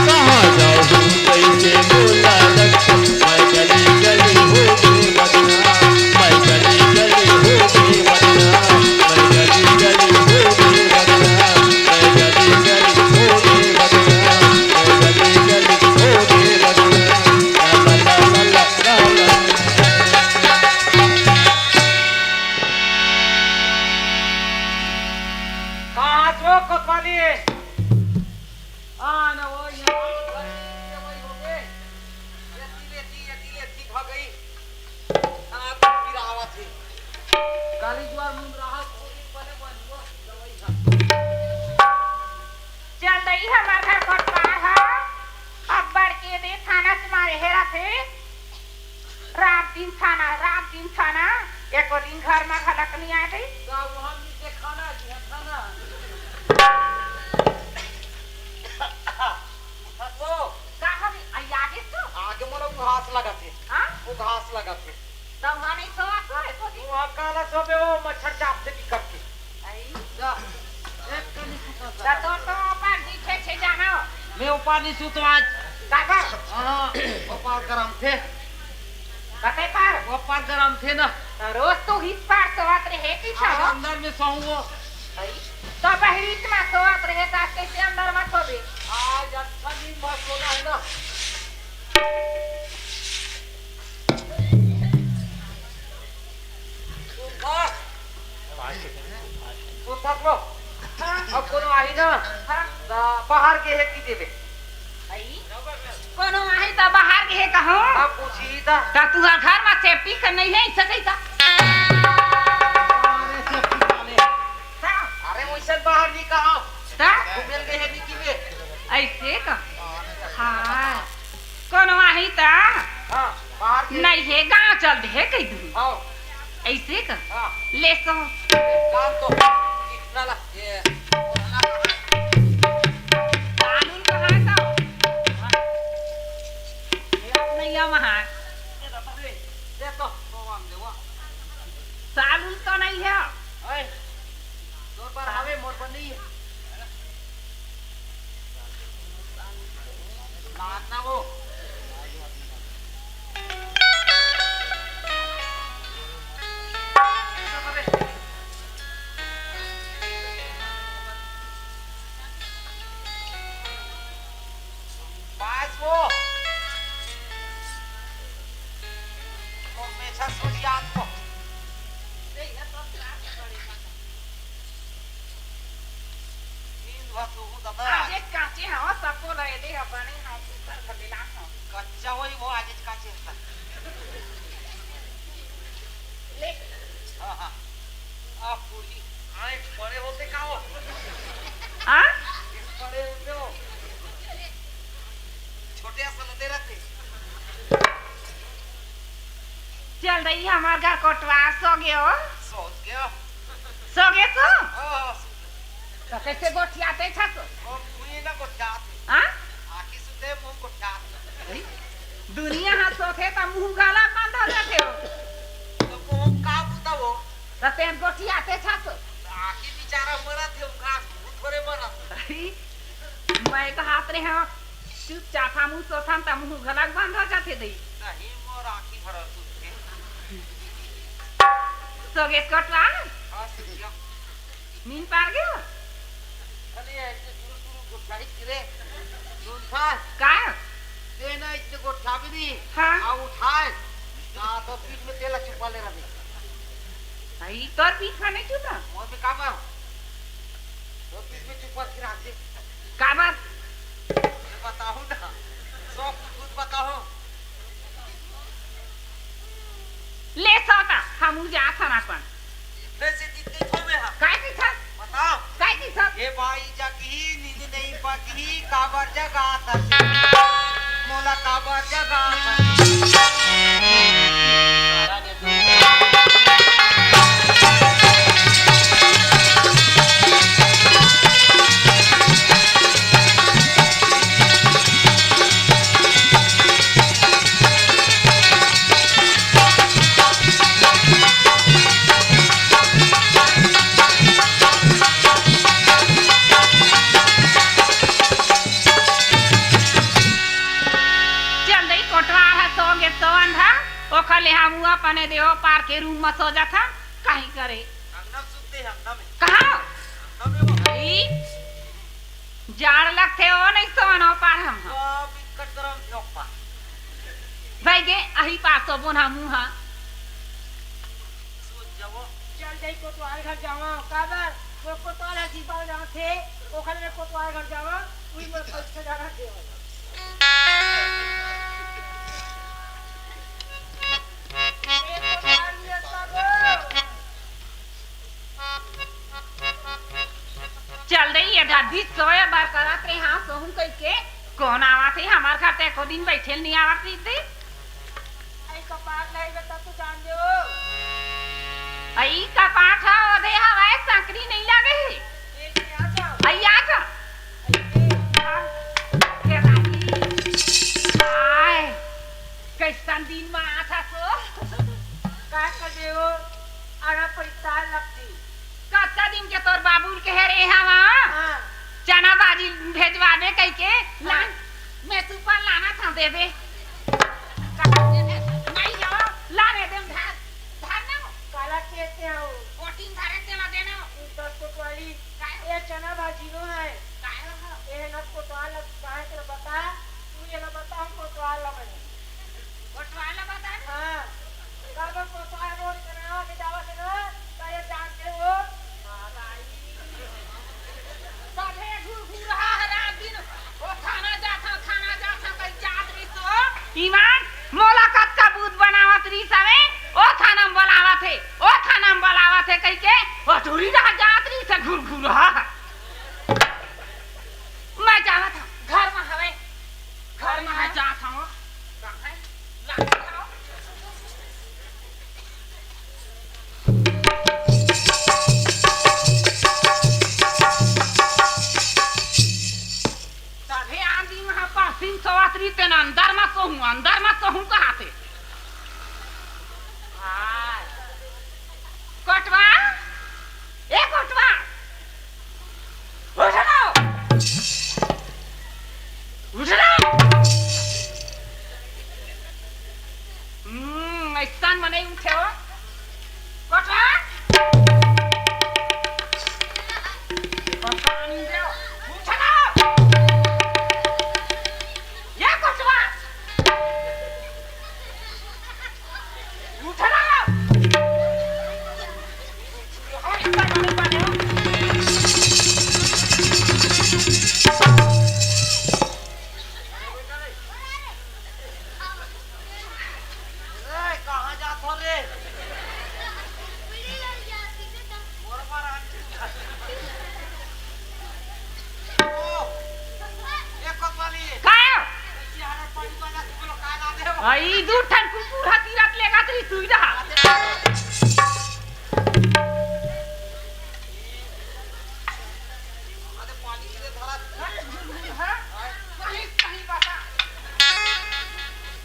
कहाँ जाहूँ कइसे मोला लगथे, मैं गली गली हो गे बदनाम। मैं गली गली हो गे बदनाम, मैं गली गली हो गे बदनाम, मैं गली गली हो गे बदनाम, मैं गली गली हो गे बदनाम। ला, ला, ला, ला, ला, ला, ला। कहाँ तो कोतवाली? हाँ, ना वो यहाँ, ये वही हो गए। ये तीन, ये तीन, ये तीन, ये तीन खा गई। हाँ, तो फिर आवा थे। काली जुआर मुंह रहा, वो भी बने बन, वो दवाई खा। चल दई हमर घर कोटवार ह, अब्बड़ के दे थाना से मारे हेरा थे। रात दिन थाना, रात दिन थाना, एको दिन घर म घलक नइ आए दे। का वहाँ भी देखा ना, जी हाँ, थाना। उठा तो। का हवे? आई आगे तो? आगे मोला उघास लगत हे। हाँ? उघास लगत हे। त वहाँ नहीं सोवा को है, तो तू वहाँ काला सोबे, वो मच्छर चाप से बिकट के। आई। जा। एक कनी सुता जा। त तोर तो ओपार जी छे छे जाना। मैं ओपार नहीं सुतो आज। काबर? हाँ, ओपार गरम थे। कते पार? ओपार गरम थे ना। त रोज तो हित पार सोवत रहे की हाँ, छावा? अंदर में सोऊँ वो। आई। त बहरी में सोवत रहे, त आज कैसे अंदर में सोबे? आज अच्छा दिन भर सोना है ना। सुन थक लो। अब कोनो आही ना, हाँ। त बाहर के हे की देबे। आई? कोनो आही त बाहर के हे कहूँ? अब पूछी त। त तुहर घर म सेफ्टी कर नहीं है, इससे कही त। अरे सेफ्टी वाले। हाँ। अरे वैसे बाहर नहीं कहा। त? घूमे ल गए हे नहीं की बे। ऐसे का? हाँ। कोनो आही त? हाँ, बाहर के। नहीं हे, गाँव चल दे हे, कही दूँ। हाँ। ऐसे का? हाँ। ले सो। काम तो इतना ला, ये, साल उल कहाँ का? ये आप नहीं आ वहाँ। ये तो, ये तो, वो मांग दे, वो। साल उल तो नहीं है। ओए, तोर पर आवे, मोर पर नहीं है। नींद भर सोहूं दादा। आज एक कांचे हवा, सबको लय दे, बने हाथ ऊपर कर दिला हूं। कच्चा वही वो आज एक कांचे हवा। ले। हाँ, हाँ। आप पूरी। हाँ, एक बड़े होते का हो? हाँ? एक बड़े होते हो। छोटे असन होते रहते। चल दई, हमार घर कोटवा सो गयो। सो गयो? सो गए सो? हाँ, हाँ, सो गए। तो कैसे गोठियाते छा सो? वो मुँह ना गोठियात। हाँ? आँखी सुते, मुँह गोठियात। दुनिया हाथ सोते तो मुँह गाला बंद हो जाते हो। तो वो का बुता वो? तो तें गोठियाते छा सो? आँखी बेचारा मरत हे, उनका मुँह थोड़े मरत। अरे, मैं कहात रहे हूँ, चुपचाप हम सोथन त मुँह घलक बंद हो जाते दई। नहीं, मोर आँखी भरल सुनते। सो गए कोटवा? हाँ, सुन गया। नींद पार गयो? अरे, ऐसे शुरू शुरू गोठियाई गिरे। सुन था? का? देना इतने गोठिया भी नहीं। हाँ। आ उठाए। हाँ, तो पीठ में तेल चुपा ले रहा। भाई, तोर पीठ में नहीं चुपा? मोर में काबर? तो पीठ में चुपा के रख दे। काबर? बताओ ना। सो कुछ बताओ। ले सौता, हम जात हन अपन। वैसे जीत गई तो मैं, हाँ। काय कहिथस? बताओ। काय कहिथस? ए बाई जगही, नींद नहीं पकही, काबर जगात हस? मोला काबर जगात हस? चल दई कोटवार ह सो गे तो अंधा, ओखर ले हम अपन देव पार के रूम म सो जाथन, कहीं करे। अंगना सुते, अंगना में। कहाँ? अंगना में वो। भाई, जाड़ लगथे, ओ नहीं सोवन ओ पार हम ह। बाप, इक्कट गरम थे ओ पार। भाई गे, अही पार सोबोन हमू ह। सो जाओ। चल जाई कोतवाल घर जावा, काबर? वो कोतवाल ह जीपा जाथे, ओखर में कोतवाल घर जावा, उही में पैसा जाना देवा। ए कोतवाल ये सब। चल दे, ये दादी सोए बर करत रहे, हाँ, सोहूं कहिके। कौन आवत हे हमर घर? ते एको दिन बैठे ल नहीं आवत रहिस ते। आई कपाट लाई बता, तू जान दे हो। आई कपाट ह, ओदे हवाए, संकरी नहीं लगे हे। ये ले आ जा। आई आ जा। आई ले। हाँ। ये दादी। आय, कैसन दिन में आत हस ओ? का कर दे हो? आना पड़ता लगती। कतका दिन के तोर बाबू ल कहे रहे हवा? हाँ। चना भाजी भेजवाबे कहिके, हाँ। लान, मैं सुपर लाना था देबे। कहा देबे, नहीं हो, लाने देम धर, धर ना हो। काला कहते हो? कोटिन धरे तेला देना हो। दस कोतवाली, काय हो? ये चना भाजी नो है। काय हो? ये ना कोतवाल, काय कर बता, तू ये ना बता, हम कोतवाल ला बने। कोतवाल ला बता ना? हाँ। काबर कोतवाल रोड के नाम के जावत हे ना, त ये जानते हो? हाँ, भाई। सभे घुरघुरहा ह रात दिन, ओ थाना जाथा, थाना जाथा, कहीं जात रहिस तो। ईमान, मोला कतका बूत बनावत रहिस हवे, ओ थाना म बलावत हे, ओ थाना म बलावत हे कहिके, ओ टूरी रहा जात रहिस हे घुरघुरहा। मैं जावत हंव, घर म हवे, घर म मैं जात हंव। तभे आंधी में पश्चिम सोवत रही तेन अंदर में सोहूं, अंदर में सोहूं कहाथे। हाय। कोटवा, ए कोटवा, उठ ना। उठ ना। हम्म, ऐसा मने उठे हो। कोटवा। कोटवा, उठ ना। ए कोटवा। उठ ना। ए, कहाँ जात हो रे? मोर पर आ। ओ, ए कोतवाली। का? सियारा पानी वाला तू लोग का ना दे हो? आ, ई दू ठन कुकुर हा तीरथ लेगा तो ई सुई रहा। अरे पानी गिरे धरा। अरे झुलझुल, हाँ? सही, सही बता।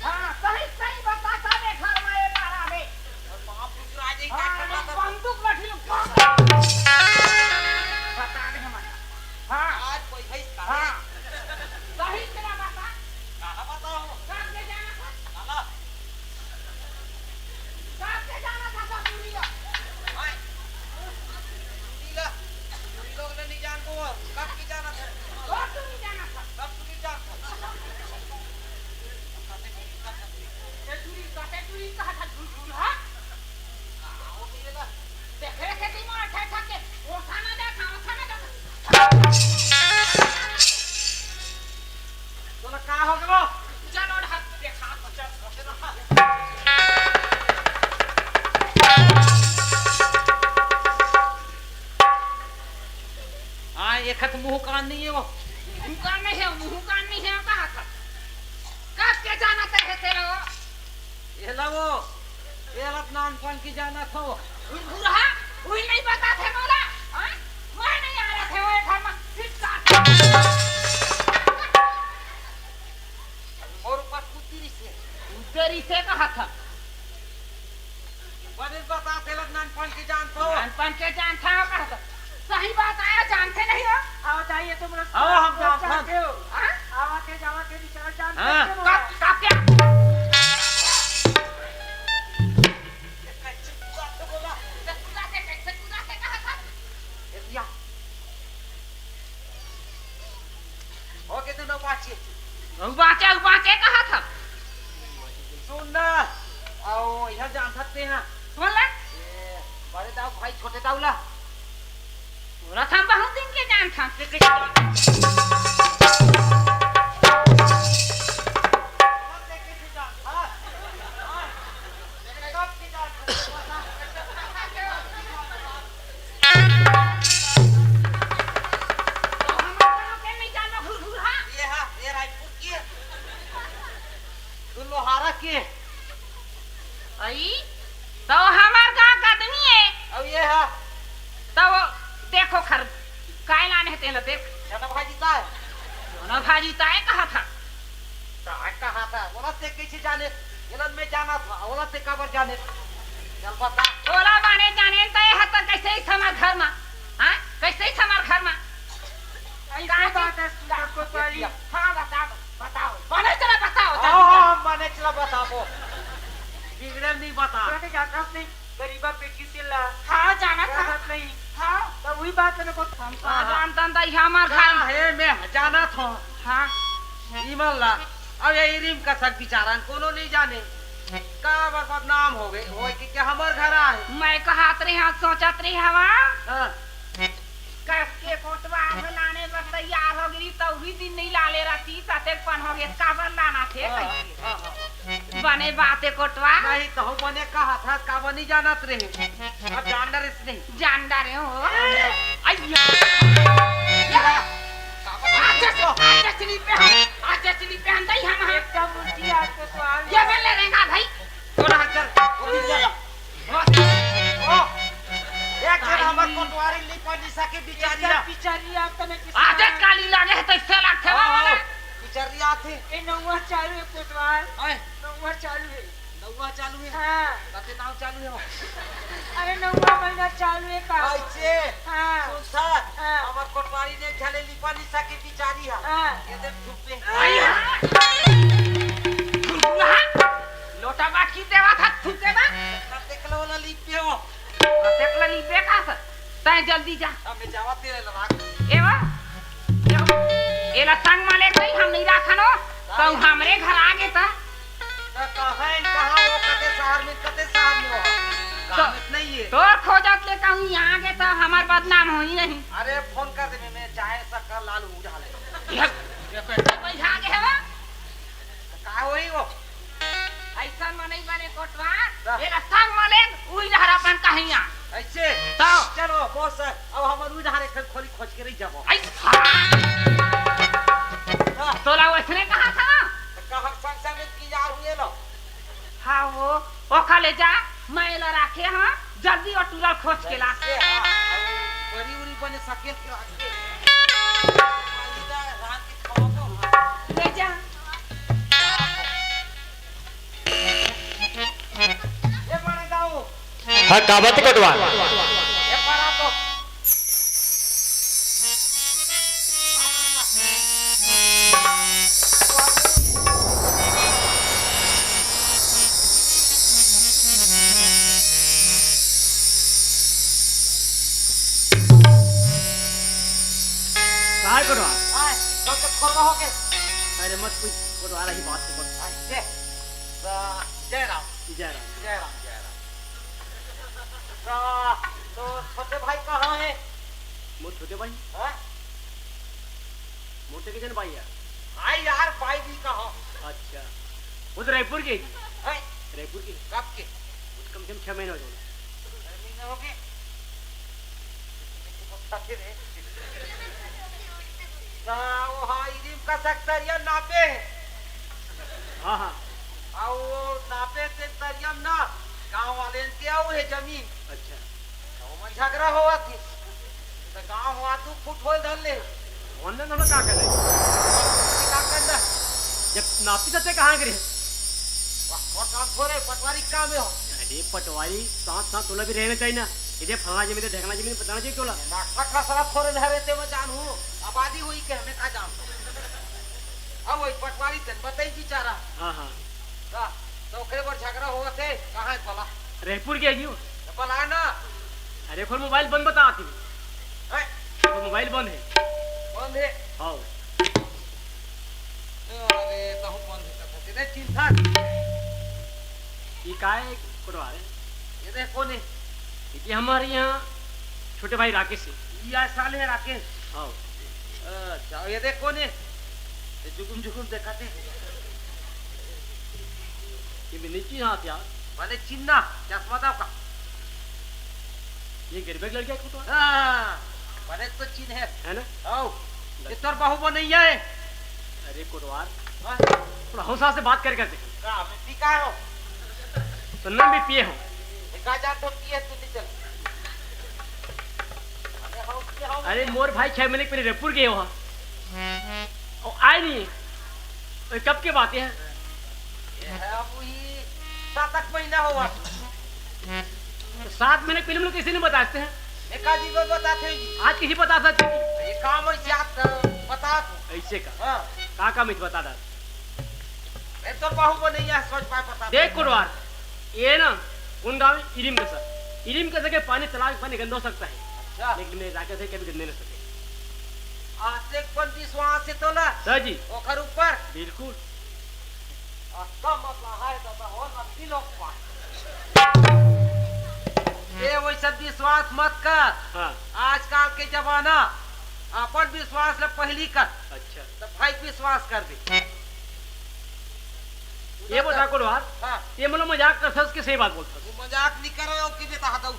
हाँ, सही, सही बता, सबे घर में ये लारा में। और बाप रे, आ जाई, हाँ, का करना था? बंदूक लाठी लोग, बंदूक। बता दे हमारा। हाँ। आज कोई भैंस का हाँ। सही से ना बता। काला बताओ। कब ले जाना था? काला। कब के जाना था ससुरी लोग? हाय। ससुरी ला, ससुरी लोग ले नहीं जान को, कब की जाना था? कब तू नहीं जाना था? कब तू नहीं जान को? कते चुरी, कब तक चुरी? ये चुरी, कते चुरी कहा था? खत मुंह कान नहीं हे वो। मुंह कान नहीं हे, मुंह कान नहीं हे, कहा था। कब के जानत हे तेला वो? ये ला वो, ये ला नानपन की जानत हो। घुरहा, उही नहीं बताथे मोला, हाँ? मैं नहीं आ रहा थे वो घर में, फिर साथ। मोर ऊपर कूदी रहिसे। कूदे रहिसे कहा था। बने बता, तेला नानपन के जानत हो। नानपन के जानत हो, कहा था। सही बात आय, जानते नहीं हो। आओ, जाइए तुम लोग। आओ, हम जानते हो। हाँ? आवा के, जावा के विचार जानते हाँ। हो। कब, कब क्या? कैसे कूदा थे बोला? कैसे कूदा थे, कैसे कूदा थे, कहा था। ए भैया, हो के तू नौ बाँचे। अउ बाँचे, अउ बाँचे कहा था। सुन ना, अउ यहाँ जान सकते हैं। कौन ला? ए, बड़े दाऊ भाई छोटे दाऊ ला। बोला था हम बहुत दिन के जान था। ये हा, ये रायपुर की है। तू लोहारा की है। अई, तो हमार गाँव का आदमी है। अब ये हा। तो देखो खर, काय लाने हे तेला देख। चना भाजी ताय। चना भाजी ताय कहा था। ताय कहा था। ओला ते कैसे जाने? एलन मैं जाना था। ओला ते काबर जाने? चल बता। ओला माने जाने त ये हत कैसे ही समर घर मा? हाँ? कैसे ही समर घर मा? ऐसे कहाँ बात है, सुंदर कोतवाली। हाँ, बताओ, बताओ। बने चला बताओ, हाँ, जल्दी हाँ, बने चला बताओ। बिगड़े नहीं बता। तोरा के जानत नहीं, गरीबा बेटी से ला। हाँ, जानत था। जानत नहीं। हाँ। तब वही बात है ना, को हम हाँ, हाँ। जानत हन, त यहाँ हमार घर। हाँ, हे, मैं जानत हूँ। हाँ। इमन ला, अब ये रिम का सक बिचारा कोनो नहीं जाने। का बदनाम हो गए, हो कि क्या हमार घर आए? मैं कहत रही हाँ, सोचत रही हवा। हाँ। कस के कोटवा में लाने बर तैयार हो गई, तो वही दिन नहीं लाले रहती, ततेक पन हो गए, काबर लाना थे, हाँ, कहिके। हाँ, हाँ। बने बात हे कोटवा। नहीं, तो बने कहा था, काबर नहीं जानत रहे। अब जान डरे से नहीं। जान डरे हो। अय्या। आज से, आज से चली पे हम, आज से चली पे हम दई हम, हम। एकदम उल्टी आज को सवाल। ये बोल ले रेंगा भाई। थोड़ा चल, उल्टी चल। ओ, एक जन हमर कोटवारी लिपा निशा के बिचारिया। बिचारिया तने किस आदत काली लागे है, तो इससे लागथे हाँ, वाला। हाँ, बिचारिया आथे। ए नौवा चालू है कोटवार। आए। नौवा चालू है। नौवा चालू है? हाँ। ताते नाव चालू है वो। अरे नौवा महीना चालू है का? ऐसे? हाँ। सुन सर, हाँ। हमर कोटवारी ने घले लिपा निशा के बिचारी है। हाँ। ये देख धूप पे। आइए। लोटा बाकी देवा था थूके बा। ना देख लो ना लिपे हो। ना देख लो लिपे का सर। तैं जल्दी जा। अब मैं जावा तेरे लगा। एवा। एवा। एला संग मा ले गई, हम नहीं राखनो। तो हमरे घर आगे ता। तो कहाँ, कहाँ वो कते शहर में, कते शहर में हो? तो काम नहीं है। तोर खोजत ले कहूँ यहाँ आगे तो हमार बदनाम होई नहीं। अरे फोन कर दे, मैं, मैं चाय शक्कर लाल उठा ले। ये, ये बैठा बैठा आगे है वो। का होई वो? ऐसा मनई बने कोटवा, हाँ। ये रस्ता मले, उही डहर अपन कहिया। ऐसे? तो? चलो, मौसर, अब हमर उही डहर एक ठन खोली खोज के रही जाबो। ऐ, हाँ। हाँ। तोला वैसने कहा था ना? तो कहा संग संग की यार हुए लो। हाँ वो, ओखा ले जा, मैं एला राखे हाँ, जल्दी वो टूरा खोज के ला। ऐसे, हाँ, अरे, बड़ी उड़ी बने सकेल के राखे। रात के खवा दो, हाँ। ले जा। ए बड़े दाऊ। हाँ, का बात कोटवा? ए बड़ा तो। काय कोटवा? आय, कब तक खोलना हो गया? अरे मत पूछ, कोटवा रही बात को मत। आय, जय, जय राम। जय राम। जय राम, जय राम। तो, तो छोटे भाई कहाँ है? मोर छोटे भाई? हाँ? मोर तो किजन भाई है। हाँ यार, भाई भी कहाँ? अच्छा, वो तो रायपुर के। हैं? रायपुर के। कब के? वो तो कम से कम छह महीने हो गए। छह महीने हो गए? अच्छा, फिर है। का सक तरिया नापे हे। हाँ, हाँ। अउ वो नापे ते तरिया म ना, गाँव वाले के अउ हे जमीन। अच्छा। तो ओमा झगड़ा होवत हे। तो गाँव हुआ दू फुट होल धर ले। ओन्ने नोना का करे? का करना? जब नापी तो ते कहाँ गिरे? वाह, वो काम थोड़े, पटवारी काम हे हो। अरे पटवारी, साथ साथ तोला भी रहना चाहिए ना। इधर फलाना जमीन, इधर ढेकना जमीन, बताना चाहिए तोला। ना, खटरा साला थोड़े धरे ते मैं जानू। आबादी हुई के हमें का जान। अब वही पटवारी तन बताई बेचारा। हाँ, हाँ। का? तो ओकरे बर झगड़ा होवत हे, कहाँ हे भला? रायपुर के आइयो। तो भला ना। अरे, ओकर मोबाइल बंद बतात हे। हैं? ओकर मोबाइल बंद हे। बंद हे? हाँ। अरे, तहु बंद हे, कथा तेरे चिंता। ये का हे, कोटवार हे? ये देख, कौन हे? ये हमारे यहाँ छोटे भाई राकेश हे। ये आज साले हे राकेश। हाँ। अच्छा, ये देख, कौन हे? ये जुगुम जुगुम देखाथे। ये मैं नहीं चिन्हात यार। भले चिन्हा, चश्मा दाव का। ये गरीब लड़का हे कोटवार। हाँ, भले तो चिन्ह हे। है ना? आओ, ये तोर बहू बनैया हे। अरे कोटवार, हाँ? थोड़ा हौसला से बात कर करते। का, मैं पी का हो? सुनना भी पिए हो। ये का जान तो पिए तू नहीं चल। अरे हो, पिए हो। अरे मोर भाई छह महीने के पहले रायपुर गए हो। और आए नहीं। तो कब के बात है? ये है अब वही सात आठ महीना हुआ। तो सात महीने पहले हम लोग कैसे नहीं बताते हैं? एका जी को बताते हैं जी। आज किसी बता सकते हैं? ये काम है क्या? बता दो। ऐसे का? हाँ। का काम है बता दो? मैं तो बहू को नहीं है, सोच पाए बता देख दो। कोटवार, ये ना, उन गाँव में इरिम कसा, इरिम कसा के पानी, तालाब के पानी गंदा हो सकता है, अच्छा। लेकिन मेरे राकेश से कभी गंदे नहीं सके। आज एक पंच विश्वास है तो ना, सर जी। ओखर ऊपर बिल्कुल। अक्का मत लहाए दादा, हो नकली लोग पा। ये वैसा विश्वास मत कर। हाँ। आजकल के जमाना अपन विश्वास ले पहली कर। अच्छा। तो भाई विश्वास कर दे। ये बता कोटवार, हाँ। ये मतलब मजाक करथस कि सही बात बोलथस? वो मजाक नहीं कर रहे हो कि बेटा हटाऊ।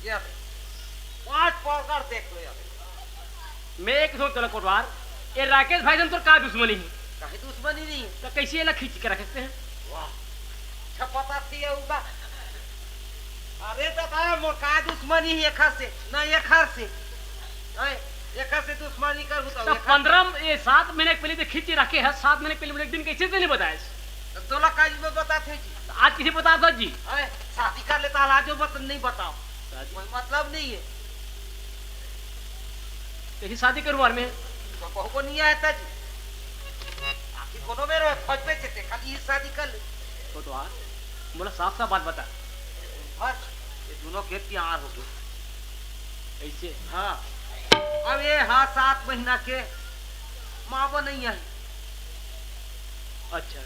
ये अबे। पांच पॉइंट देख लो यार। मैं एक सोच चला कोटवार, ये राकेश भाई से तोर का दुश्मनी है? काहे दुश्मनी नहीं है? तो कैसे ये खींच के रखते हैं? वाह, अच्छा पता थी ये उनका। अरे दादा, मोर का दुश्मनी है एखर से? ना एखर से। नहीं, एखर से दुश्मनी कर तो एखर से। पंद्रह, ये सात महीने के पहले तो खींच के रखे है, सात महीने के पहले एक दिन कैसे से नहीं बताए? तो तोला का जी में बताते जी। तो आज किसे बता दो जी? अरे, शादी कर लेता, आज जो बत-, नहीं बताओ। शादी? कोई मतलब नहीं है। यही शादी करूँ और मैं। तो बहू को नहीं आया था जी। आखिर कोनो में रहे, फौज में थे, खाली ये शादी कर ले। तो, तो आ, बोला साफ साफ बात बता। बस, ये दोनों के प्यार हो गए। ऐसे? हाँ। अब ये हाँ सात महीना के माँ वो नहीं है। अच्छा।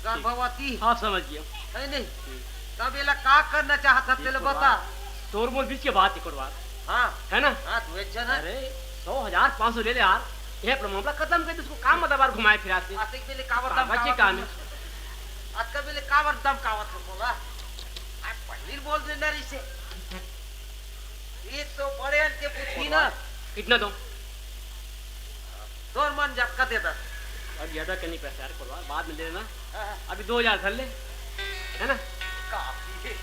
गर्भवती। हाँ, समझ गया। है नहीं? हम्म। तब ये ला का करना चाहता, ये तेरे कोटवार, बता। तोर मोर बीच के बात है कोटवार। हाँ। है ना? हाँ, तू एक जन है। अरे, सौ, हजार, पाँच सौ ले ले यार। ये अपना मामला खत्म कर दे, उसको काम मतलब यार घुमाए फिरा से। आते के बेले कावर कागज के दमकावत काम है। है। आज का बेले कावर दमकावत है बोला। आज पहली बोल दे ना इसे। ये तो बड़े अन के बुद्धि ना। कोटवार, कितना दो? तोर मन जतका दे दा। अब ज्यादा करनी पैसा यार, कोटवार, बाद में ले लेना। हाँ, हाँ। अभी दो हजार धर ले, है ना? काफी है।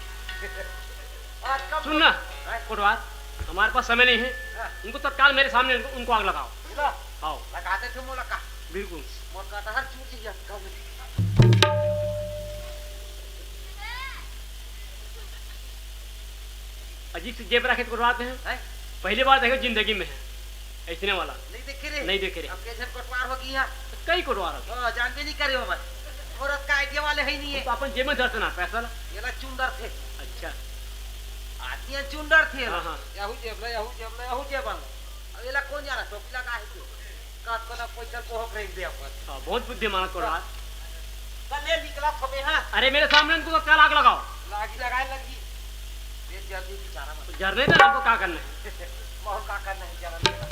आज कम सुन ना, हैं? कोटवार, हमारे पास समय नहीं है। हाँ। उनको तत्काल मेरे सामने उनको, उनको आग लगाओ। बुला। आओ। लगाते थे मोला का? बिल्कुल। मोर कटहर चूर जी गया, कब? अजीब से जेब रखे तो कोटवार ते हैं। हैं? पहली बार देखे जिंदगी में है, ऐसने वाला। नहीं देखे रे। नहीं देखे रे। अब कैसे कोटवार हो गया? तो कई कोटवार हो गया। ओ, जान भी नहीं करे हो मैं। औरत का आइडिया वाले है ही नहीं है। तो अपन जेब में धरते ना पैसा ला। ये ला चुंदर थे। अच्छा। आदमी है चुंदर थे। हाँ, हाँ। यहू जेब ला, यहू जेब ला, यहू जेब ला। अब ये ला कौन जाना? टोपी लगा है तू। काट को ना पैसा को हक रेंग दे अपन। हाँ, बहुत बुद्धिमान कोटवार। कल ले निकला खबे, हाँ। अरे, मेरे सामने उनको क्या आग लगाओ? लागी लगाए लगी। ये जल्दी बेचारा मत। तो जरने दे, हमको क्या करना है? बहुत का करना है, जरा देना।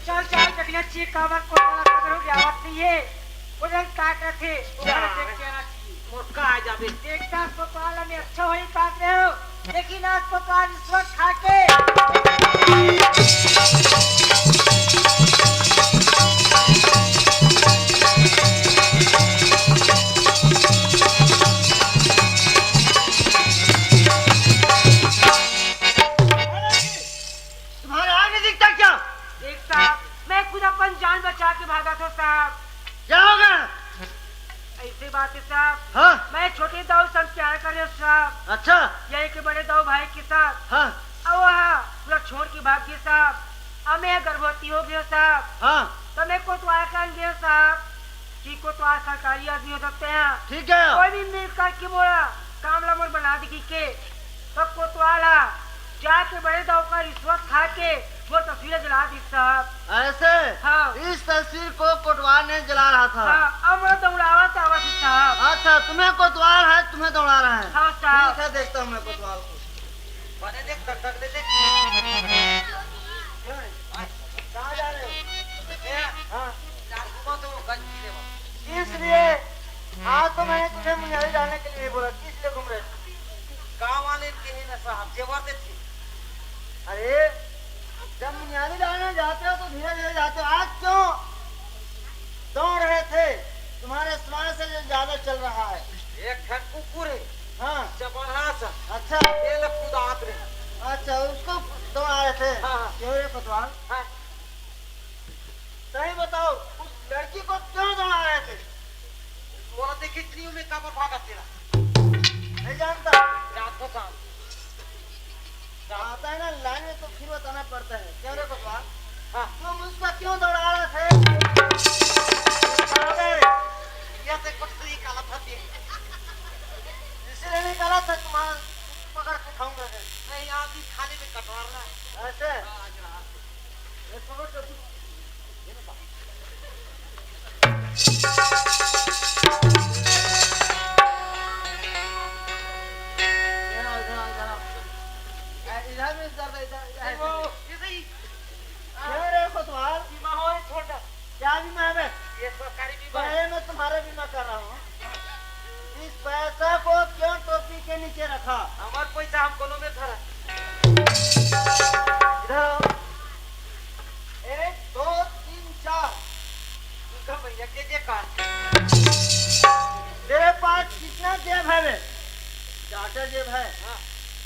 चल, चल, जखने चीख काबर को बड़ा कदर हो गया, बात नहीं है। वो जन का करते, वो घर देख के आना चाहिए। मोटका आ जाबे। देखता अस्पताल में अच्छा होई पाते हो, लेकिन अस्पताल रिश्वत खा के। साहब। हाँ। मैं छोटे दाऊ से प्यार करे साहब। अच्छा। यही के बड़े दाऊ भाई के साथ। हाँ। अब वह पूरा छोड़ के भाग गए साहब। अब मैं गर्भवती हो गए साहब। हाँ। तो मैं कोतवाल कान गए साहब कि कोतवाल सरकारी आदमी हो सकते हैं। ठीक है। कोई भी मिल करके बोला काम ला मोर बना दी के। तो कोतवाल हा जाके बड़े दाऊ का रिश्वत खा के वो तस्वीरें जला दी साहब। ऐसे? हाँ। इस तस्वीर को कोटवार ने जला रहा था। हाँ, अब वो दौड़ावा था बस साहब। अच्छा, तुम्हें कोतवाल है, तुम्हें दौड़ा रहा है। हाँ साहब। ठीक है, देखता हूँ मैं कोतवाल को। बने देख, टक टक दे देख। कहाँ जा रहे हो? हाँ। इसलिए आज तो मैंने तुझे मुनियारी डालने के लिए नहीं बोला। किस लिए घूम रहे थे? गाँव वाले के ही ना साहब, जेवर देते। अरे, जब मुनियारी डालने जाते हो तो धीरे धीरे जाते हो। आज क्यों दौड़ रहे थे? तुम्हारे श्वास से जो ज्यादा चल रहा है। एक ठन कुकुर है। हाँ। चपड़ा सा। अच्छा। ये ले कुदात रहे। अच्छा, उसको दौड़ा रहे थे। हाँ, हाँ। क्यों रे कोतवाल? हाँ। सही बताओ, उस लड़की को क्यों दौड़ा रहे थे? मोला देखे इतनी में काबर भागा तेरा? नहीं जानता। जानता था। आता है ना लाइन में तो फिर बताना पड़ता है। क्यों रे कोतवाल? हाँ। तुम उसको क्यों दौड़ा रहे थे? अबे, ये देख, कुछ तो ये काला था ये। इसलिए नहीं काला था, तुम्हारा पकड़ के खाऊंगा मैं। नहीं, आज भी खाली में कटवा रहा है। ऐसे? हाँ, आज रहा। ये पकड़ के तू इधर भी दर्द, इधर, इधर। वो, ये सही। क्यों रे कोतवाल? बीमा हो है छोटा। क्या बीमा है बे? ये सरकारी बीमा है। पहले मैं तुम्हारा बीमा कर रहा हूँ। इस पैसा को क्यों टोपी के नीचे रखा? हमार पैसा हम कोनो में धरा। इधर आओ। एक, दो, तीन, चार। उनका भैया के जे काट। तेरे पास कितना जेब है बे? चार चार जेब है। हाँ।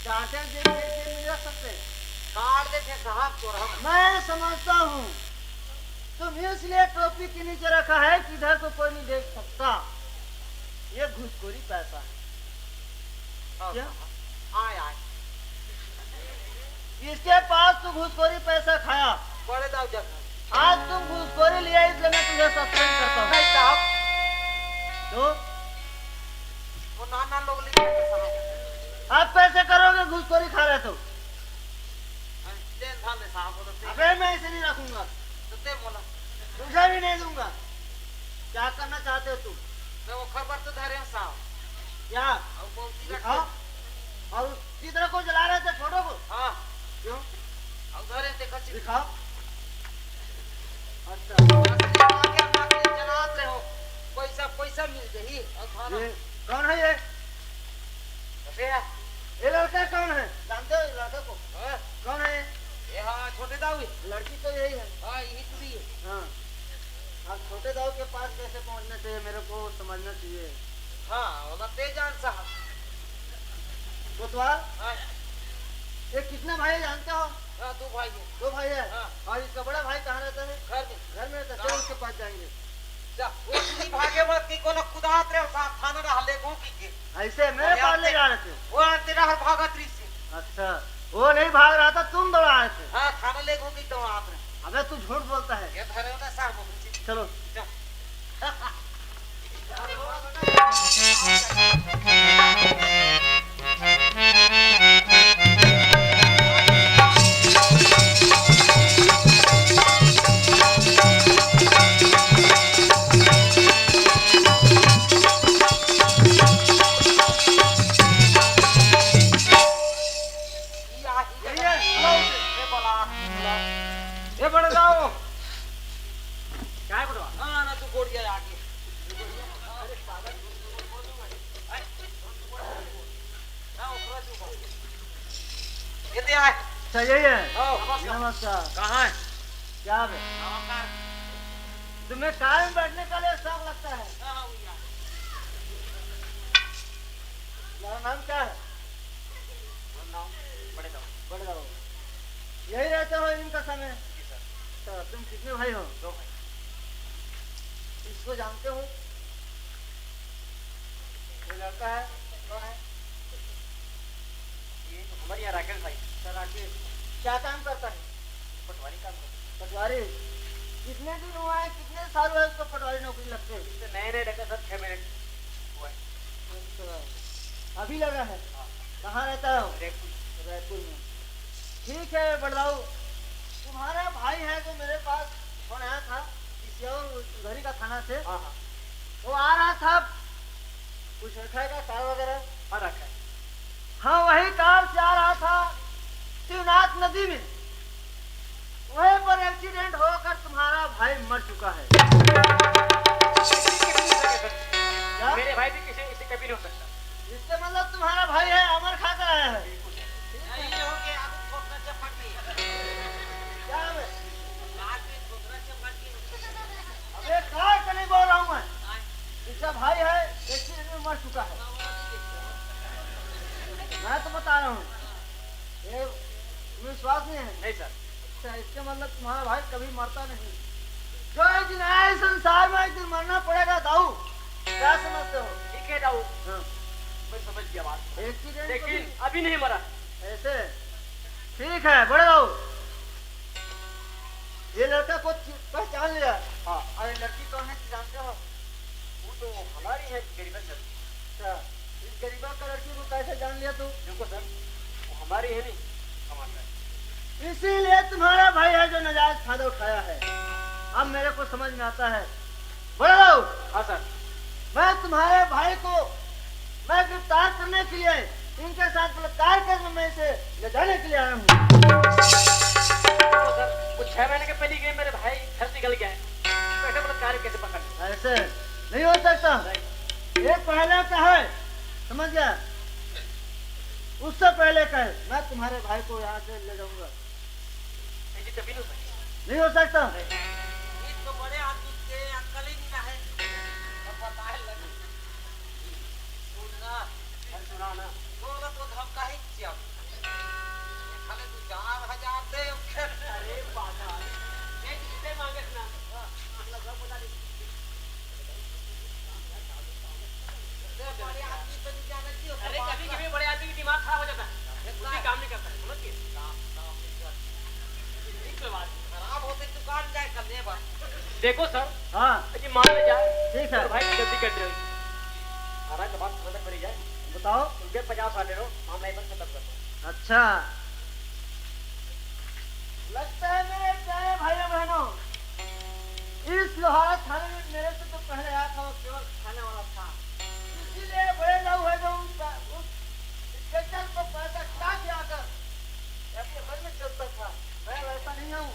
चार चार जेब, एक जेब में रख सकते हैं। काट देते साहब, तोरा हम। मैं समझता हूँ, तुम इसलिए टोपी के नीचे रखा है कि इधर को कोई नहीं देख सकता। ये घुसखोरी पैसा है। हाँ, क्या? हाँ, हाँ। आए, आए। इसके पास तू घुसखोरी पैसा खाया। बड़े दाऊ जब। आज तुम घुसखोरी लिया, इसलिए मैं तुझे सस्पेंड करता हूँ। नहीं साहब। तो? वो नाना लोग लिखे थे साहब। आप कैसे करोगे, घुसखोरी खा रहे तो? हाँ, ले, धर ले साहब, वो तो दे। अबे, मैं इसे नहीं रखूंगा। तो दे बोला। तुझे भी नहीं दूंगा। क्या करना चाहते हो तुम? मैं वो खबर तो धरे हूँ साहब। क्या? और बहुत ही दिखाओ। रखे। और उस चित्र को जला रहे थे, फोटो को? हाँ। क्यों? और धरे थे खसी। दिखाओ। अच्छा। आगे हम आके जलात रहे हो। पैसा, पैसा मिल जाही। और खाना। ये कौन है ये? अबे यार। ये लड़का कौन है? जानते हो ये लड़का को? हाँ। कौन है? ये हाँ, छोटे दाऊ है। लड़की तो यही है। हाँ, यही तो है। हाँ। अब छोटे दाऊ के पास कैसे पहुंचना चाहिए, मेरे को समझना चाहिए। हाँ, वो तो तेज जान साहब। कोतवाल? हाँ। ये कितने भाई है जानते हो? हाँ, दो भाई है। दो भाई है? हाँ। और इसका बड़ा भाई कहाँ रहता है? घर में। घर में रहता है। हाँ। चलो उसके पास जाएंगे। जा, वो तुझी भागे मत कि कोनो कुदात रहे, साथ थाना रहा ले गो की के। ऐसे मेरे अरे पास ले आते, जा रहे थे। वो आते रहा भागत रही से। अच्छा, वो नहीं भाग रहा था, तुम दौड़ा रहे थे। हाँ, थाना ले गो की दौड़ात रहे। अबे तू झूठ बोलता है। ये धरे हो ना साहब, वो चलो। जा। ये बड़ा जाओ। काय बड़वा? हाँ, ना तू गोड़िया आगे। ये ते आए। अच्छा, यही है? हाँ। नमस्कार। कहाँ है? क्या बे? नमस्कार। तुम्हें काय में बैठने का लिए शौक लगता है? हाँ, हाँ, भैया। तुम्हारा नाम क्या है? मेरा नाम बड़े दाऊ। बड़े दाऊ। यही रहते हो इनका समय? जी सर। अच्छा, तुम कितने भाई हो? दो भाई। इसको जानते हो? लड़का है? कौन है? ये तो हमारे यहाँ राकेश भाई। अच्छा, राकेश। क्या काम करता है? पटवारी काम करता है। पटवारी? कितने दिन हुआ है, कितने साल हुआ है उसको पटवारी नौकरी लगते हुए? इससे नए नए लगा सर, छह महीने हुआ है। अच्छा, अभी लगा है? हाँ। कहाँ रहता है वो? रायपुर। रायपुर में। ठीक है बड़दाऊ, तुम्हारा भाई है जो मेरे पास फोन आया था, किसी और उधर ही का थाना से। हाँ, हाँ। वो आ रहा था, कुछ रखा है क्या, कार वगैरह? हाँ, रखा है। हाँ, वही कार से आ रहा था शिवनाथ नदी में, वहीं पर एक्सीडेंट होकर तुम्हारा भाई मर चुका है। क्या? मेरे भाई भी किसी, किसी कभी नहीं हो सकता। इससे मतलब तुम्हारा भाई है, अमर खाकर आया है। बिल्कुल। नहीं, ये हो गया, आगू ठोकना चपक गई। क्या है? आगू ठोकना चपक गई। अबे, कार का नहीं बोल रहा हूँ मैं। हाँ। इसका भाई है, एक्सीडेंट में मर चुका है। मैं तो बता रहा हूँ, ये विश्वास नहीं है। नहीं सर। अच्छा, इसके मतलब तुम्हारा भाई कभी मरता नहीं। जो एक दिन आए संसार में, एक दिन मरना पड़ेगा दाऊ। क्या समझते हो? ठीक है दाऊ। हाँ। मैं समझ गया बात। एक्सीडेंट तो लेकिन भी अभी नहीं मरा। ऐसे? ठीक है बड़े दाऊ, ये लड़का को चि-, पहचान लिया। हाँ। और ये लड़की कौन है, जानते हो? वो तो हमारी है, गरीबा सर। अच्छा, इस गरीबा का लड़की को कैसे जान लिया तू? देखो सर, वो हमारी है नहीं, कमांडर। इसीलिए तुम्हारा भाई है जो नाजायज फायदा उठाया है। अब मेरे को समझ में आता है। बड़े दाऊ, हाँ सर। मैं तुम्हारे भाई को मैं गिरफ्तार करने के लिए, इनके साथ बलात्कार करके मैं इसे ले जाने के लिए आया हूँ। देखो सर, वो छह महीने के पहले गए, मेरे भाई घर से निकल गया है, कैसे बलात्कार, कैसे पकड़ लें? ऐसे नहीं हो सकता। नहीं। ये पहले का है, समझ गया? उससे पहले का है। मैं तुम्हारे भाई को यहाँ से ले जाऊंगा। नहीं जी, कभी नहीं हो सकता। नहीं हो सकता। नहीं। ये तो बड़े आदमी के अक्ल ही नहीं है। अब बताए लगे। सुन ना। अरे सुना ना। बोल ना तो धमका ही क्या? खाली तू चार हजार दे। अरे बाबा। ये कितने मांगे ना? हाँ, मतलब सब बता दे। अरे, बड़े आदमी पे नहीं जाना चाहिए, अरे, कभी कभी बड़े आदमी का दिमाग खराब हो जाता है, बुद्धि काम नहीं करता है, समझ गए? ठीक है बात। खराब होते दुकान जाए कर ले बात। देखो सर, हाँ। ये मान ले जाए, ठीक है। तो भाई गलती कर रहे हो। हमारा जवाब समझ पड़ी जाए। बताओ। उनके पचास वाले रहो, मामला एक बार खत्म कर दो। अच्छा। लगता है मेरे प्यारे भाइयों बहनों, इस लोहारा थाने में मेरे से जो पहले आया था, वो केवल खाने वाला था। इसीलिए बड़े दाऊ है जो उस, उस इंस्पेक्टर को पैसा खिला के आकर अपने घर में चलता था। मैं वैसा नहीं हूँ,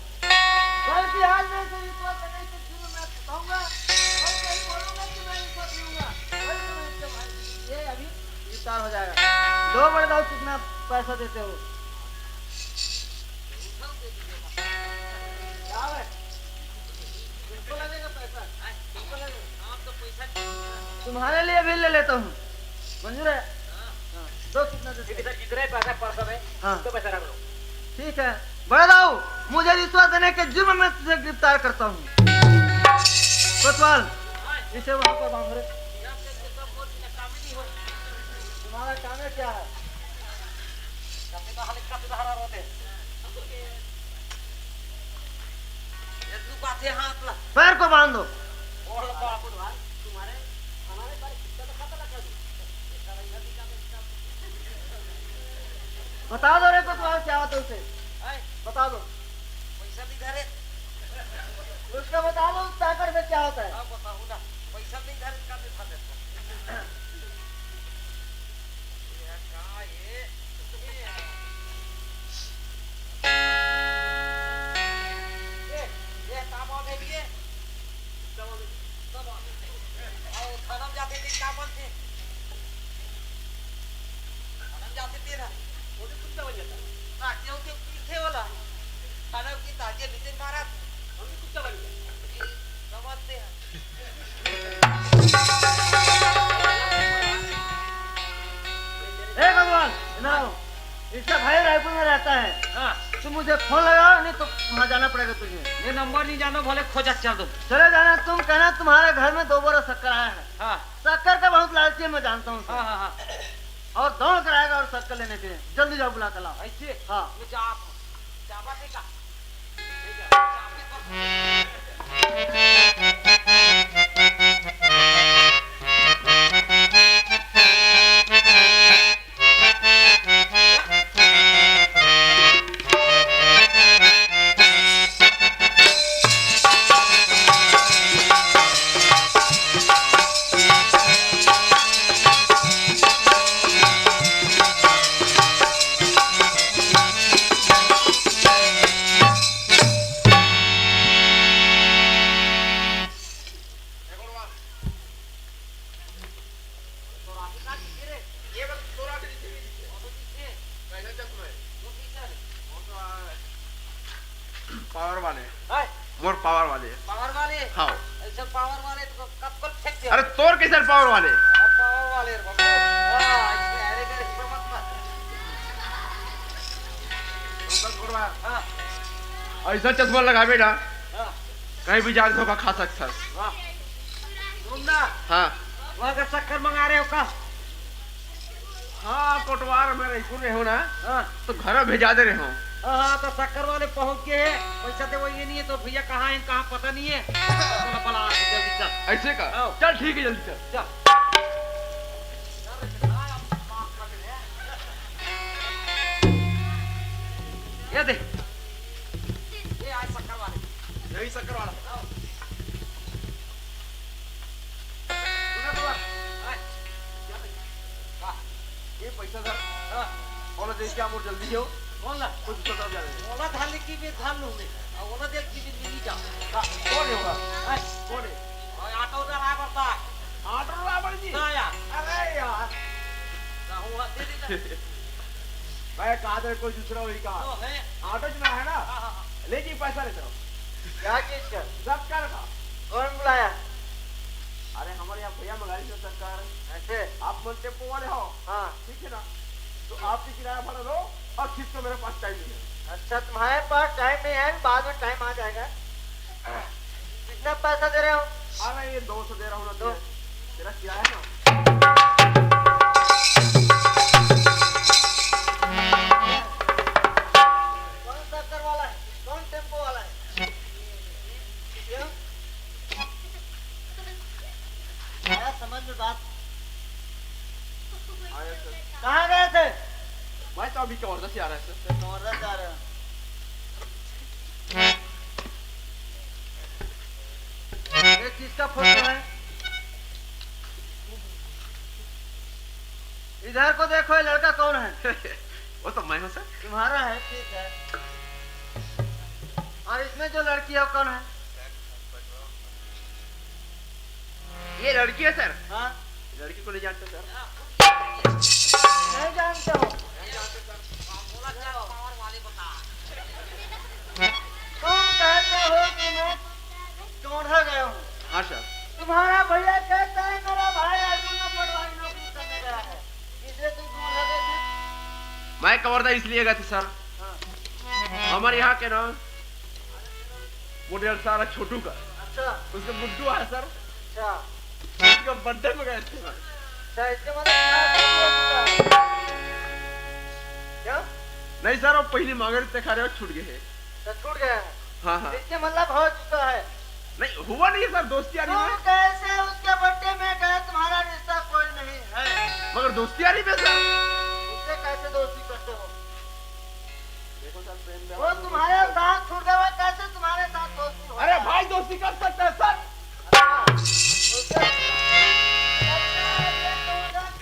बल्कि आज मैं इसे रिश्वत देने के जुर्म में फंसाऊंगा और कहीं बोलूंगा कि मैं रिश्वत लूंगा, वही तो मैं इसके भाई, ये अभी गिरफ्तार हो जाएगा। दो बड़े दाऊ, कितना पैसा देते हो? क्या है? तुमको लगेगा पैसा? तुमको लगेगा? तुम्हारे लिए भी ले लेता हूँ, मंजूर है? हाँ, दो, कितना देते हो? सर, जितना ही पैसा पड़ सके, हाँ। उतना पैसा रख लो। ठीक है, बड़े दाऊ, मुझे रिश्वत देने के जुर्म में तुझे गिरफ्तार करता हूँ। कोतवाल, इसे वहाँ पर बांध रहे। तुम्हारा काम है क्या है? पैर को बांध दो। बता दो रे कोतवाल, क्या होता है उसे? बता दो। पैसा नहीं धरे। उसका बता दो, ताकत से क्या होता है? हाँ, बताओ ना। पैसा नहीं धरे, का नहीं था देता। ये का ये? ये, ये काम आ गई ये। और थाना में जाते थे, क्या बोलते? थाना में जाते थे ना, वो भी कुत्ता बन जाता। हाँ, क्योंकि पीछे वाला थाना की ताजे नीचे मारा था, हम भी कुत्ता बन गया। ये समझते हैं। ए भगवान, सुनाओ। इसका भाई रायपुर में रहता है। हाँ। तुम मुझे फोन लगाओ, नहीं तो वहाँ जाना पड़ेगा तुझे। ये नंबर नहीं जानो, भले खोजत चल दो। चले जाना, तुम कहना तुम्हारे घर में दो बोरा शक्कर आया है। हाँ। शक्कर का बहुत लालची है, मैं जानता हूँ उसे। हाँ, हाँ, हाँ। और दौड़ कर आएगा और शक्कर लेने के लिए। जल्दी जाओ, बुला कर लाओ। ऐसे? हाँ। मैं जा, जावा देगा। पावर वाले। हाय। मोर पावर वाले। पावर वाले? हाँ। ऐसे पावर वाले तो कब कब फेंक दे। अरे तोर कैसे पावर वाले? हाँ, पावर वाले रे बाबू। हाँ, ऐसे अरे गरीब मत मत। हाँ। ऐसा चश्मा लगावे ना, हाँ। कहीं भी जाके धोखा खा सकता है। वाह। सुन ना। हाँ। वहाँ का शक्कर मंगा रहे हो का? हाँ, कोटवार में रहिसू रहे हो ना, हाँ। तो घर भेजा दे रहे हो। हाँ, हाँ, तो शक्कर वाले पहुँच गए हैं, पैसा दे वो ये नहीं है, तो भैया कहाँ है, कहाँ पता नहीं है। चलो, बला, जल्दी चल। ऐसे का? हाँ। चल, ठीक है, जल्दी चल। चल। ये दे। ये आज शक्कर वाले। यही शक्कर वाला। हाँ। सुना तो बात। हाँ। ये पैसा सर। हाँ। ओला दे के आप और जल्दी जाओ। कौन ला? कुछ तो कर जाओ। ओला धान की भी धान लूंगे। और ओला दे की भी मिली जाओ। हाँ, कौन है वो? हाँ। कौन है? और ऑटो ड्राइवर था। ऑटो ड्राइवर जी? हाँ यार। अरे यार। ना हुआ, दे देता। मैं कहा था कोई दूसरा वही का। तो है। ऑटो च ना है ना? हाँ, हाँ, हाँ। ले जी पैसा लेते रहो। क्या चीज का? शक्कर का। कौन बुलाया? अरे हमारे यहाँ भैया मंगा रही है शक्कर। ऐसे? आप मन टेम्पो वाले हो? हाँ। ठीक है ना? तो आप भी किराया भाड़ा लो और खींच लो, मेरे पास टाइम नहीं है। अच्छा, तुम्हारे पास टाइम नहीं है, बाद में टाइम आ जाएगा। कितना पैसा दे रहे हो? अरे ये दो सौ दे रहा हूँ ना, दो। तेरा किराया ना। कौन शक्कर वाला है? कौन टेम्पो वाला है? क्यों? आया समझ में बात? आया सर। कहाँ गए थे? मैं तो अभी कवर्धा से आ रहा है सर। कवर्धा से आ रहे हो? ये किसका फोटो है? इधर को देखो, ये लड़का कौन है? वो तो मैं हूँ सर। तुम्हारा है, ठीक है। और इसमें जो लड़की है, वो कौन है? ये लड़की है सर। हाँ। लड़की को नहीं जानते सर। नहीं जानते हो? तुम कहते हो कि मैं चौंधा गया हूँ। हाँ सर। तुम्हारा भैया कहता है मेरा भाई आईफोन में पटवारी नौकरी करने गया है, इसलिए तुम चौंधा गए थे। मैं कवर्धा इसलिए गया था सर। हाँ। हमारे यहाँ के ना वो डेढ़ साल है छोटू का। अच्छा। उसका गुड्डू है सर। अच्छा। उसका बर्थडे में गए थे। अच्छा, इसके मतलब क्या? क्या? नहीं सर, वो पहली मांगे थे, खा रहे हो, छूट गए हैं। अच्छा, छूट गया है। हाँ, हाँ। इसके मतलब हो चुका है। नहीं, हुआ नहीं है सर, दोस्ती यारी में। तुम कैसे उसके बर्थडे में गए? तुम्हारा रिश्ता कोई नहीं है। मगर दोस्ती यारी में सर। उससे कैसे दोस्ती करते हो? देखो सर, प्रेम वो तुम्हारे साथ छूट गया, वो कैसे तुम्हारे साथ दोस्ती हो? अरे भाई, दोस्ती कर सकते हैं सर। अच्छा, उससे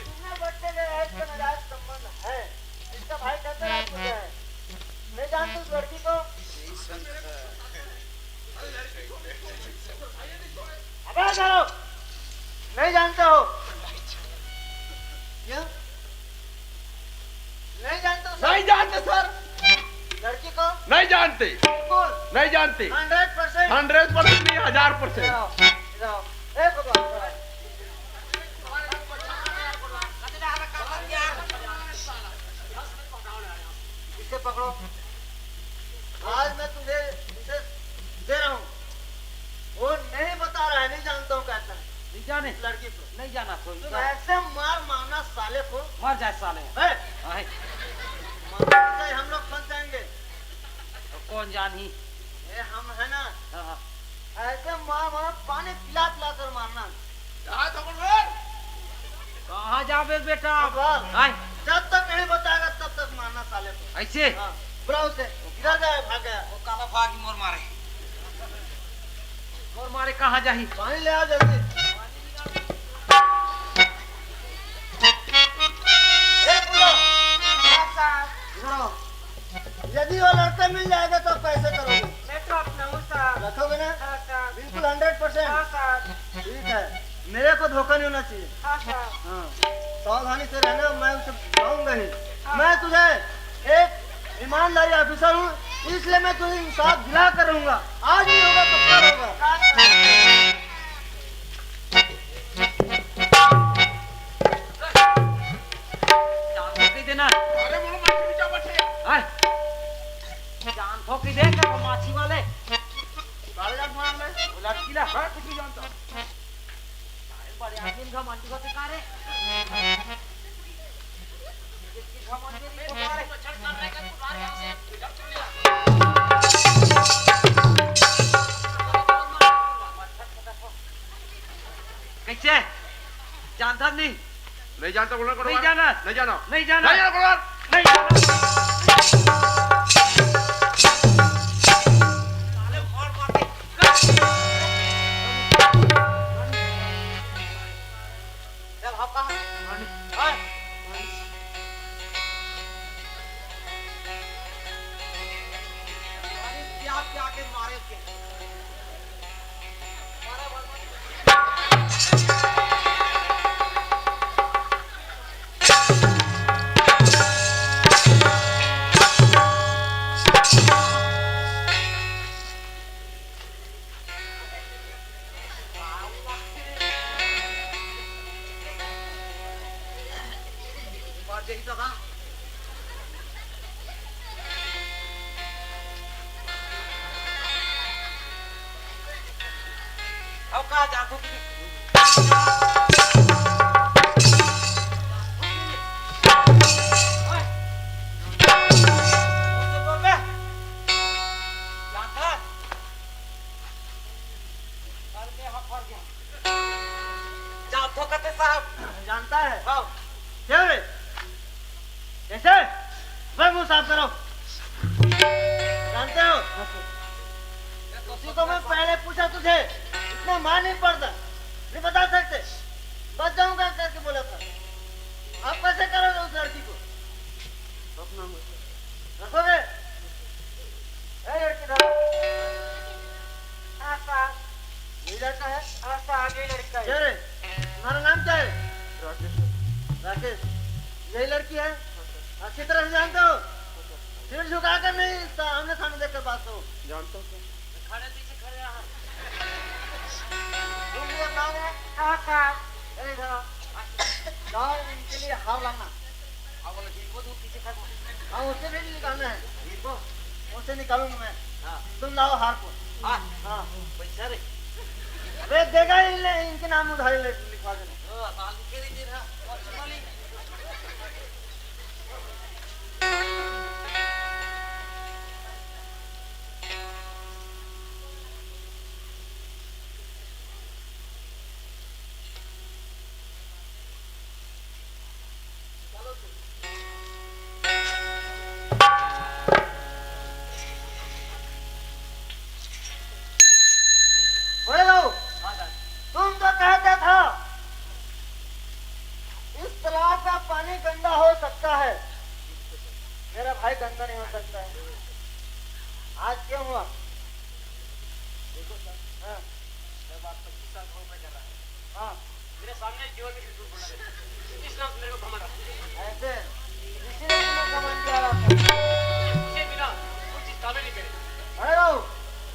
तुमने बर्थडे गए हैं, इसका नाजायज संबंध है। इसका भाई कहते रात को गया है। नहीं जानते उस लड़की को? अबे सालो, नहीं जानते हो? क्या? नहीं जानते हो सर? नहीं जानते सर। लड़की को? नहीं जानते। बिल्कुल। नहीं जानते। Hundred percent. हंड्रेड परसेंट नहीं, हजार परसेंट। इधर आओ, इधर आओ। ए, पकड़ो, पकड़ो। इसे पकड़ो। नहीं जाना तो तुम ऐसे मार मारना साले को। मर जाए साले। है? आए। मर जाए, हम लोग फंस जाएंगे। तो कौन जान ही? ये हम है ना। हाँ, हाँ। ऐसे मार मार, पानी पिला पिला कर मारना। कहाँ जाबे बेटा? भगवान। आए। जब तक नहीं बताएगा तब तक मारना साले को। ऐसे? हाँ। बुलाओ उसे। किधर गया? भाग गया। वो काला भाग मोर मारे। मोर मारे कहाँ जाही? पानी ले आ जल्दी। ए, पूरा। हाँ, साहब। इधर आओ। यदि वो लड़का मिल जाएगा तो कैसे करोगे? मैं तो अपनाऊँ, साहब। रखोगे ना? हाँ, साहब। बिल्कुल हंड्रेड परसेंट? हाँ, साहब। ठीक है, मेरे को धोखा नहीं होना चाहिए। हाँ, साहब। हाँ, सावधानी से रहना, मैं उसे बुलाऊंगा ही। हाँ। मैं तुझे एक ईमानदारी ऑफिसर हूँ, इसलिए मैं तुझे इंसाफ दिला कर रहूंगा। आज नहीं होगा तो कल होगा। जान ठोकी देना। अरे बोलो, माछी भी चापट है। आए। जान ठोकी दे, कर माछी वाले। साले जान मार ले। वो लड़की ला। मैं कुछ नहीं जानता। सारे बड़े आदमी घमंडी होते का रे? इसकी घमंडी नहीं तो मारे। कैसे? जानता नहीं? नहीं जानता, बोलना करो नहीं यार। जाना। नहीं जाना। नहीं जाना। नहीं जाना, बोलो यार। नहीं जाना। साले मार मार के। चल, हप कहाँ? हाँ। अरे, क्या, क्या के मारे के? अब कहाँ जाबो? जानता है? हाँ। क्या रे? कैसे? मैं मुंह साफ करो। जानते हो, उसी को मैं पहले पूछा तुझे, इतना मार नहीं पड़ता, नहीं बता सकते, बच जाऊंगा करके बोला था। आप कैसे करोगे उस लड़की को? रखोगे? ए लड़की, धरो। हाँ, साहब। यही लड़का है? हाँ, साहब, यही लड़का है। क्या रे? तुम्हारा नाम क्या है? राकेश। राकेश, यही लड़की है? अच्छी तरह से जानते हो? सिर झुका कर नहीं, सा-, आमने सामने देख कर बात करो। जानता हूँ सर। खड़े पीछे खड़े रहा। तुम ये कौन है? हाँ, साहब। अरे, इधर आओ। जाओ, इनके लिए हार लाना। हाँ, बोलो, जिनको दूर पीछे खा दो। हाँ, उसे भी निकालना है। जिनको? उसे निकालूंगा मैं। हाँ। तुम लाओ हार को। हाँ। हाँ। पैसा रे। अबे, देगा ही नहीं, इनके नाम उधारी ले, लिखवा देना। हाँ, साल के लिए दे रहा। और सुना नहीं। बड़े बाबू, तुम तो कहते था इस तालाब का पानी गंदा हो सकता है, मेरा भाई गंदा नहीं हो सकता है। आज क्यों हुआ? देखो सर, हाँ। मैं बात पच्चीस साल का हूँ, मैं कर रहा हूँ। हाँ। मेरे सामने केवल भी झूठ बोला है। इस नाम से मेरे को घमंड आता है। ऐसे? इसीलिए तुम्हें घमंड किया जाता है। पूछे बिना कोई चीज काबू नहीं करे। अरे बाबू,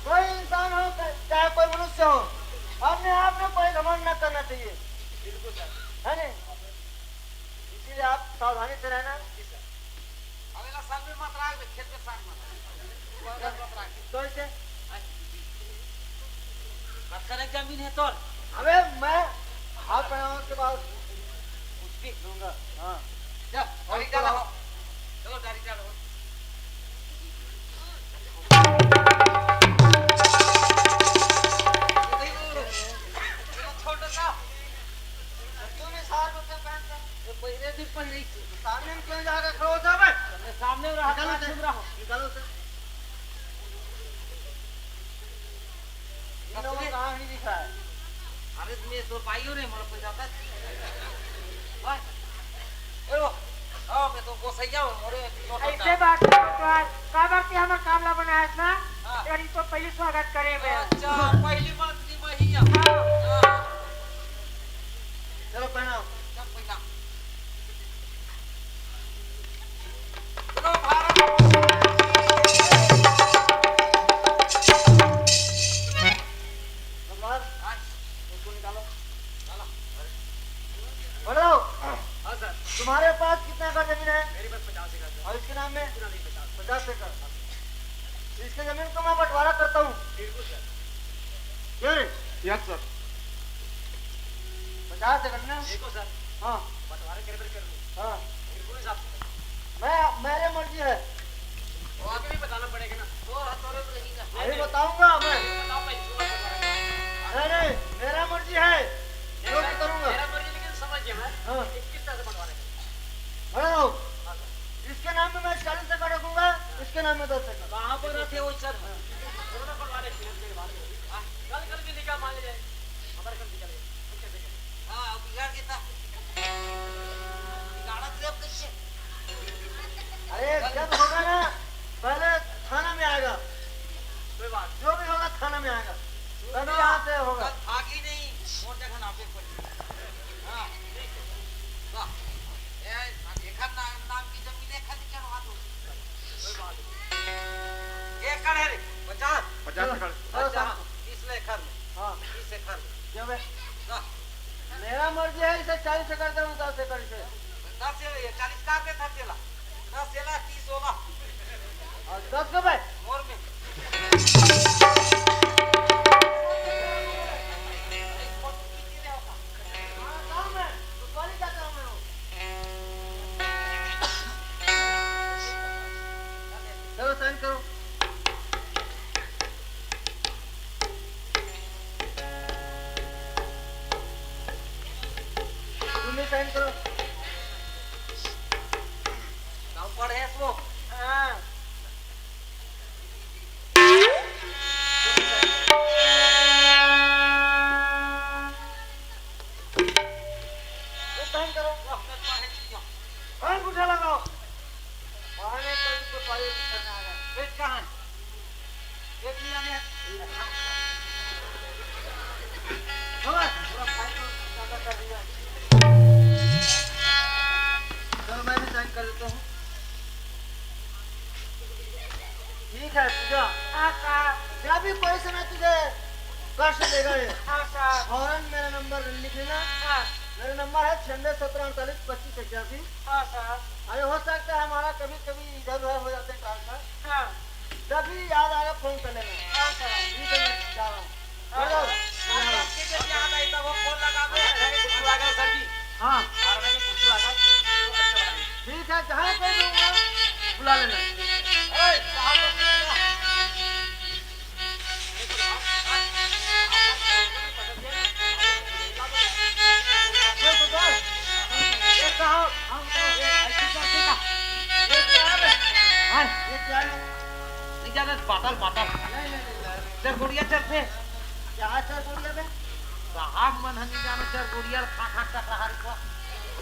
कोई इंसान हो, चाहे कोई मनुष्य हो, अपने आप में कोई घमंड न करना चाहिए। बिल्कुल सर। है नहीं? इसीलिए आप सावधानी से रहना। जी सर। अगला साल में मत रहा, खेत में साग मत रहा। तो इसे? कतका जमीन है तोर? अबे मैं हाथ पहनाओ, उसके बाद कुछ भी लूंगा। हाँ। जा, और गाड़ी डाला हो। चलो, गाड़ी डालो। ये छोटा सा। क्यों नहीं सार को क्या पहनता? ये पहले भी पहन रही थी। सामने में क्यों जाकर खड़े हो जाओ बे? सामने रहा, निकालो उसे। चुप रहो। निकालो उसे। इन लोगों को कहाँ नहीं दिख रहा है? अरे, तुम्हें तो पाइयो नहीं, मोर पैसा था। वाह। ए वो, आओ, मैं तो गोसैया हूँ, अरे, तो ऐसे बात है, पटवार। का बात है, हमार काम ला बनाया था ना? हाँ। यार, ये तो पहले स्वागत करे मैं। अच्छा, पहली मंत्री महिया। हाँ। हाँ। चलो, पहनाओ। चल, पहना। हेलो। हाँ सर। तुम्हारे पास कितना एकड़ जमीन है? मेरे पास पचास एकड़ है। और इसके नाम में? इसके नाम में पचास। पचास एकड़। इसके जमीन को मैं बंटवारा करता हूँ। बिल्कुल सर। क्यों रे? Yes sir. पचास एकड़ ना? देखो सर। हाँ। बंटवारा कर कर लो। हाँ। बिल्कुल हिसाब से। मैं, मेरे मर्जी है। वो आगे भी बताना पड़ेगा ना। वो हाथ और रहेगा। अरे बताऊंगा मैं। बताओ भाई, इसको बंटवारा। नहीं, नहीं, मेरा मर्जी है। जो भी करूंगा। मेरा मर्जी, लेकिन समझ गया मैं। हाँ। इक्कीस तरह से बंटवारा। हेलो। हाँ सर। इसके नाम में मैं चालीस एकड़ रखूंगा, इसके नाम में दस एकड़। कहाँ पर रहते हो सर? दोनों बंटवारे। हाँ, कल, कल भी निकाह मान ले जाए। हमारे घर निकल गए। हम कैसे करें? हाँ, अब बिगाड़ के था। बिगाड़ा तो अब कैसे? अरे, जब होगा ना, पहले थाना में आएगा। कोई बात। जो भी होगा, थाना में आएगा। तभी यहाँ से होगा। कल भागी नहीं, मोर जगह नापे पड़ी। हाँ, ठीक है। वाह। ए, एकर नाम, नाम की जमीन है, खाली चढ़वा दो। कोई बात नहीं। एकड़ है रे, पचास। पचास एकड़। अच्छा, हाँ, तीस ले एकड़ में। हाँ। तीस एकड़ में। क्यों बे? हाँ। मेरा मर्जी है, इसे चालीस एकड़ दूँ, दस एकड़ इसे। दस ये चालीस कार में था चला। दस चला, तीस होला। और दस को बे? मोर में। चलो, साइन करो। तुम भी साइन करो। नाम पढ़े इसको। हाँ। ये साइन करो। अंगूठा लगाओ। वहाँ नहीं, कल को पारी करने आ रहा है। पेट कहाँ है? पेट नहीं आने। हो गया? पूरा फाइल को ज्यादा कर दिया। चलो, मैं भी साइन कर देता हूँ। ठीक है पूजा। हाँ सर। जब भी कोई समय तुझे कष्ट देगा ये, हाँ सर। फौरन मेरा नंबर लिख लेना। हाँ। मेरा नंबर है छियानवे सत्रह अड़तालीस पच्चीस इक्यासी। हाँ सर। अरे हो सकता है हमारा कभी कभी इधर उधर हो जाते हैं ट्रांसफर। हाँ। जब भी याद आएगा फोन कर लेना। हाँ सर। ठीक है, मैं जा रहा हूँ। हाँ सर। अरे, अरे, आपके जब याद आए तब वो फोन लगा दो। अरे, कुछ लगा सर जी। हाँ। अरे, कुछ लगा। ठीक है, जहाँ पे भी होगा, बुला लेना। ओए, कहाँ पर मिलेगा? ये साहब, हम तो ये ऐसी करते का। ये क्या है बे? हाँ, ये क्या है? नहीं जाना, बाटल, बाटल। नहीं, नहीं, नहीं, नहीं। चरगुड़िया चलते। क्या चरगुड़िया बे? साहब मन ह नहीं जाना चरगुड़िया खा खा टकराहारी को।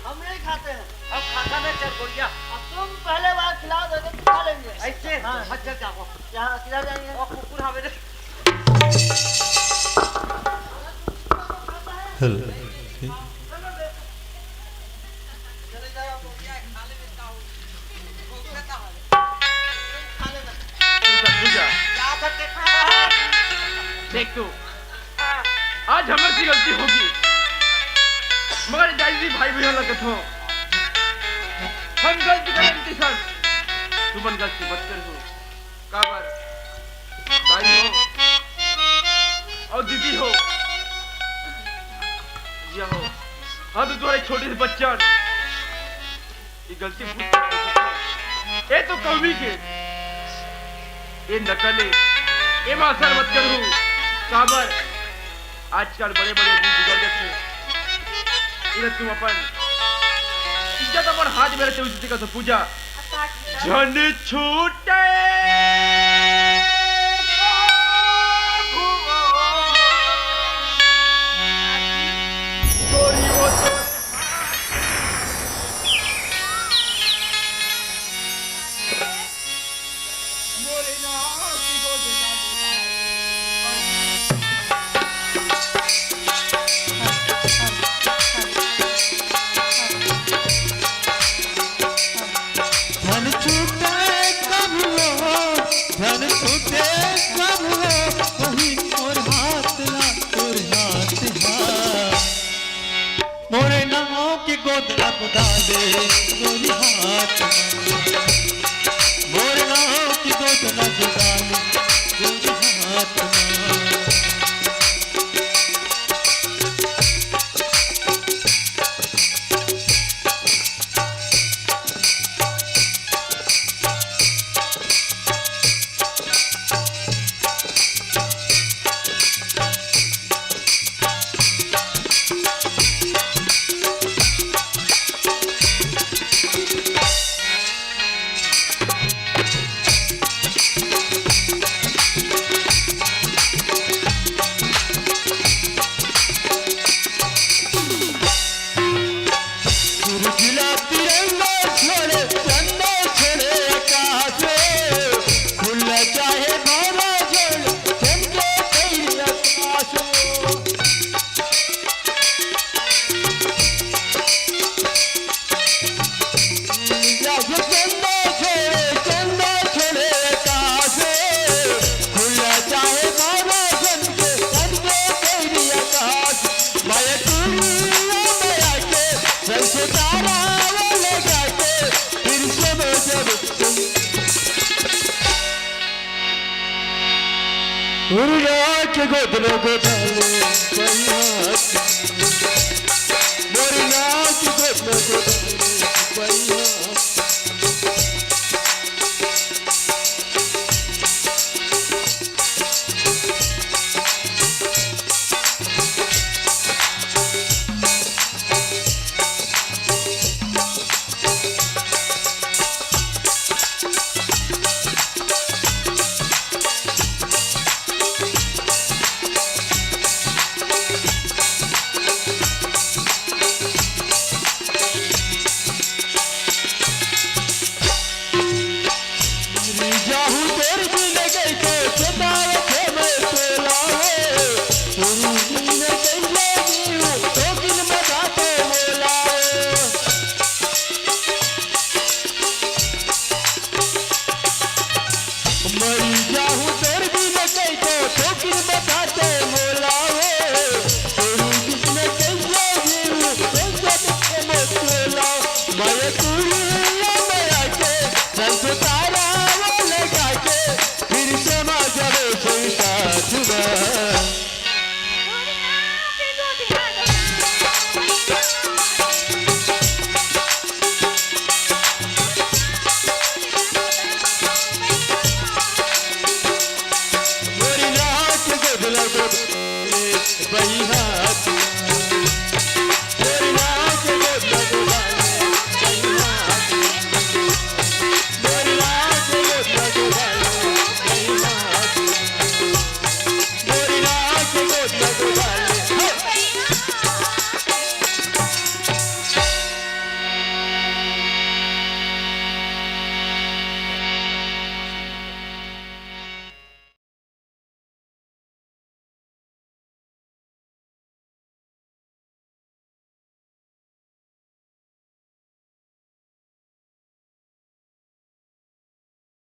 हम नहीं खाते हैं। अब खाता में चरगुड़िया। अब तुम पहले बार खिला दो तो खा लेंगे। ऐसे? हाँ। मत चल जाओ। क्या, किधर जाएंगे? और कुकुर हवे रे। हेलो। देख तू, आज हमर से गलती होगी, मगर जायजी भाई भैया लगत हो, हम गलती करें सन, तुमन गलती मत करहू। काबर? दाई हो अउ दीदी हो, जिया हो। छोटे से बच्चा, ये गलती पूछ सकते हो? ये तो कौमी के, ये नकल है, ये मासर मत करू। काबर आजकल बड़े बड़े आदमी बिगड़ जाते हैं। इधर तुम अपन इज्जत अपन हाथ में रहते हुए इज्जत का तो पूजा। झन छूटे धन छूटे कब हो, धन छूटे कब हो, वही मोर हाथ ला, तोर हाथ ला। मोरे नाव के गोद ला गोदा दे, तोर हाथ ला। मोरे नाव के गोद ला गोदा दे, तोर हाथ ला। सूरज ला तिरंगा छोड़े, चंदा छोड़े आकाश, खुला चाहे भरा छोड़े, चमके तेरी आकाश। चंदा छोड़े, चंदा छोड़े आकाश, खुला चाहे भरा चमके, चमके तेरी आकाश। माया टूरी माया के, संस्कारा वो लगा के, फिर से वो जब उड़ना के गोद में गोद ले, सैया। मोरी नाव के गोद में गोद ले, सैया।